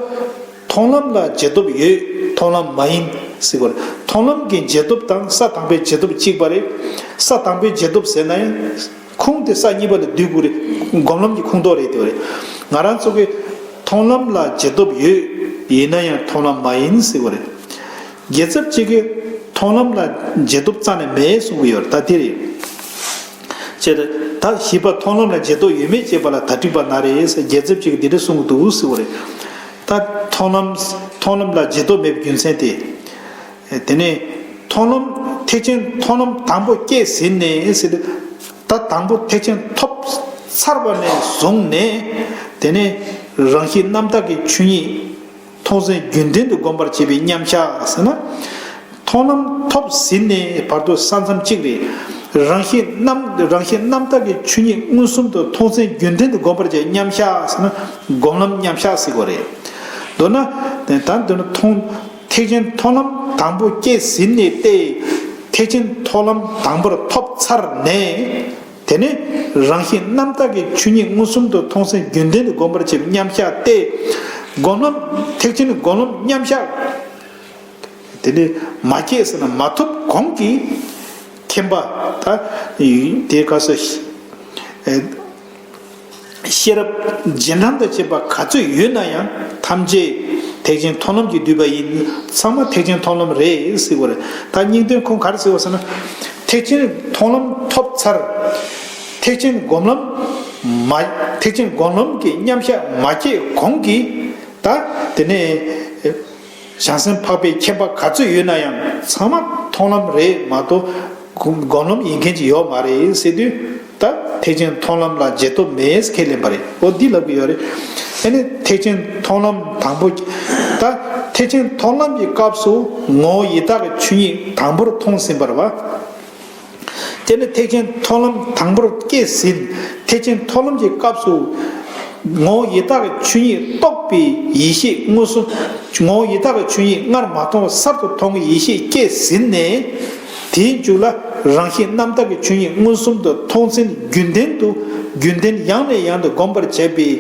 མཐོང་ལམ་ལ་རྗེས་ཐོབ་ཡོད། མཐོང་ལམ་མ་ཡིན་ཟེར་བ་རེད། མཐོང་ལམ་གྱི་རྗེས་ཐོབ་དང་ས་དང་པོའི་རྗེས་ཐོབ་གཅིག་པ་རེད། ས་དང་པོའི་རྗེས་ཐོབ་ཟེར་ན་ཡང་ཁུངས་དེ་ས་གཉིས་པ་ལ་བསྡུ་དགོས་རེད། སྒོམ་ལམ་གྱི་ཁུངས་གཏོགས་རེད་དེ་བ་རེད། ང་རང་ཚོ་གི་མཐོང་ལམ་ལ་རྗེས་ཐོབ་ཡོད། ཡིན་ན་ཡང་མཐོང་ལམ་མ་ཡིན་ཟེར་བ་རེད། རྒྱལ་ཚབ་གཅིག་གིས་མཐོང་ལམ་ལ་རྗེས་ཐོབ་རྩ་ནས་མེད་གསུང་གི་ཡོད་རེད། ད་དེ་རེད། ཅེས། ད་བཞི་པ་མཐོང་ལམ་ལ་རྗེས་ཐོབ་ཡོད་མེད་དཔྱད་པ་ལ་ད་འགྲིག་པ་ན་རེ་ཟེར། རྒྱལ་ཚབ་ཅིག་གིས་འདི་འདྲ་གསུང་གི་འདུག་ཟེར་བ་རེད། ད་མཐོང་ལམ་མཐོང་ལམ་ལ་རྗེས་ཐོབ་མེད་པའི་རྒྱུ་མཚན་དེ། དེ་ནས་མཐོང་ལམ་ཐེག་ཆེན་མཐོང་ལམ་དང་པོ་སྐྱེས་ཟིན་ནས་ཟེར་ཏེ། ད་དང་པོ་ཐེག་ཆེན་ཐོབ་ཚར་བ་ནས་བཟུང་ནས། དེ་ནས་རང་བཞིན་རྣམ་དག་གི་ཆོས་ཉིད། མཐོང་སེམས་རྒྱུན་ལྡན་དུ་བསྒོམ་པར་བྱེད་པའི་མཉམ་གཞག་ཟེར་ན། མཐོང་ལམ་ཐོབ་ཟིན་ནས་བར་དུ་ས་མཚམས་གཅིག་རེད། རང་བཞིན་རྣམ་རང་བཞིན་རྣམ་དག་གི་ཆོས་ཉིད་མངོན་སུམ་དུ་མཐོང་སེམས་རྒྱུན་ལྡན་དུ་བསྒོམ་པར་བྱེད་པའི་མཉམ་གཞག་ཟེར་ན། སྒོམ་ལམ་མཉམ་གཞག་ཟེར་དགོས་རེད། མདོར་ན། ད་མདོར་ན་མཐོང་ཐེག་ཆེན་མཐོང་ལམ་དང་པོ་སྐྱེས་ཟིན་ནས་ཏེ། ཐེག་ཆེན་མཐོང་ལམ་དང་པོར་ཐོབ་ཚར་ནས། དེ་ནས་རང་བཞིན་རྣམ་དག་གི་ཆོས་ཉིད་མངོན་སུམ་དུ་མཐོང་སེམས་རྒྱུན་ལྡན་དུ་བསྒོམ་པར་བྱེད་པའི་མཉམ་གཞག་སྟེ། སྒོམ་ལམ་ཐེག་ཆེན་སྒོམ་ལམ་མཉམ་གཞག་དེ་ནི་མ་སྐྱེས་ཟེར་ན་མ་ཐོབ་གོང་གི་མཁྱེན་པ། ད་དེའི་སྐབས་སུ་ཤེས་རབ་རྗེས་འབྲང་དང་བཅས་པ་ག་ཚོད་ཡོད་ན་ཡང་ཐམས་ཅད་ཐེག་ཆེན་མཐོང་ལམ་གྱིས་བསྡུས་པ་ཡིན། ཚང་མ་ཐེག་ཆེན་མཐོང་ལམ་རེད་ཟེར་བ་རེད། ད་སྙིང་དོན་ཁོང་ག་རེ་ཟེར་བ་ཟེར་ན། ཐེག་ཆེན་མཐོང་ལམ་ཐོབ་ཚར། ཐེག་ཆེན་སྒོམ་ལམ་མ། ཐེག་ཆེན་སྒོམ་ལམ་གྱི་མཉམ་གཞག་མ་སྐྱེས་གོང་གི་ད་དེ་ནས་བྱང་སེམས་འཕགས་པའི་མཁྱེན་པ་ག་ཚོད་ཡོད་ན་ཡང་ཚང་མ་མཐོང་ལམ་རེད་མ་གཏོགས་སྒོམ་ལམ་ཡིན་མཁན་ཅིག་ཡོད་མ་རེད་ཟེར་དུས། ད་ཐེག་ཆེན་མཐོང་ལམ་ལ་རྗེས་ཐོབ་མེད་ཁས་ལེན་པ་རེད། འོ་འདི་ལབ་གི་ཡོད་རེད། ཨ་ནི་ཐེག་ཆེན་མཐོང་ལམ་དང་པོ། ད་ཐེག་ཆེན་མཐོང་ལམ་གྱི་སྐབས་སུ་ངོ་བོ་ཡི་དྭགས་ཀྱི་ཆོས་ཉིད་དང་པོར་མཐོང་ཟིན་པ་རེད་བ། དེ་ནི་ཐེག་ཆེན་མཐོང་ལམ་དང་པོར་སྐྱེས་ཟིན། ཐེག་ཆེན་མཐོང་ལམ་གྱི་སྐབས་སུ་ ངོ་བོ་ཡི་དྭགས་ཀྱི་ཆོས་ཉིད་རྟོགས་པའི་ཡེ་ཤེས་མངོན་སུམ། ངོ་བོ་ཡི་དྭགས་ཀྱི་ཆོས་ཉིད་སྔར་མ་མཐོང་བ་གསར་དུ་མཐོང་བའི་ཡེ་ཤེས་སྐྱེས་ཟིན་ནས། དེའི་མཇུག་ལ་རང་བཞིན་རྣམ་དག་གི་ཆོས་ཉིད་མངོན་སུམ་དུ་མཐོང་ཚུལ་རྒྱུན་ལྡན་དུ། རྒྱུན་ལྡན་ཡང་ནས་ཡང་དུ་བསྒོམ་པར་བྱེད་པའི།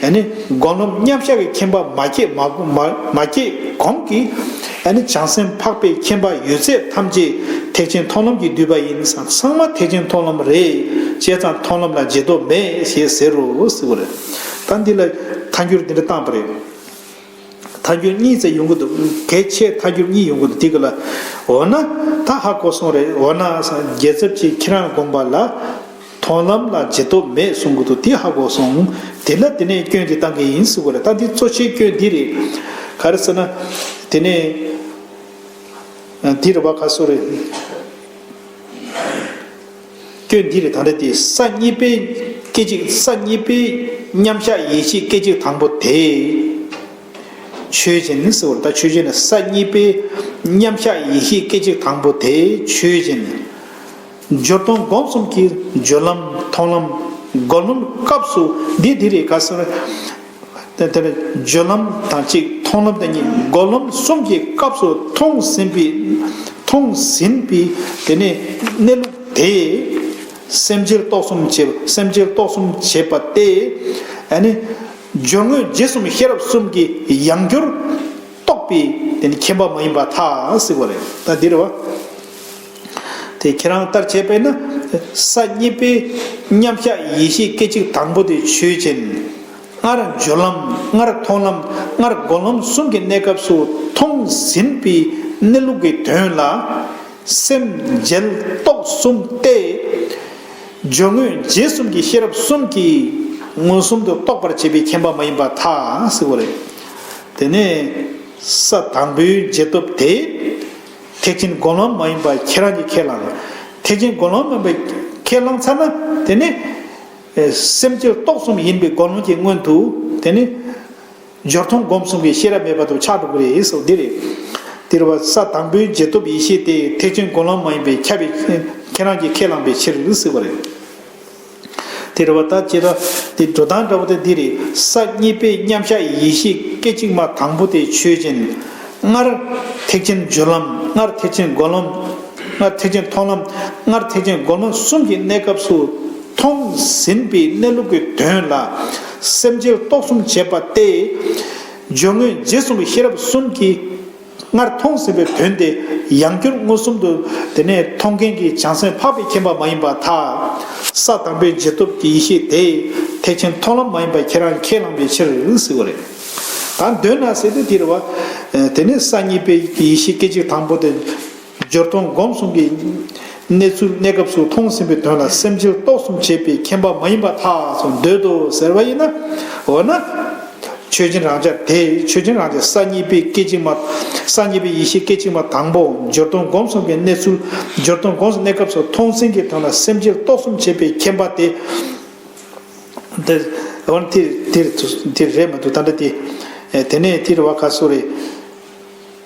ཡང་ན་སྒོམ་ལམ་མཉམ་གཞག་གི་ཁྱིམ་པ་མ་སྐྱེས་མ་མ་མ་སྐྱེས་གོང་གི། ཡང་ན་བྱང་སེམས་འཕགས་པའི་ཁྱིམ་པ་ཡོད་ཚད་ཐམས་ཅད་ཐེག་ཆེན་མཐོང་ལམ་གྱིས་བསྡུས་པ་ཡིན། ཚང་མ་ཐེག་ཆེན་མཐོང་ལམ་རེད། བྱས་ཙང་མཐོང་ལམ་ལ་བརྗེད་ཐབས་མེད་ཞེས་ཟེར་རོ་ཟེར་བ་རེད། ད་འདི་ལ་ཐལ་འགྱུར་འདི་འདྲ་བཏང་པ་རེད། ཐལ་འགྱུར་གཉིས་ཙམ་ཡོང་གི་འདུག་གལ་ཆེ་ཐལ་འགྱུར་གཉིས་ཡོང་གི་འདུག་དེ་ག་ལ། འོ་ན། ད་ཧ་གོ་སོང་རེད། འོ་ན་ས་རྒྱལ་ཚབ་ཀྱིས་ཁྱེད་རང་དགོངས་པ་ལ། མཐོང་ལམ་ལ་བརྗེད་ཐབས་མེད་གསུང་གི་འདུག་དེ་ཧ་གོ་སོང་། དེ་ལ་དེ་ནས་སྐྱོན་དེ་བཏང་གི་ཡིན་ཟེར་བ་རེད། ད་འདི་གཙོ་ཆེའི་སྐྱོན་འདི་རེད། ག་རེ་ཟེར་ན། དེ་ནས། འདི་རེད་བ། ག་སོ་རེད། སྐྱོན་འདི་རེད། ད་ལྟ་དེ་ས་གཉིས་པའི་སྐད་ཅིག་ས་གཉིས་པའི་མཉམ་གཞག་ཡེ་ཤེས་སྐད་ཅིག་དང་པོ་དེ། ཆོས་ཅན་ཟེར་བ་རེད། ད་ཆོས་ཅན་ནི་ས་གཉིས་པའི་མཉམ་གཞག་ཡེ་ཤེས་སྐད་ཅིག་དང་པོ་དེ་ཆོས་ཅན། སྦྱོར་མཐོང་སྒོམ་གསུམ་གྱི་སྦྱོར་ལམ་མཐོང་ལམ་སྒོམ་ལམ་སྐབས་སུ་འདི་འདི་རེད། ག་ཟེར། དེ་ལྟར་སྦྱོར་ལམ་དང་གཅིག་མཐོང་ལམ་དང་གཉིས་སྒོམ་ལམ་གསུམ་གྱི་སྐབས་སུ་མཐོང་ཟིན་པའི། མཐོང་ཟིན་པའི་དེ་ནས་གནས་ལུགས་དེ། སེམས་བསྐྱེད་རྟོག་གསུམ་བྱེད། སེམས་བསྐྱེད་རྟོག་གསུམ་བྱེད་པ་སྟེ། ཨ་ནི། སྦྱོར་དངོས་རྗེས་གསུམ་ཤེས་རབ་གསུམ་གྱི་ཡང་སྦྱོར་རྟོགས་པའི་དེ་ནི་མཁྱེན་པ་མ་ཡིན་པར་ཐལ་ཟེར་བ་རེད། ད་འདི་རེད་བ། དེ་ཁྱེད་རང་ལྟར་བྱས་པས་ན། ས་གཉིས་པའི་མཉམ་གཞག་ཡེ་ཤེས་སྐད་ཅིག་དང་པོ་དེ་ཆོས་ཅན། སྔར་སྦྱོར་ལམ། སྔར་མཐོང་ལམ། སྔར་སྒོམ་ལམ་གསུམ་གྱི་གནས་སྐབས་སུ་མཐོང་ཟིན་པའི་གནས་ལུགས་ཀྱི་དོན་ལ། སེམས་འཇལ་རྟོག་གསུམ་སྟེ། སྦྱོར་དངོས་རྗེས་གསུམ་གྱི་ཤེས་རབ་གསུམ་གྱིས་མངོན་སུམ་དུ་རྟོགས་པར་བྱེད་པའི་མཁྱེན་པ་མ་ཡིན་པར་ཐལ་ཟེར་བ་རེད། དེ་ནས་ས་དང་པོའི་རྗེས་ཐོབ་དེ། ཐེག་ཆེན་སྒོམ་ལམ་མ་ཡིན་པ་ཁྱེད་རང་གིས་ཁས་བླངས། ཐེག་ཆེན་སྒོམ་ལམ་མ་ཡིན་པ་ཁས་བླངས་ཚར་ན་དེ་ནི། སེམས་བསྐྱེད་རྟོག་གསུམ་ཡིན་པའི་སྒོམ་ལམ་གྱི་སྔོན་དུ་དེ་ནི། སྦྱོར་མཐོང་སྒོམ་གསུམ་གྱི་ཤེས་རབ་མེད་པ་དེ་ཆགས་འགྲོ་གི་རེད་ཟེར་བ་འདི་རེད། དེ་རེད་བ། ས་དང་པོའི་རྗེས་ཐོབ་ཡེ་ཤེས་དེ་ཐེག་ཆེན་སྒོམ་ལམ་མ་ཡིན་པས་ཁྱབ་པའི་ཁྱེད་རང་གིས་ཁས་བླངས་པའི་ཕྱིར་ཟེར་བ་རེད། དེ་རེད་བ། ད་ཅི་ལྟར་དེ་འགྲོ་སྟངས་འདྲ་བོ་དེ་འདི་རེད། ས་གཉིས་པའི་མཉམ་གཞག་ཡེ་ཤེས་སྐད་ཅིག་མ་དང་པོ་དེ་ཆོས་ཅན། སྔར་ཐེག་ཆེན་སྦྱོར་ལམ། སྔར་ཐེག་ཆེན་སྒོམ་ལམ། སྔར་ཐེག་ཆེན་མཐོང་ལམ། སྔར་ཐེག་ཆེན་སྒོམ་ལམ་གསུམ་གྱི་གནས་སྐབས་སུ་མཐོང་ཟིན་པའི་གནས་ལུགས་ཀྱི་དོན་ལ་སེམས་བསྐྱེད་རྟོག་གསུམ་བྱེད་པ་སྟེ། སྦྱོར་དངོས་རྗེས་གསུམ་གྱི་ཤེས་རབ་གསུམ་གྱིས་སྔར་མཐོང་ཟིན་པའི་དོན་དེ་ཡང་བསྐྱར་མངོན་སུམ་དུ་དེ་ནས་མཐོང་མཁན་གྱི་བྱང་སེམས་འཕགས་པའི་མཁྱེན་པ་མ་ཡིན་པར་ཐལ། ས་དང་པོའི་རྗེས་ཐོབ་ཀྱི་ཡེ་ཤེས་དེ་ཐེག་ཆེན་མཐོང་ལམ་མ་ཡིན་པ་ཁྱེད་རང་ཁས་བླངས་པའི་ཕྱིར་ཟེར་བ་རེད། ད་མདོར་ན་ཟེར་དུས་དེ་རེད་བ། དེ་ནས་ས་གཉིས་པའི་ཡེ་ཤེས་སྐད་ཅིག་དང་པོ་དེ། སྦྱོར་མཐོང་སྒོམ་གསུམ་གྱི་གནས་ཚུལ་གནས་སྐབས་སུ་མཐོང་ཟིན་པའི་དོན་ལ་སེམས་བསྐྱེད་རྟོག་གསུམ་བྱེད་པའི་མཁྱེན་པ་མ་ཡིན་པར་ཐལ་གསུངས་འདོད་དོ་ཟེར་བ་ཡིན་ན། འོ་ན། ཆོས་ཅན་རང་འཇགས་དེ་ཆོས་ཅན་རང་འཇགས་ས་གཉིས་པའི་སྐད་ཅིག་མ། ས་གཉིས་པའི་ཡེ་ཤེས་སྐད་ཅིག་མ་དང་པོ་སྦྱོར་མཐོང་སྒོམ་གསུམ་གྱི་གནས་ཚུལ། སྦྱོར་མཐོང་སྒོམ་གསུམ་གནས་སྐབས་སུ་མཐོང་ཟིན་གྱི་དོན་ལ་སེམས་བསྐྱེད་རྟོག་གསུམ་བྱེད་པའི་མཁྱེན་པ་དེ། དེ། འོ་ན་དེ་དེ་དེ་རེད་མ་འདུག་ད་ལྟ་དེ། དེ་ནས་དེ་རེད་བ། ག་སོ་རེད།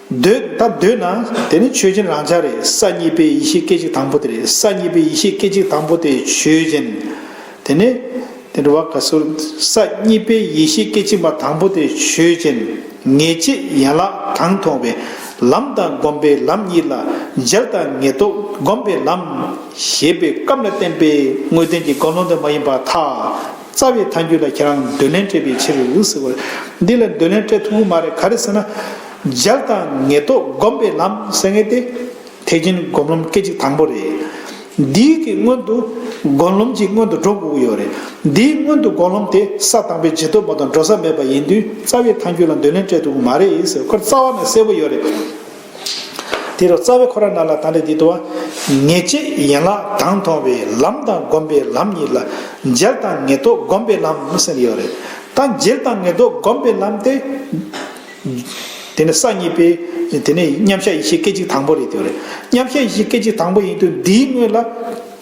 འདོད་ད་འདོད་ན་དེ་ནི་ཆོས་ཅན་རང་འཇགས་རེད། ས་གཉིས་པའི་ཡེ་ཤེས་སྐད་ཅིག་དང་པོ་དེ་རེད། ས་གཉིས་པའི་ཡེ་ཤེས་སྐད་ཅིག་དང་པོ་དེ་ཆོས་ཅན། དེ་ནི་དེ་འདྲ་བ་ག་སོ། ས་གཉིས་པའི་ཡེ་ཤེས་སྐད་ཅིག་མ་དང་པོ་དེ་ཆོས་ཅན། ངེས་བྱེད་ཡན་ལག་གང་མཐོང་བའི་ལམ་དང་སྒོམ་པའི་ལམ་གཉིས་ལ་འཇལ་དང་ངེས་རྟོག་སྒོམ་པའི་ལམ་ཞེས་པའི་སྐབས་ལ་བསྟན་པའི་དངོས་བསྟན་གྱི་སྒོམ་ལམ་དེ་མ་ཡིན་པར་ཐལ། རྩ་བའི་ཐལ་འགྱུར་ལ་ཁྱེད་རང་འདོད་ལན་སྤྲད་པའི་ཕྱིར་ཟེར་བ་རེད། འདི་ལ་འདོད་ལན་སྤྲད་ཐུབ་ཀྱི་མ་རེད། ག་རེ་ཟེར་ན། འཇལ་དང་ངེས་རྟོག་སྒོམ་པའི་ལམ་ཟེར་མཁན་དེ། ཐེག་ཆེན་སྒོམ་ལམ་སྐད་ཅིག་དང་པོ་རེད། འདིའི་གི་སྔོན་དུ་སྒོམ་ལམ་གྱི་སྔོན་དུ་འགྲོ་དགོས་ཀྱི་ཡོད་རེད། འདིའི་སྔོན་དུ་སྒོམ་ལམ་དེ་ས་དང་པོའི་རྗེས་ཐོབ་མ་གཏོགས་འགྲོ་ས་མེད་པ་ཡིན་དུས་རྩ་བའི་ཐལ་འགྱུར་ལ་འདོད་ལན་སྤྲད་ཐུབ་ཀྱི་མ་རེད་ཟེར། ཁོ་རྩ་བ་ནས་གསལ་པོ་ཡོད་རེད། དེ་རུ་རྩ་བའི་ཁོ་ར་ནང་ལ་ད་ལྟ་འདི་འདུག་བ། ངེས་བྱེད་ཡན་ལག་གང་མཐོང་བའི་ལམ་དང་སྒོམ་པའི་ལམ་གཉིས་ལ་འཇལ་དང་ངེས་རྟོག་སྒོམ་པའི་ལམ་ཟེར་ཡོད་རེད། ད་འཇལ་དང་ངེས་རྟོག་སྒོམ་པའི་ལམ་དེ། དེ་ནི་ས་གཉིས་པའི་དེ་ནི་མཉམ་གཞག་ཡེ་ཤེས་སྐད་ཅིག་དང་པོ་རེད་དེ་རེད། མཉམ་གཞག་ཡེ་ཤེས་སྐད་ཅིག་དང་པོ་ཡིན་དུས་འདིའི་སྔོན་ལ་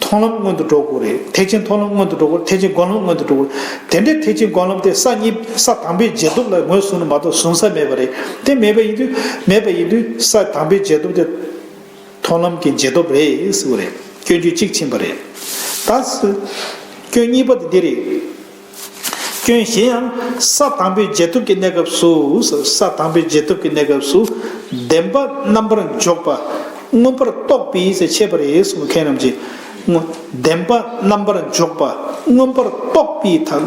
མཐོང་ལམ་སྔོན་དུ་འགྲོ་དགོས་རེད། ཐེག་ཆེན་མཐོང་ལམ་སྔོན་དུ་འགྲོ་དགོས་རེད། ཐེག་ཆེན་སྒོམ་ལམ་སྔོན་དུ་འགྲོ་དགོས་རེད། དེ་འདྲའི་ཐེག་ཆེན་སྒོམ་ལམ་དེ་ས་གཉིས་ས་དང་པོའི་རྗེས་ཐོབ་ལ་ངོས་བཟུང་ནས་མ་གཏོགས་བཟུང་ས་མེད་པ་རེད། དེ་མེད་པ་ཡིན་དུས་མེད་པ་ཡིན་དུས་ས་དང་པོའི་རྗེས་ཐོབ་དེ་མཐོང་ལམ་གྱི་རྗེས་ཐོབ་རེད་ཟེར་བ་རེད། སྐྱོན་བརྗོད་གཅིག་ཕྱིན་པ་རེད། ད་སྐྱོན་གཉིས་པ་དེ་འདི་རེད། སྐྱོན་གཞན་ཡང་ས་དང་པོའི་རྗེས་ཐོབ་ཀྱི་གནས་སྐབས་སུ། ས་དང་པོའི་རྗེས་ཐོབ་ཀྱི་གནས་སྐབས་སུ་བདེན་པ་རྣམ་པར་འཇོག་པ་མངོན་པར་རྟོགས་པའི་ཟེར་བཤད་པ་རེད་གསུངས། མཁན་རྣམས་ཀྱིས་བདེན་པ་རྣམ་པར་འཇོག་པ་མངོན་པར་རྟོགས་པའི་ཐ།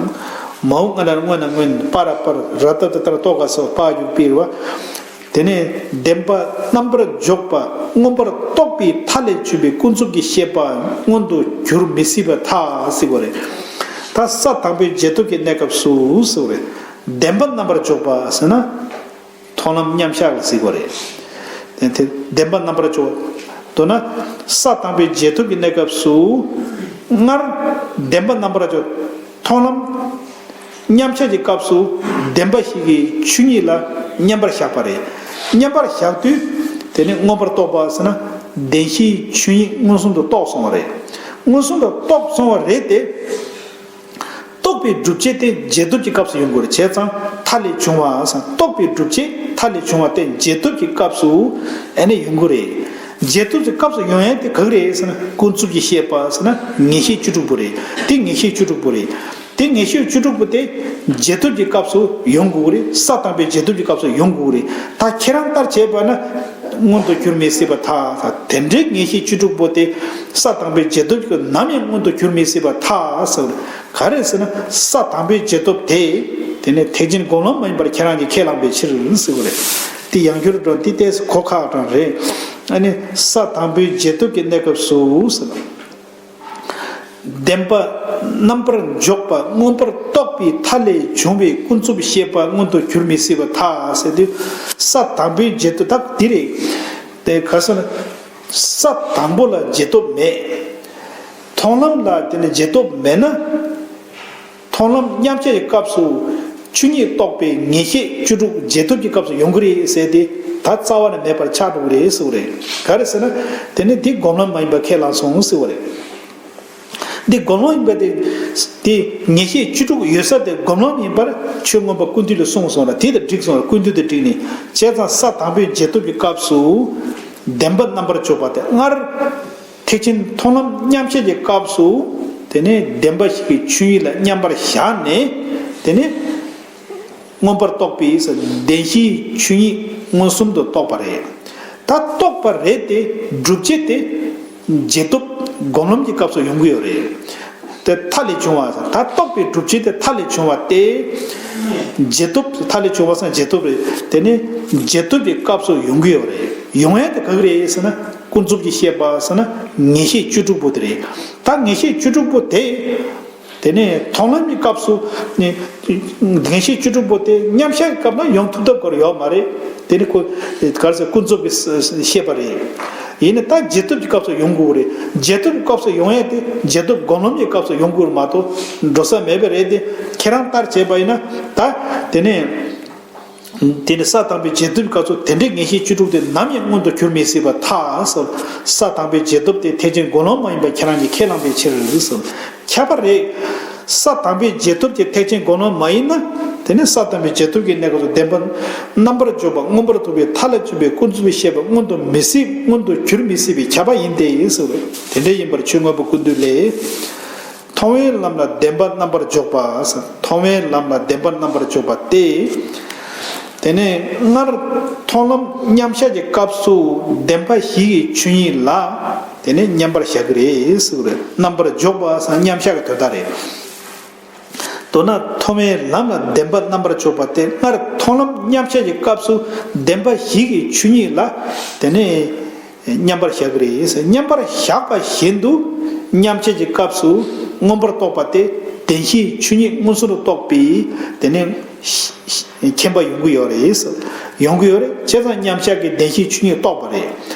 མའོ་སྔ་ན་སྔོན་ན་སྔོན། པ་ར་པར་ར་ཏ་ཏ་ཏ་ར་ཏོ་ག་ས་པ་ཡུག་པིར་བ། དེ་ནས་བདེན་པ་རྣམ་པར་འཇོག་པ་མངོན་པར་རྟོགས་པའི་མཐའ་ལས་བྱུང་བའི་ཀུན་རྫོབ་ཀྱི་ཤེས་པ་མངོན་དུ་གྱུར་མི་སྲིད་པར་ཐལ་ཟེར་བ་རེད། ད་ས་དང་པོའི་རྗེས་ཐོབ་ཀྱི་གནས་སྐབས་སུ་ཟེར་བ་རེད། བདེན་པ་རྣམ་པར་འཇོག་པ་ཟེར་ན། མཐོང་ལམ་མཉམ་གཞག་ལ་ཟེར་བ་རེད། དེ་དེ་བདེན་པ་རྣམ་པར་འཇོག་པ། མདོར་ན། ས་དང་པོའི་རྗེས་ཐོབ་ཀྱི་གནས་སྐབས་སུ། སྔར་བདེན་པ་རྣམ་པར་འཇོག་མཐོང་ལམ་མཉམ་གཞག་གི་སྐབས་སུ་བདེན་པ་བཞི་གི་ཆོས་ཉིད་ལ་མཉམ་པར་བཞག་པ་རེད། མཉམ་པར་བཞག་དུས་དེ་ནི་མངོན་པར་རྟོགས་པ་ཟེར་ན། བདེན་བཞིའི་ཆོས་ཉིད་མངོན་སུམ་དུ་རྟོགས་སོང་བ་རེད། མངོན་སུམ་དུ་རྟོགས་སོང་བ་རེད་དེ། རྟོགས་པའི་སྒྲུབ་བྱེད་དེ་རྗེས་ཐོབ་ཀྱི་སྐབས་སུ་ཡོང་དགོས་རེད། བྱས་ཙང་མཐའ་ལས་བྱུང་བ་ཟེར། རྟོགས་པའི་སྒྲུབ་བྱེད་མཐའ་ལས་བྱུང་བ་དེ་རྗེས་ཐོབ་ཀྱི་སྐབས་སུ་ཨ་ནི་ཡོང་གི་རེད། རྗེས་ཐོབ་ཀྱི་སྐབས་སུ་ཡོང་ཡས་དེ་ག་གི་རེད་ཟེར་ན། ཀུན་རྫོབ་ཀྱི་ཤེས་པ་ཟེར་ན་ངེས་ཤེས་བཅུ་དྲུག་པོ་རེད། དེ་ངེས་ཤེས་བཅུ་དྲུག་པོ་རེད། དེ་ངེས་ཤེས་བཅུ་དྲུག་པོ་དེ་རྗེས་ཐོབ་ཀྱི་སྐབས་སུ་ཡོང་དགོས་ཀྱི་རེད། ས་དང་པོའི་རྗེས་ཐོབ་ཀྱི་སྐབས་སུ་ཡོང་དགོས་ཀྱི་རེད། ད་ཁྱེད་རང་ལྟར་བྱས་པ་ན་མངོན་དུ་གྱུར་མི་སྲིད་པར་ཐལ། དེ་འདྲའི་ངེས་ཤེས་བཅུ་དྲུག་པོ་དེ་ས་དང་པོའི་རྗེས་ཐོབ་ཀྱི་ནམ་ཡང་མངོན་དུ་གྱུར་མི་སྲིད་པར་ཐལ་ཟེར། ག་རེ་ཟེར་ན། ས་དང་པོའི་རྗེས་ཐོབ་དེ། དེ་ནི་ཐེག་ཆེན་སྒོམ་ལམ་མ་ཡིན་པར་ཁྱེད་རང་གིས་ཁས་བླངས་པའི་ཕྱིར་ཟེར་བ་རེད། དེ་ཡང་བསྐྱར་འགྲོ་འདི་ལྟས་གོ་ཁག་གྲངས་རེད། ཨ་ནི་ས་དང་པོའི་རྗེས་ཐོབ་ཀྱི་གནས་སྐབས་སུ་ཟེར། བདེན་པ་རྣམ་པར་འཇོག་པ་མངོན་པར་རྟོགས་པའི་མཐའ་ལས་བྱུང་བའི་ཀུན་རྫོབ་ཤེས་པ་མངོན་དུ་གྱུར་མི་སྲིད་པར་ཐལ་ཟེར་དུས། ས་དང་པོའི་རྗེས་ཐོབ་ད་འདི་རེད། དེ་ག་ཟེར་ན། ས་དང་པོ་ལ་རྗེས་ཐོབ་མེད། མཐོང་ལམ་ལ་དེ་ནི་རྗེས་ཐོབ་མེད་ན། མཐོང་ལམ་མཉམ་གཞག་གི་སྐབས་སུ་ཆོས་ཉིད་རྟོགས་པའི་ངེས་ཤེས་བཅུ་དྲུག་རྗེས་ཐོབ་ཀྱི་སྐབས་སུ་ཡོང་གི་རེད་ཟེར་ཏེ། ད་རྩ་བ་ནས་མེད་པར་ཆགས་འགྲོ་གི་རེད་ཟེར་བ་རེད། ག་རེ་ཟེར་ན། དེ་ནི་འདི་སྒོམ་ལམ་མ་ཡིན་པ་ཁས་བླངས་སོང་ཟེར་བ་རེད། འདི་སྒོམ་ལམ་ཡིན་པ་དེ། དེ་ངེས་ཤེས་བཅུ་དྲུག་ཡོད་ས་དེ་སྒོམ་ལམ་ཡིན་པར་ཆོས་མངོན་པ་ཀུན་བཏུས་ལས་གསུངས་སོང་ལ། དེ་དང་འགྲིག་སོང་ལ། ཀུན་བཏུས་དང་འགྲིག་ནས། བྱས་ཙང་ས་དང་པོའི་རྗེས་ཐོབ་ཀྱི་སྐབས་སུ་བདེན་པ་རྣམ་པར་འཇོག་པ་དེ་སྔར། ཐེག་ཆེན་མཐོང་ལམ་མཉམ་གཞག་གི་སྐབས་སུ། དེ་ནས་བདེན་པ་བཞི་གི་ཆོས་ཉིད་ལ་མཉམ་པར་བཞག་ནས། དེ་ནས་མངོན་པར་རྟོགས་པའི་བདེན་བཞིའི་ཆོས་ཉིད་མངོན་སུམ་དུ་རྟོགས་པ་རེད། ད་རྟོགས་པ་རེད་དེ། སྒྲུབ་བྱེད་དེ་རྗེས་ཐོབ་སྒོམ་ལམ་གྱི་སྐབས་སུ་ཡོང་གི་ཡོད་རེད། དེ་མཐའ་ལས་བྱུང་བ་ཟེར། ད་རྟོགས་པའི་སྒྲུབ་བྱེད་དེ་མཐའ་ལས་བྱུང་བ་སྟེ། རྗེས་ཐོབ། མཐའ་ལས་བྱུང་བ་ཟེར་རྗེས་ཐོབ་རེད། དེ་ནས་རྗེས་ཐོབ་ཀྱི་སྐབས་སུ་ཡོང་གི་ཡོད་རེད། ཡོང་ཡ་དེ་ག་གི་རེད་ཟེར་ན། ཀུན་རྫོབ་ཀྱི་ཤེས་པ་ཟེར་ན་ངེས་ཤེས་བཅུ་དྲུག་པོ་དེ་རེད། ད་ངེས་ཤེས་བཅུ་དྲུག་པོ་དེ། དེ་ནས་མཐོང་ལམ་གྱི་སྐབས་སུ་ནི། ངེས་ཤེས་བཅུ་དྲུག་པོ་དེ་མཉམ་གཞག་གི་སྐབས་ན་ཡོང་ཐུབ་ཐབས་ཁོ་རང་ཡོད་མ་རེད། དེ་ནི་ཁོ། ག་རེ་ཟེར། ཀུན་རྫོབ་ཀྱི་ཤེས་པ་རེད། ཡིན་ནའི་ད་རྗེས་ཐོབ་ཀྱི་སྐབས་སུ་ཡོང་དགོས་རེད། རྗེས་ཐོབ་ཀྱི་སྐབས་སུ་ཡོང་ཡ་དེ་རྗེས་ཐོབ་སྒོམ་ལམ་གྱི་སྐབས་སུ་ཡོང་དགོས་རེད་མ་གཏོགས་འགྲོ་ས་མེད་པ་རེད་དེ། ཁྱེད་རང་ལྟར་བྱས་པ་ཡིན་ན་ད། དེ་ནས། དེ་ནི་ས་དང་པོའི་རྗེས་ཐོབ་ཀྱི་སྐབས་སུ་དེ་འདྲའི་ངེས་ཤེས་བཅུ་དྲུག་དེ་ནམ་ཡང་མངོན་དུ་གྱུར་མི་སྲིད་པར་ཐལ་ཟེར། ས་དང་པོའི་རྗེས་ཐོབ་དེ་ཐེག་ཆེན་སྒོམ་ལམ་མ་ཡིན་པ་ཁྱེད་རང་གིས་ཁས་བླངས་པའི་ཕྱིར་ཟེར། ཁྱད་པར་རེད། ས་དང་པོའི་རྗེས་ཐོབ་ཀྱི་ཐེག་ཆེན་སྒོམ་ལམ་མ་ཡིན་ན། དེ་ནི་ས་དང་པོའི་རྗེས་ཐོབ་ཀྱི་གནས་སྐབས་སུ་བདེན་པ་རྣམ་པར་འཇོག་པ་མངོན་པར་རྟོགས་པའི་མཐའ་ལས་བྱུང་བའི་ཀུན་རྫོབ་པའི་ཤེས་པ་མངོན་དུ་མི་སྲིད། མངོན་དུ་གྱུར་མི་སྲིད་པའི་ཁྱབ་པ་ཡིན་ཏེ་ཟེར་བས། དེ་འདྲ་ཡིན་པར་ཆོས་མངོན་པ་ཀུན་བཏུས་ལས། མཐོང་བའི་ལམ་ལ་བདེན་པ་རྣམ་པར་འཇོག་པ་ཟེར། མཐོང་བའི་ལམ་ལ་བདེན་པ་རྣམ་པར་འཇོག་པ་སྟེ། དེ་ནས་སྔར་མཐོང་ལམ་མཉམ་གཞག་གི་སྐབས་སུ་བདེན་པ་བཞི་ཡི་ཆོས་ཉིད་ལ། དེ་ནས་མཉམ་པར་བཞག་གི་རེད་ཟེར་བ་རེད། རྣམ་པར་འཇོག་པ་ཟེར་མཉམ་གཞག་གི་དོན་དག་རེད། མདོར་ན་མཐོང་བའི་ལམ་ལ་བདེན་པ་རྣམ་པར་འཇོག་པ་སྟེ། སྔར་མཐོང་ལམ་མཉམ་གཞག་གི་སྐབས་སུ་བདེན་པ་བཞི་གི་ཆོས་ཉིད་ལ། དེ་ནས་མཉམ་པར་བཞག་གི་རེད་ཟེར། མཉམ་པར་བཞག་པ་བཞིན་དུ་མཉམ་གཞག་གི་སྐབས་སུ་མངོན་པར་རྟོགས་པ་སྟེ། བདེན་བཞིའི་ཆོས་ཉིད་མངོན་སུམ་དུ་རྟོགས་པའི་དེ་ནས་མཁྱེན་པ་ཡོང་གི་ཡོད་རེད་ཟེར། ཡོང་གི་ཡོད་རེད། བྱས་ཙང་མཉམ་གཞག་གི་བདེན་བཞིའི་ཆོས་ཉིད་རྟོགས་པ་རེད།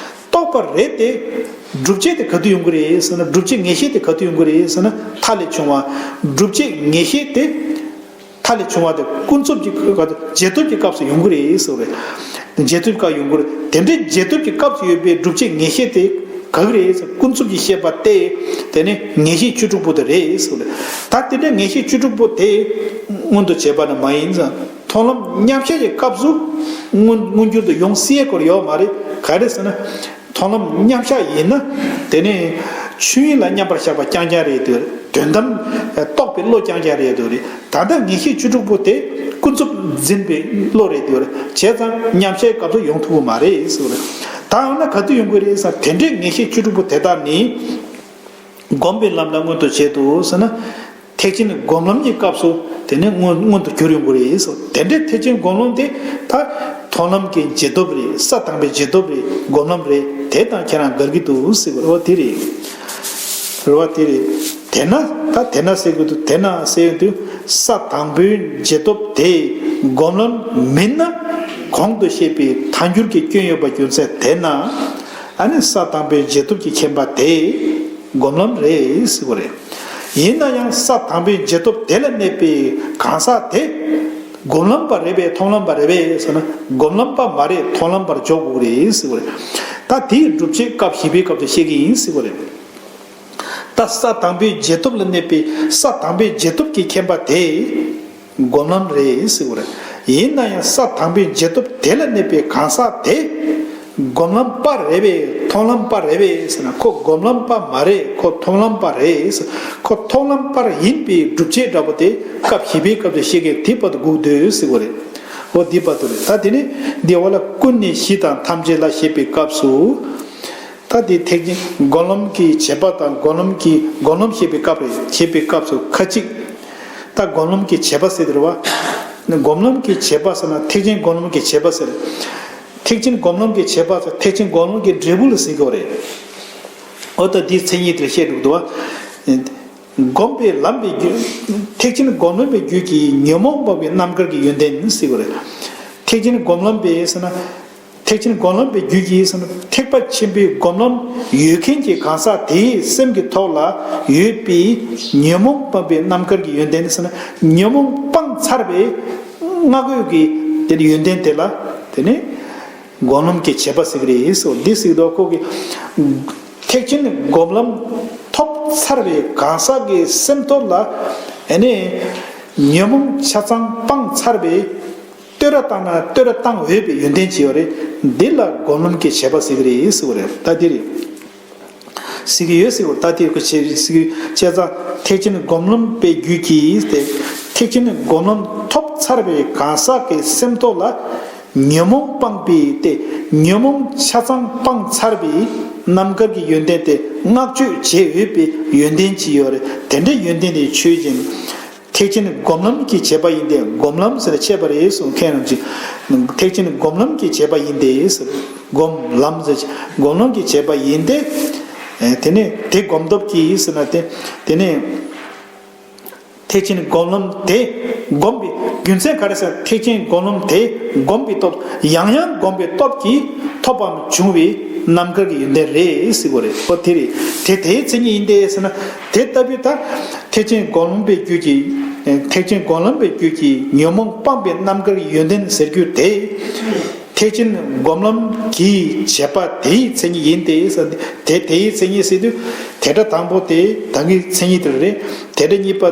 རྟོགས་པ་རེད་དེ། སྒྲུབ་བྱེད་དེ་ག་དུས་ཡོང་གི་རེད་ཟེར་ན། སྒྲུབ་བྱེད་ངེས་ཤེས་དེ་ག་དུས་ཡོང་གི་རེད་ཟེར་ན། མཐའ་ལས་བྱུང་བ། སྒྲུབ་བྱེད་ངེས་ཤེས་དེ། མཐའ་ལས་བྱུང་བ་དེ་ཀུན་རྫོབ་ཀྱི་སྐབས། རྗེས་ཐོབ་ཀྱི་སྐབས་སུ་ཡོང་གི་རེད་ཟེར་བས། རྗེས་ཐོབ་ཀྱི་སྐབས་ཡོང་གི་རེད། དེ་འདྲའི་རྗེས་ཐོབ་ཀྱི་སྐབས་སུ་ཡོད་པའི་སྒྲུབ་བྱེད་ངེས་ཤེས་དེ་ག་གི་རེད་ཟེར། ཀུན་རྫོབ་ཀྱི་ཤེས་པ་སྟེ། དེ་ནི་ངེས་ཤེས་བཅུ་དྲུག་པོ་དེ་རེད་ཟེར་བས། ད་དེ་འདྲའི་ངེས་ཤེས་བཅུ་དྲུག་པོ་དེ་མངོན་དུ་བྱས་པ་ནི་མ་ཡིན་ཙང་། མཐོང་ལམ་མཉམ་གཞག་གི་སྐབས་སུ་མངོན་མངོན་གྱུར་དུ་ཡོང་སྲིད་ཡས་སྐོར་ཡོད་མ་རེད། ག་རེ་ཟེར་ན། མཐོང་ལམ་མཉམ་གཞག་ཡིན་ན། དེ་ནི་ཆོས་ཉིད་ལ་མཉམ་པར་བཞག་པ་རྐྱང་རྐྱང་རེད་དེ། དོན་དམ་རྟོགས་པའི་བློ་རྐྱང་རྐྱང་རེད་འདུག་རེད། ད་ལྟ་ངེས་ཤེས་བཅུ་དྲུག་པོ་དེ་ཀུན་རྫོབ་འཛིན་པའི་བློ་རེད་འདུག་རེད། བྱས་ཙང་མཉམ་བཤད་སྐབས་སུ་ཡོང་ཐུབ་ཀྱི་མ་རེད་ཟེར་བ་རེད། ད་འོ་ན་ག་དུས་ཡོང་གི་རེད་ཟེར། དེ་འདྲའི་ངེས་ཤེས་བཅུ་དྲུག་པོ་དེ་དག་ནི་སྒོམ་པའི་ལམ་ལ་མངོན་དུ་བྱེད་དོ་ཟེར་ན། ཐེག་ཆེན་སྒོམ་ལམ་གྱི་སྐབས་སུ་དེ་ནི་མངོན་མངོན་དུ་གྱུར་ཡོང་གི་རེད་ཟེར། དེ་འདྲའི་ཐེག་ཆེན་སྒོམ་ལམ་དེ་ད་མཐོང་ལམ་གྱི་རྗེས་ཐོབ་རེད། ས་དང་པོའི་རྗེས་ཐོབ་རེད། སྒོམ་ལམ་རེད། དེ་དང་ཁྱེད་རང་འགལ་གྱི་འདུག་ཟེར་བ་རེད་བ། དེ་རེད། རེད་བ། དེ་རེད། དེས་ན་ད་དེས་ན་ཟེར་དགོས་འདུག་དེས་ན་ཟེར་དུས་ས་དང་པོའི་རྗེས་ཐོབ་དེ་སྒོམ་ལམ་མིན་ན། གོང་དུ་བཤད་པའི་ཐལ་འགྱུར་གྱི་སྐྱོན་ཡོད་པ་རྒྱུ་མཚན་དེས་ན། ཨ་ནི་ས་དང་པོའི་རྗེས་ཐོབ་ཀྱི་མཁྱེན་པ་དེ་སྒོམ་ལམ་རེད་ཟེར་བ་རེད། ཡིན་ན་ཡང་ས་དང་པོའི་རྗེས་ཐོབ་དེ་ལ་གནས་པའི་གང་ཟག་དེ་སྒོམ་ལམ་པ་རེད་པས་མཐོང་ལམ་པ་རེད་པས་ཟེར་ན། སྒོམ་ལམ་པ་མ་རེད། མཐོང་ལམ་པར་འཇོག་དགོས་རེད་ཟེར་བ་རེད། ད་དེའི་སྒྲུབ་བྱེད་སྐབས་བཞི་པའི་སྐབས་སུ་བཤད་ཀྱི་ཡིན་ཟེར་བ་རེད། ད་ས་དང་པོའི་རྗེས་ཐོབ་ལ་གནས་པའི་ས་དང་པོའི་རྗེས་ཐོབ་ཀྱི་མཁྱེན་པ་དེ་སྒོམ་ལམ་རེད་ཟེར་བ་རེད། ཡིན་ན་ཡང་ས་དང་པོའི་རྗེས་ཐོབ་དེ་ལ་གནས་པའི་གང་ཟག་དེ་སྒོམ་ལམ་པ་རེད་པས་མཐོང་ལམ་པ་རེད་པས་ཟེར་ན། ཁོ་སྒོམ་ལམ་པ་མ་རེད། ཁོ་མཐོང་ལམ་པ་རེད་ཟེར། ཁོ་མཐོང་ལམ་པར་ཡིན་པའི་སྒྲུབ་བྱེད་འདྲ་པོ་དེ་སྐབས་བཞི་པའི་སྐབས་སུ་བཤད་མཁན་དེ་བར་དུ་སྒུག་སྡོད་ཟེར་བ་རེད། འོ་འདི་བར་དུ་རེད། ད་དེ་ནས་འདི་འོག་ལ་ཀུན་ནས་བཞི་དང་ཐམས་ཅད་ལ་ཞེས་པའི་སྐབས་སུ། ད་དེ་ཐེག་ཆེན་སྒོམ་ལམ་གྱི་བྱེད་པ་དང་སྒོམ་ལམ་གྱི་སྒོམ་ལམ་བཤད་པའི་སྐབས་རེད། བཤད་པའི་སྐབས་སུ་ཁ་ཅིག་ད་སྒོམ་ལམ་གྱི་བྱེད་པ་ཟེར་དེ་རེད་བ། སྒོམ་ལམ་གྱི་བྱེད་པ་ཟེར་ན་ཐེག་ཆེན་སྒོམ་ལམ་གྱི་བྱེད་པ་ཟེར། ཐེག་ཆེན་སྒོམ་ལམ་གྱི་བྱེད་པ་ཟེར་ཐེག་ཆེན་སྒོམ་ལམ་གྱི་འབྲས་བུ་ལ་ཟེར་གྱི་རེད། འོ་ད་འདིའི་མཚན་ཉིད་དེ་བཤད་འདུག་འདུག་བ། སྒོམ་པའི་ལམ་པའི་རྒྱུ། ཐེག་ཆེན་སྒོམ་ལམ་པའི་རྒྱུད་ཀྱི་ཉོན་མོངས་སྤངས་པའི་རྣམ་དཀར་གྱི་ཡོན་ཏན་ཟེར་བ་རེད། ཐེག་ཆེན་སྒོམ་ལམ་པའི་ཟེར་ན། ཐེག་ཆེན་སྒོམ་ལམ་པའི་རྒྱུད་ཀྱི་ཟེར་ན། ཐེག་པ་ཆེན་པོའི་སྒོམ་ལམ་ཡོད་མཁན་གྱི་གང་ཟག་དེའི་སེམས་ཀྱི་ཐོག་ལ་ཡོད་པའི་ཉོན་མོངས་སྤངས་པའི་རྣམ་དཀར་གྱི་ཡོན་ཏན་ཟེར་ན། ཉོན་མོངས་སྤངས་ཚར་བའི་སྔགས་འོད་ཀྱི་དེ་ཡོན་ཏན་དེ་ལ་དེ་ནི་སྒོམ་ལམ་གྱི་བྱེད་པ་ཟེར་གྱི་རེད་ཟེར། འདི་ཟེར་དུས་ཁོ་གི་ཐེག་ཆེན་སྒོམ་ལམ་ཐོབ་ཚར་བའི་གང་ཟག་གི་སེམས་ཐོག་ལ་ཨ་ནི་ཉོན་མོངས་ཆ་ཚང་སྤངས་ཚར་བའི་བསྟོད་ར་བཏང་ན་བསྟོད་ར་བཏང་འོས་པའི་ཡོན་ཏན་ཅིག་ཡོད་རེད། འདི་ལ་སྒོམ་ལམ་གྱི་བྱེད་པ་ཟེར་གྱི་རེད་ཟེར་བ་རེད། ད་འདི་རེད། ཟེར་གྱི་ཡོད་ཟེར་བ། ད་འདི་ཁོ་བྱེད་ཟེར་གྱི་བྱས་ཙང་ཐེག་ཆེན་སྒོམ་ལམ་པའི་རྒྱུད་ཀྱི་དེ་ཐེག་ཆེན་སྒོམ་ལམ་ཐོབ་ཚར་བའི་གང་ཟག་གི་སེམས་ཐོག་ལ་ཉོན་མོངས་སྤངས་པའི་སྟེ། ཉོན་མོངས་ཆ་ཚང་སྤངས་ཚར་བའི་རྣམ་དཀར་གྱི་ཡོན་ཏན་དེ་བསྔགས་བརྗོད་བྱེད་འོས་པའི་ཡོན་ཏན་ཅིག་ཡོད་རེད། དེ་འདྲའི་ཡོན་ཏན་དེ་ཆོས་ཅན། ཐེག་ཆེན་སྒོམ་ལམ་གྱི་བྱེད་པ་ཡིན་ཏེ། སྒོམ་ལམ་ཟེར་ན་འཆད་པ་རེད་གསུངས་མཁན་རང་ཅིག་ཐེག་ཆེན་སྒོམ་ལམ་གྱི་བྱེད་པ་ཡིན་ཏེ་ཟེར། སྒོམ་ལམ་ཟེར་སྒོམ་ལམ་གྱི་བྱེད་པ་ཡིན་ཏེ། དེ་ནས་དེ་སྒོམ་སྟོབས་ཀྱིས་ཟེར་ན་དེ་དེ་ནས། ཐེག་ཆེན་སྒོམ་ལམ་དེ་བསྒོམས་པའི་རྒྱུ་མཚན་ག་རེ་ཟེར། ཐེག་ཆེན་སྒོམ་ལམ་དེ་བསྒོམས་པའི་སྟོབས། ཡང་ཡང་བསྒོམས་པའི་སྟོབས་ཀྱིས་ཐོབ་པའམ་བྱུང་བའི་རྣམ་དཀར་གྱི་ཡོན་ཏན་རེད་ཟེར་བ་རེད། ཨོ་དེ་རེད། དེ་དེའི་མཚན་ཉིད་ཡིན་ཏེ་ཟེར་ན། དེ་ལྟ་བུའི་ད་ཐེག་ཆེན་སྒོམ་ལམ་པའི་རྒྱུད་ཀྱི་ཐེག་ཆེན་སྒོམ་ལམ་པའི་རྒྱུད་ཀྱི་ཉོན་མོངས་སྤངས་པའི་རྣམ་དཀར་གྱི་ཡོན་ཏན་ཟེར་རྒྱུ་དེ། ཐེག་ཆེན་སྒོམ་ལམ་གྱི་བྱེད་པ་དེའི་མཚན་ཉིད་ཡིན་ཏེ་ཟེར། དེ་དེའི་མཚན་ཉིད་ཟེར་དུས་དེ་སྒྲ་དང་པོ་དེ་ད་གིན་མཚན་ཉིད་དེ་རེད། དེ་སྒྲ་གཉིས་པ་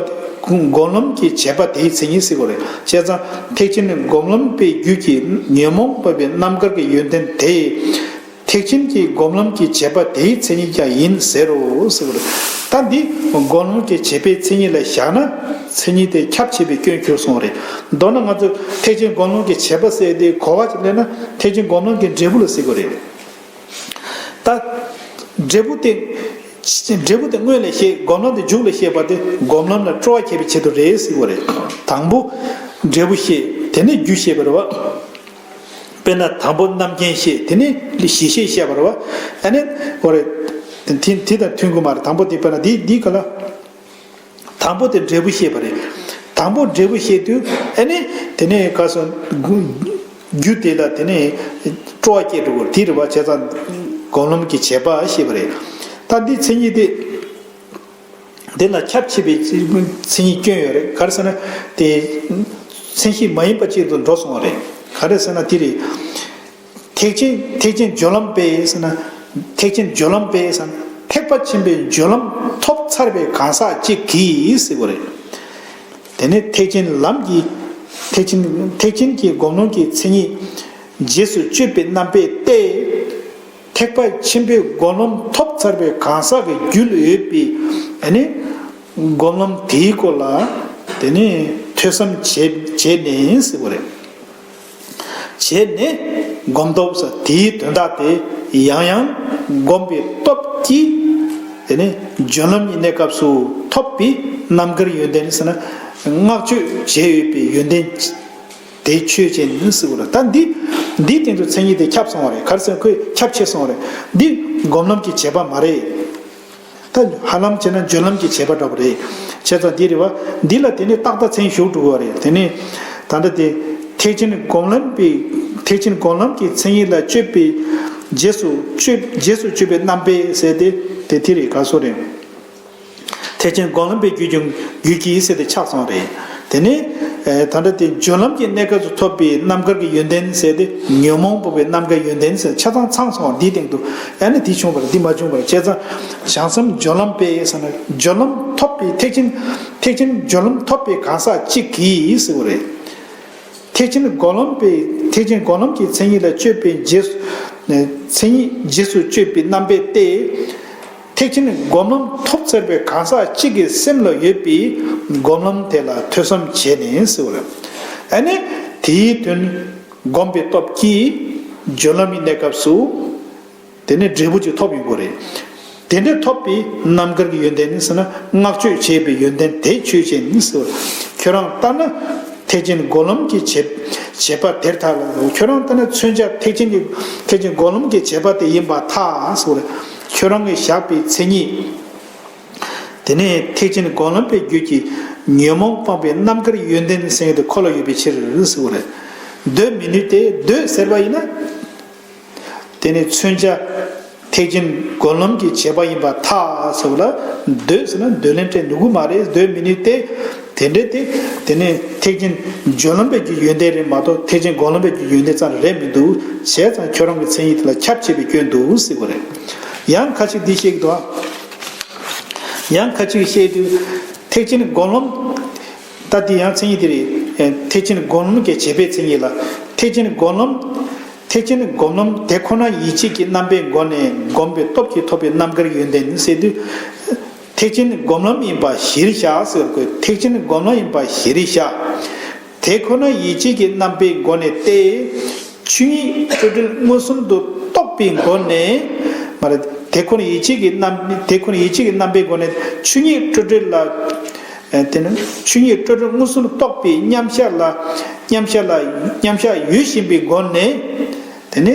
སྒོམ་ལམ་གྱི་བྱེད་པ་དེའི་མཚན་ཉིད་ཟེར་དགོས་རེད། བྱས་ཙང་ཐེག་ཆེན་སྒོམ་ལམ་པའི་རྒྱུད་ཀྱི་ཉོན་མོངས་སྤངས་པའི་རྣམ་དཀར་གྱི་ཡོན་ཏན་དེ། ཐེག་ཆེན་གྱི་སྒོམ་ལམ་གྱི་བྱེད་པ་དེའི་མཚན་ཉིད་ཀྱང་ཡིན་ཟེར་རོ་ཟེར་བ་རེད། ད་འདི་སྒོམ་ལམ་གྱི་བྱེད་པའི་མཚན་ཉིད་ལ་བཞག་ན་མཚན་ཉིད་དེ་ཁྱབ་ཆེས་པའི་སྐྱོན་གྱུར་སོང་བ་རེད། མདོར་ན་ང་ཚོས་ཐེག་ཆེན་སྒོམ་ལམ་གྱི་བྱེད་པ་ཟེར་དེ་གོ་བ་ཅིག་ལེན་ན་ཐེག་ཆེན་སྒོམ་ལམ་གྱི་འབྲས་བུ་ལ་ཟེར་དགོས་རེད། ད་འབྲས་བུ་དེ་འབྲས་བུ་དེ་སྔོན་ལ་བཤད། སྒོམ་ལམ་དེ་མཇུག་ལ་བཤད་པ་དེ་སྒོམ་ལམ་ལ་སྤྲོ་བ་སྐྱེད་པའི་ཆེད་དུ་རེད་ཟེར་དགོས་རེད། དང་པོ་འབྲས་བུ་བཤད། དེ་ནས་རྒྱུ་བཤད་པ་རེད་བ། དཔེར་ན་དང་པོ་རྣམ་མཁྱེན་བཤད། དེ་ནས་གཞི་ཤེས་བཤད་པ་རེད་བ། ཨ་ནི་འོ་རེད། དེ་དེ་དང་མཐུན་གི་མ་རེད། དང་པོ་དེ་དཔེར་ན་འདི་འདི་ག་ལ། དང་པོ་དེ་འབྲས་བུ་བཤད་པ་རེད། དང་པོ་འབྲས་བུ་བཤད་དུས་ཨ་ནི་དེ་ནས་ག་སོ་རྒྱུ་དེ་ལ་དེ་ནས་སྤྲོ་བ་སྐྱེ་འགྲོ་གི་རེད། དེ་རེད་བ། བྱས་ཙང་སྒོམ་ལམ་གྱི་བྱེད་པ་བཤད་པ་རེད། ད་འདི་མཚན་ཉིད་དེ། དེ་ལ་ཁྱབ་ཆེས་པའི་མཚན་ཉིད་སྐྱོན་ཡོད་རེད། ག་རེ་ཟེར་ན་དེ་མཚན་གཞི་མ་ཡིན་པ་ཅིག་ཏུ་འགྲོ་སོང་བ་རེད། ག་རེ་ཟེར་ན་དེ་རེད། ཐེག་ཆེན་ཐེག་ཆེན་སྦྱོར་ལམ་པས་ཟེར་ན། ཐེག་ཆེན་སྦྱོར་ལམ་པས་ཟེར་ན་ཐེག་པ་ཆེན་པོའི་སྦྱོར་ལམ་ཐོབ་ཚར་བའི་གང་ཟག་ཅིག་གིས་ཟེར་བ་རེད། དེ་ནས་ཐེག་ཆེན་ལམ་གྱི་ཐེག་ཆེན་ཐེག་ཆེན་གྱི་སྒོམ་ལམ་གྱི་མཚན་ཉིད་རྗེས་སུ་གཅོད་པའི་རྣམ་པས་ཏེ། ཐེག་པ་ཆེན་པོའི་སྒོམ་ལམ་ཐོབ་ཚར་བའི་གང་ཟག་གི་རྒྱུད་ལ་ཡོད་པའི་ཨ་ནི་ སྒོམ་ལམ་དེའི་སྐོར་ལ་དེ་ནས་ཐོས་བསམ་བྱས་བྱས་ནས་ཟེར་བ་རེད། བྱས་ནས་སྒོམ་སྟོབས་ཟེར་དེའི་དོན་དག་དེ་ཡང་ཡང་སྒོམ་པའི་སྟོབས་ཀྱིས་དེ་ནས་སྦྱོར་ལམ་གྱི་གནས་སྐབས་སུ་ཐོབ་པའི་རྣམ་དཀར་ཡོན་ཏན་ཟེར་ན། བསྔགས་བརྗོད་བྱས་ཡོད་པའི་ཡོན་ཏན་དེ་ཆོས་ཅན་ཟེར་བ་རེད། ད་འདི་འདིའི་སྟེང་དུ་མཚན་ཉིད་དེ་ཁྱབ་སོང་བ་རེད། ག་རེ་ཟེར་ན་ཁོས་ཁྱབ་ཆེ་སོང་བ་རེད། འདི་སྒོམ་ལམ་གྱི་བྱེད་པ་མ་རེད། ད་ཧ་ལམ་བྱས་ན་སྦྱོར་ལམ་གྱི་བྱེད་པ་འདྲ་པོ་རེད། བྱས་ཙང་འདི་རེད་བ། འདི་ལ་དེ་ནས་ཏག་ཏག་མཚན་ཞུགས་འགྲོ་གི་བ་རེད། དེ་ནས་ད་ལྟ་དེ་ཐེག་ཆེན་སྒོམ་ལམ་པའི་ཐེག་ཆེན་སྒོམ་ལམ་གྱི་མཚན་ཉིད་ལ་དཔྱོད་པའི་རྗེས་སུ་དཔྱོད་རྗེས་སུ་དཔྱོད་པའི་རྣམ་པའི་ཟེར་ཏེ་དེ་དེ་རེད། ག་སོ་རེད། ཐེག་ཆེན་སྒོམ་ལམ་པའི་རྒྱུད་ཀྱི་རྒྱུད་ཀྱི་ཟེར་ཏེ་ཆགས་སོང་རེད། དེ་ནས་ད་ལྟ་དེ་སྦྱོར་ལམ་གྱི་གནས་སྐབས་སུ་ཐོབ་པའི་རྣམ་དཀར་གྱི་ཡོན་ཏན་ཟེར་ཏེ་ཉོན་མོངས་སྤངས་པའི་རྣམ་དཀར་ཡོན་ཏན་ཟེར་ཆ་ཚང་ཚང་སོང་བ། འདིའི་སྟེང་དུ་ཨ་ནི་འདི་བྱུང་བ་རེད། འདི་མ་བྱུང་བ་རེད། བྱས་ཙང་བྱང་སེམས་སྦྱོར་ལམ་པས་ཟེར་ན་སྦྱོར་ལམ་ཐོབ་པའི་ཐེག་ཆེན་ཐེག་ཆེན་སྦྱོར་ལམ་ཐོབ་པའི་གང་ཟག་གཅིག་གིས་ཟེར་བ་རེད། ཐེག་ཆེན་སྒོམ་ལམ་པའི་ཐེག་ཆེན་སྒོམ་ལམ་གྱི་མཚན་ཉིད་ལ་དཔྱོད་པའི་རྗེས་སུ་མཚན་ཉིད་རྗེས་སུ་དཔྱོད་པའི་རྣམ་པའི་སྟེ། ཐེག་ཆེན་སྒོམ་ལམ་ཐོབ་ཚར་བའི་གང་ཟག་གཅིག་གི་སེམས་ལ་ཡོད་པའི་སྒོམ་ལམ་དེ་ལ་ཐོས་བསམ་བྱས་ནས་ཟེར་བ་རེད། ཨ་ནི་དེའི་དོན་སྒོམ་པའི་སྟོབས་ཀྱིས་སྦྱོར་ལམ་གྱི་གནས་སྐབས་སུ་དེ་ནས་འབྲས་བུ་ཅིག་ཐོབ་ཡོང་གི་རེད། དེ་འདྲའི་ཐོབ་པའི་རྣམ་དཀར་གྱི་ཡོན་ཏན་ནི་ཟེར་ན་བསྔགས་བརྗོད་བྱས་པའི་ཡོན་ཏན་དེ་ཆོས་ཅན་ནི་ཟེར་བ། ཁྱོད་རང་ལྟར་ན་ཐེག་ཆེན་སྒོམ་ལམ་གྱི་བྱེད་བྱེད་པ་དེར་ཐལ་ལ། ཁྱོད་རང་ལྟར་ན་མཚོན་བྱ་ཐེག་ཆེན་གྱི་ཐེག་ཆེན་སྒོམ་ལམ་གྱི་བྱེད་པ་དེ་ཡིན་པར་ཐལ་ཟེར་བ་རེད། ཁྱོད་རང་གིས་བཞག་པའི་མཚན་ཉིད། དེ་ནས་ཐེག་ཆེན་སྒོམ་ལམ་པའི་རྒྱུད་ཀྱི་ཉོན་མོངས་སྤངས་པའི་རྣམ་དཀར་ཡོན་ཏན་ཟེར་དེ་ཁོ་ལ་ཡོད་པའི་ཕྱིར་ཟེར་བ་རེད། འདོད་མི་ནུས་ཏེ། འདོད་ཟེར་བ་ཡིན་ན། དེ་ནས་མཚོན་བྱ་ཐེག་ཆེན་སྒོམ་ལམ་གྱི་བྱེད་པ་ཡིན་པར་ཐལ་ཟེར་བ་ལ། འདོད་ཟེར་ན་འདོད་ལན་སྤྲད་ནུས་ཀྱི་མ་རེད། འདོད་མི་ནུས་ཏེ། དེ་འདྲ་སྟེ། དེ་ནས་ཐེག་ཆེན་སྦྱོར་ལམ་པའི་རྒྱུ་ཡོན་ཏན་རེད་མ་གཏོགས་ཐེག་ཆེན་སྒོམ་ལམ་པའི་རྒྱུ་ཡོན་ཏན་ཙམ་རེད་མི་འདུག། བྱས་ཙང་ཁྱོད་རང་གི་མཚན་ཉིད་དེ་ལ་ཁྱབ་ཆེས་པའི་སྐྱོན་འདུག་ཟེར་བ་རེད། ཡང་ཁ་ཅིག་འདི་བཤད་ཀྱི་འདུག་ཨ། ཡང་ཁ་ཅིག་བཤད་དུས་ཐེག་ཆེན་སྒོམ་ལམ། ད་འདི་ཡང་མཚན་ཉིད་དེ་རེད། ཐེག་ཆེན་སྒོམ་ལམ་གྱི་བྱེད་པའི་མཚན་ཉིད་ལ། ཐེག་ཆེན་སྒོམ་ལམ། ཐེག་ཆེན་སྒོམ་ལམ་དེ་ཁོ་ན་ཡིད་ཆེས་ཀྱི་རྣམ་པའི་སྒོ་ནས་སྒོམ་པའི་སྟོབས་ཀྱིས་ཐོབ་པའི་རྣམ་དཀར་ཡོན་ཏན་ཟེར་དུས། ཐེག་ཆེན་སྒོམ་ལམ་ཡིན་པ་གཞིར་བཞག་ཟེར་དགོས། ཐེག་ཆེན་སྒོམ་ལམ་ཡིན་པ་གཞིར་བཞག། དེ་ཁོ་ན་ཡིད་ཆེས་ཀྱི་རྣམ་པའི་སྒོ་ནས་ཏེ། ཆོས་ཉིད་སྤྲོས་བྲལ་མངོན་སུམ་དུ་རྟོགས་པའི་སྒོ་ནས། མ་རེད། དེ་ཁོ་ན་ཡིད་ཆེས་ཀྱི་རྣམ་དེ་ཁོ་ན་ཡིད་ཆེས་ཀྱི་རྣམ་པའི་སྒོ་ནས་ཆོས་ཉིད་སྤྲོས་བྲལ་ལ། ཨེ་དེ་ནི་ཆོས་ཉིད་སྤྲོས་བྲལ་མངོན་སུམ་རྟོགས་པའི་མཉམ་གཞག་ལ། མཉམ་གཞག་ལ་མཉམ་གཞག་ཡོད་བཞིན་པའི་སྒོ་ནས། དེ་ནི་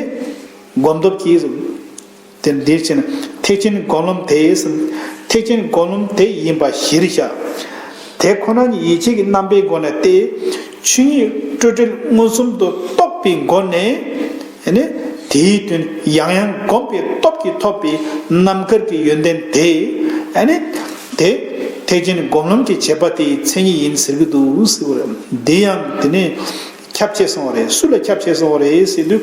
སྒོམ་སྟོབས་ཀྱིས། དེ་འདིར་བྱས་ན་ཐེག་ཆེན་སྒོམ་ལམ་དེ། ཐེག་ཆེན་སྒོམ་ལམ་དེ་ཡིན་པ་གཞིར་བཞག། དེ་ཁོ་ན་ཉིད་ཡིད་ཆེས་ཀྱི་རྣམ་པའི་སྒོ་ནས་ཏེ། ཆོས་ཉིད་སྤྲོས་བྲལ་མངོན་སུམ་དུ་རྟོགས་པའི་སྒོ་ནས། ཨ་ནི་དེའི་དོན་ཡང་ཡང་སྒོམ་པའི་སྟོབས་ཀྱིས་ཐོབ་པའི་རྣམ་དཀར་གྱི་ཡོན་ཏན་དེ། ཨ་ནི་དེ་ཐེག་ཆེན་སྒོམ་ལམ་གྱི་བྱེད་པ་དེའི་མཚན་ཉིད་ཡིན་ཟེར་གྱི་འདུག་ཟེར་བ་རེད། འདི་ཡང་དེ་ནས་ཁྱབ་ཆེ་སོང་བ་རེད། སུ་ལ་ཁྱབ་ཆེ་སོང་བ་རེད་ཟེར་དུས།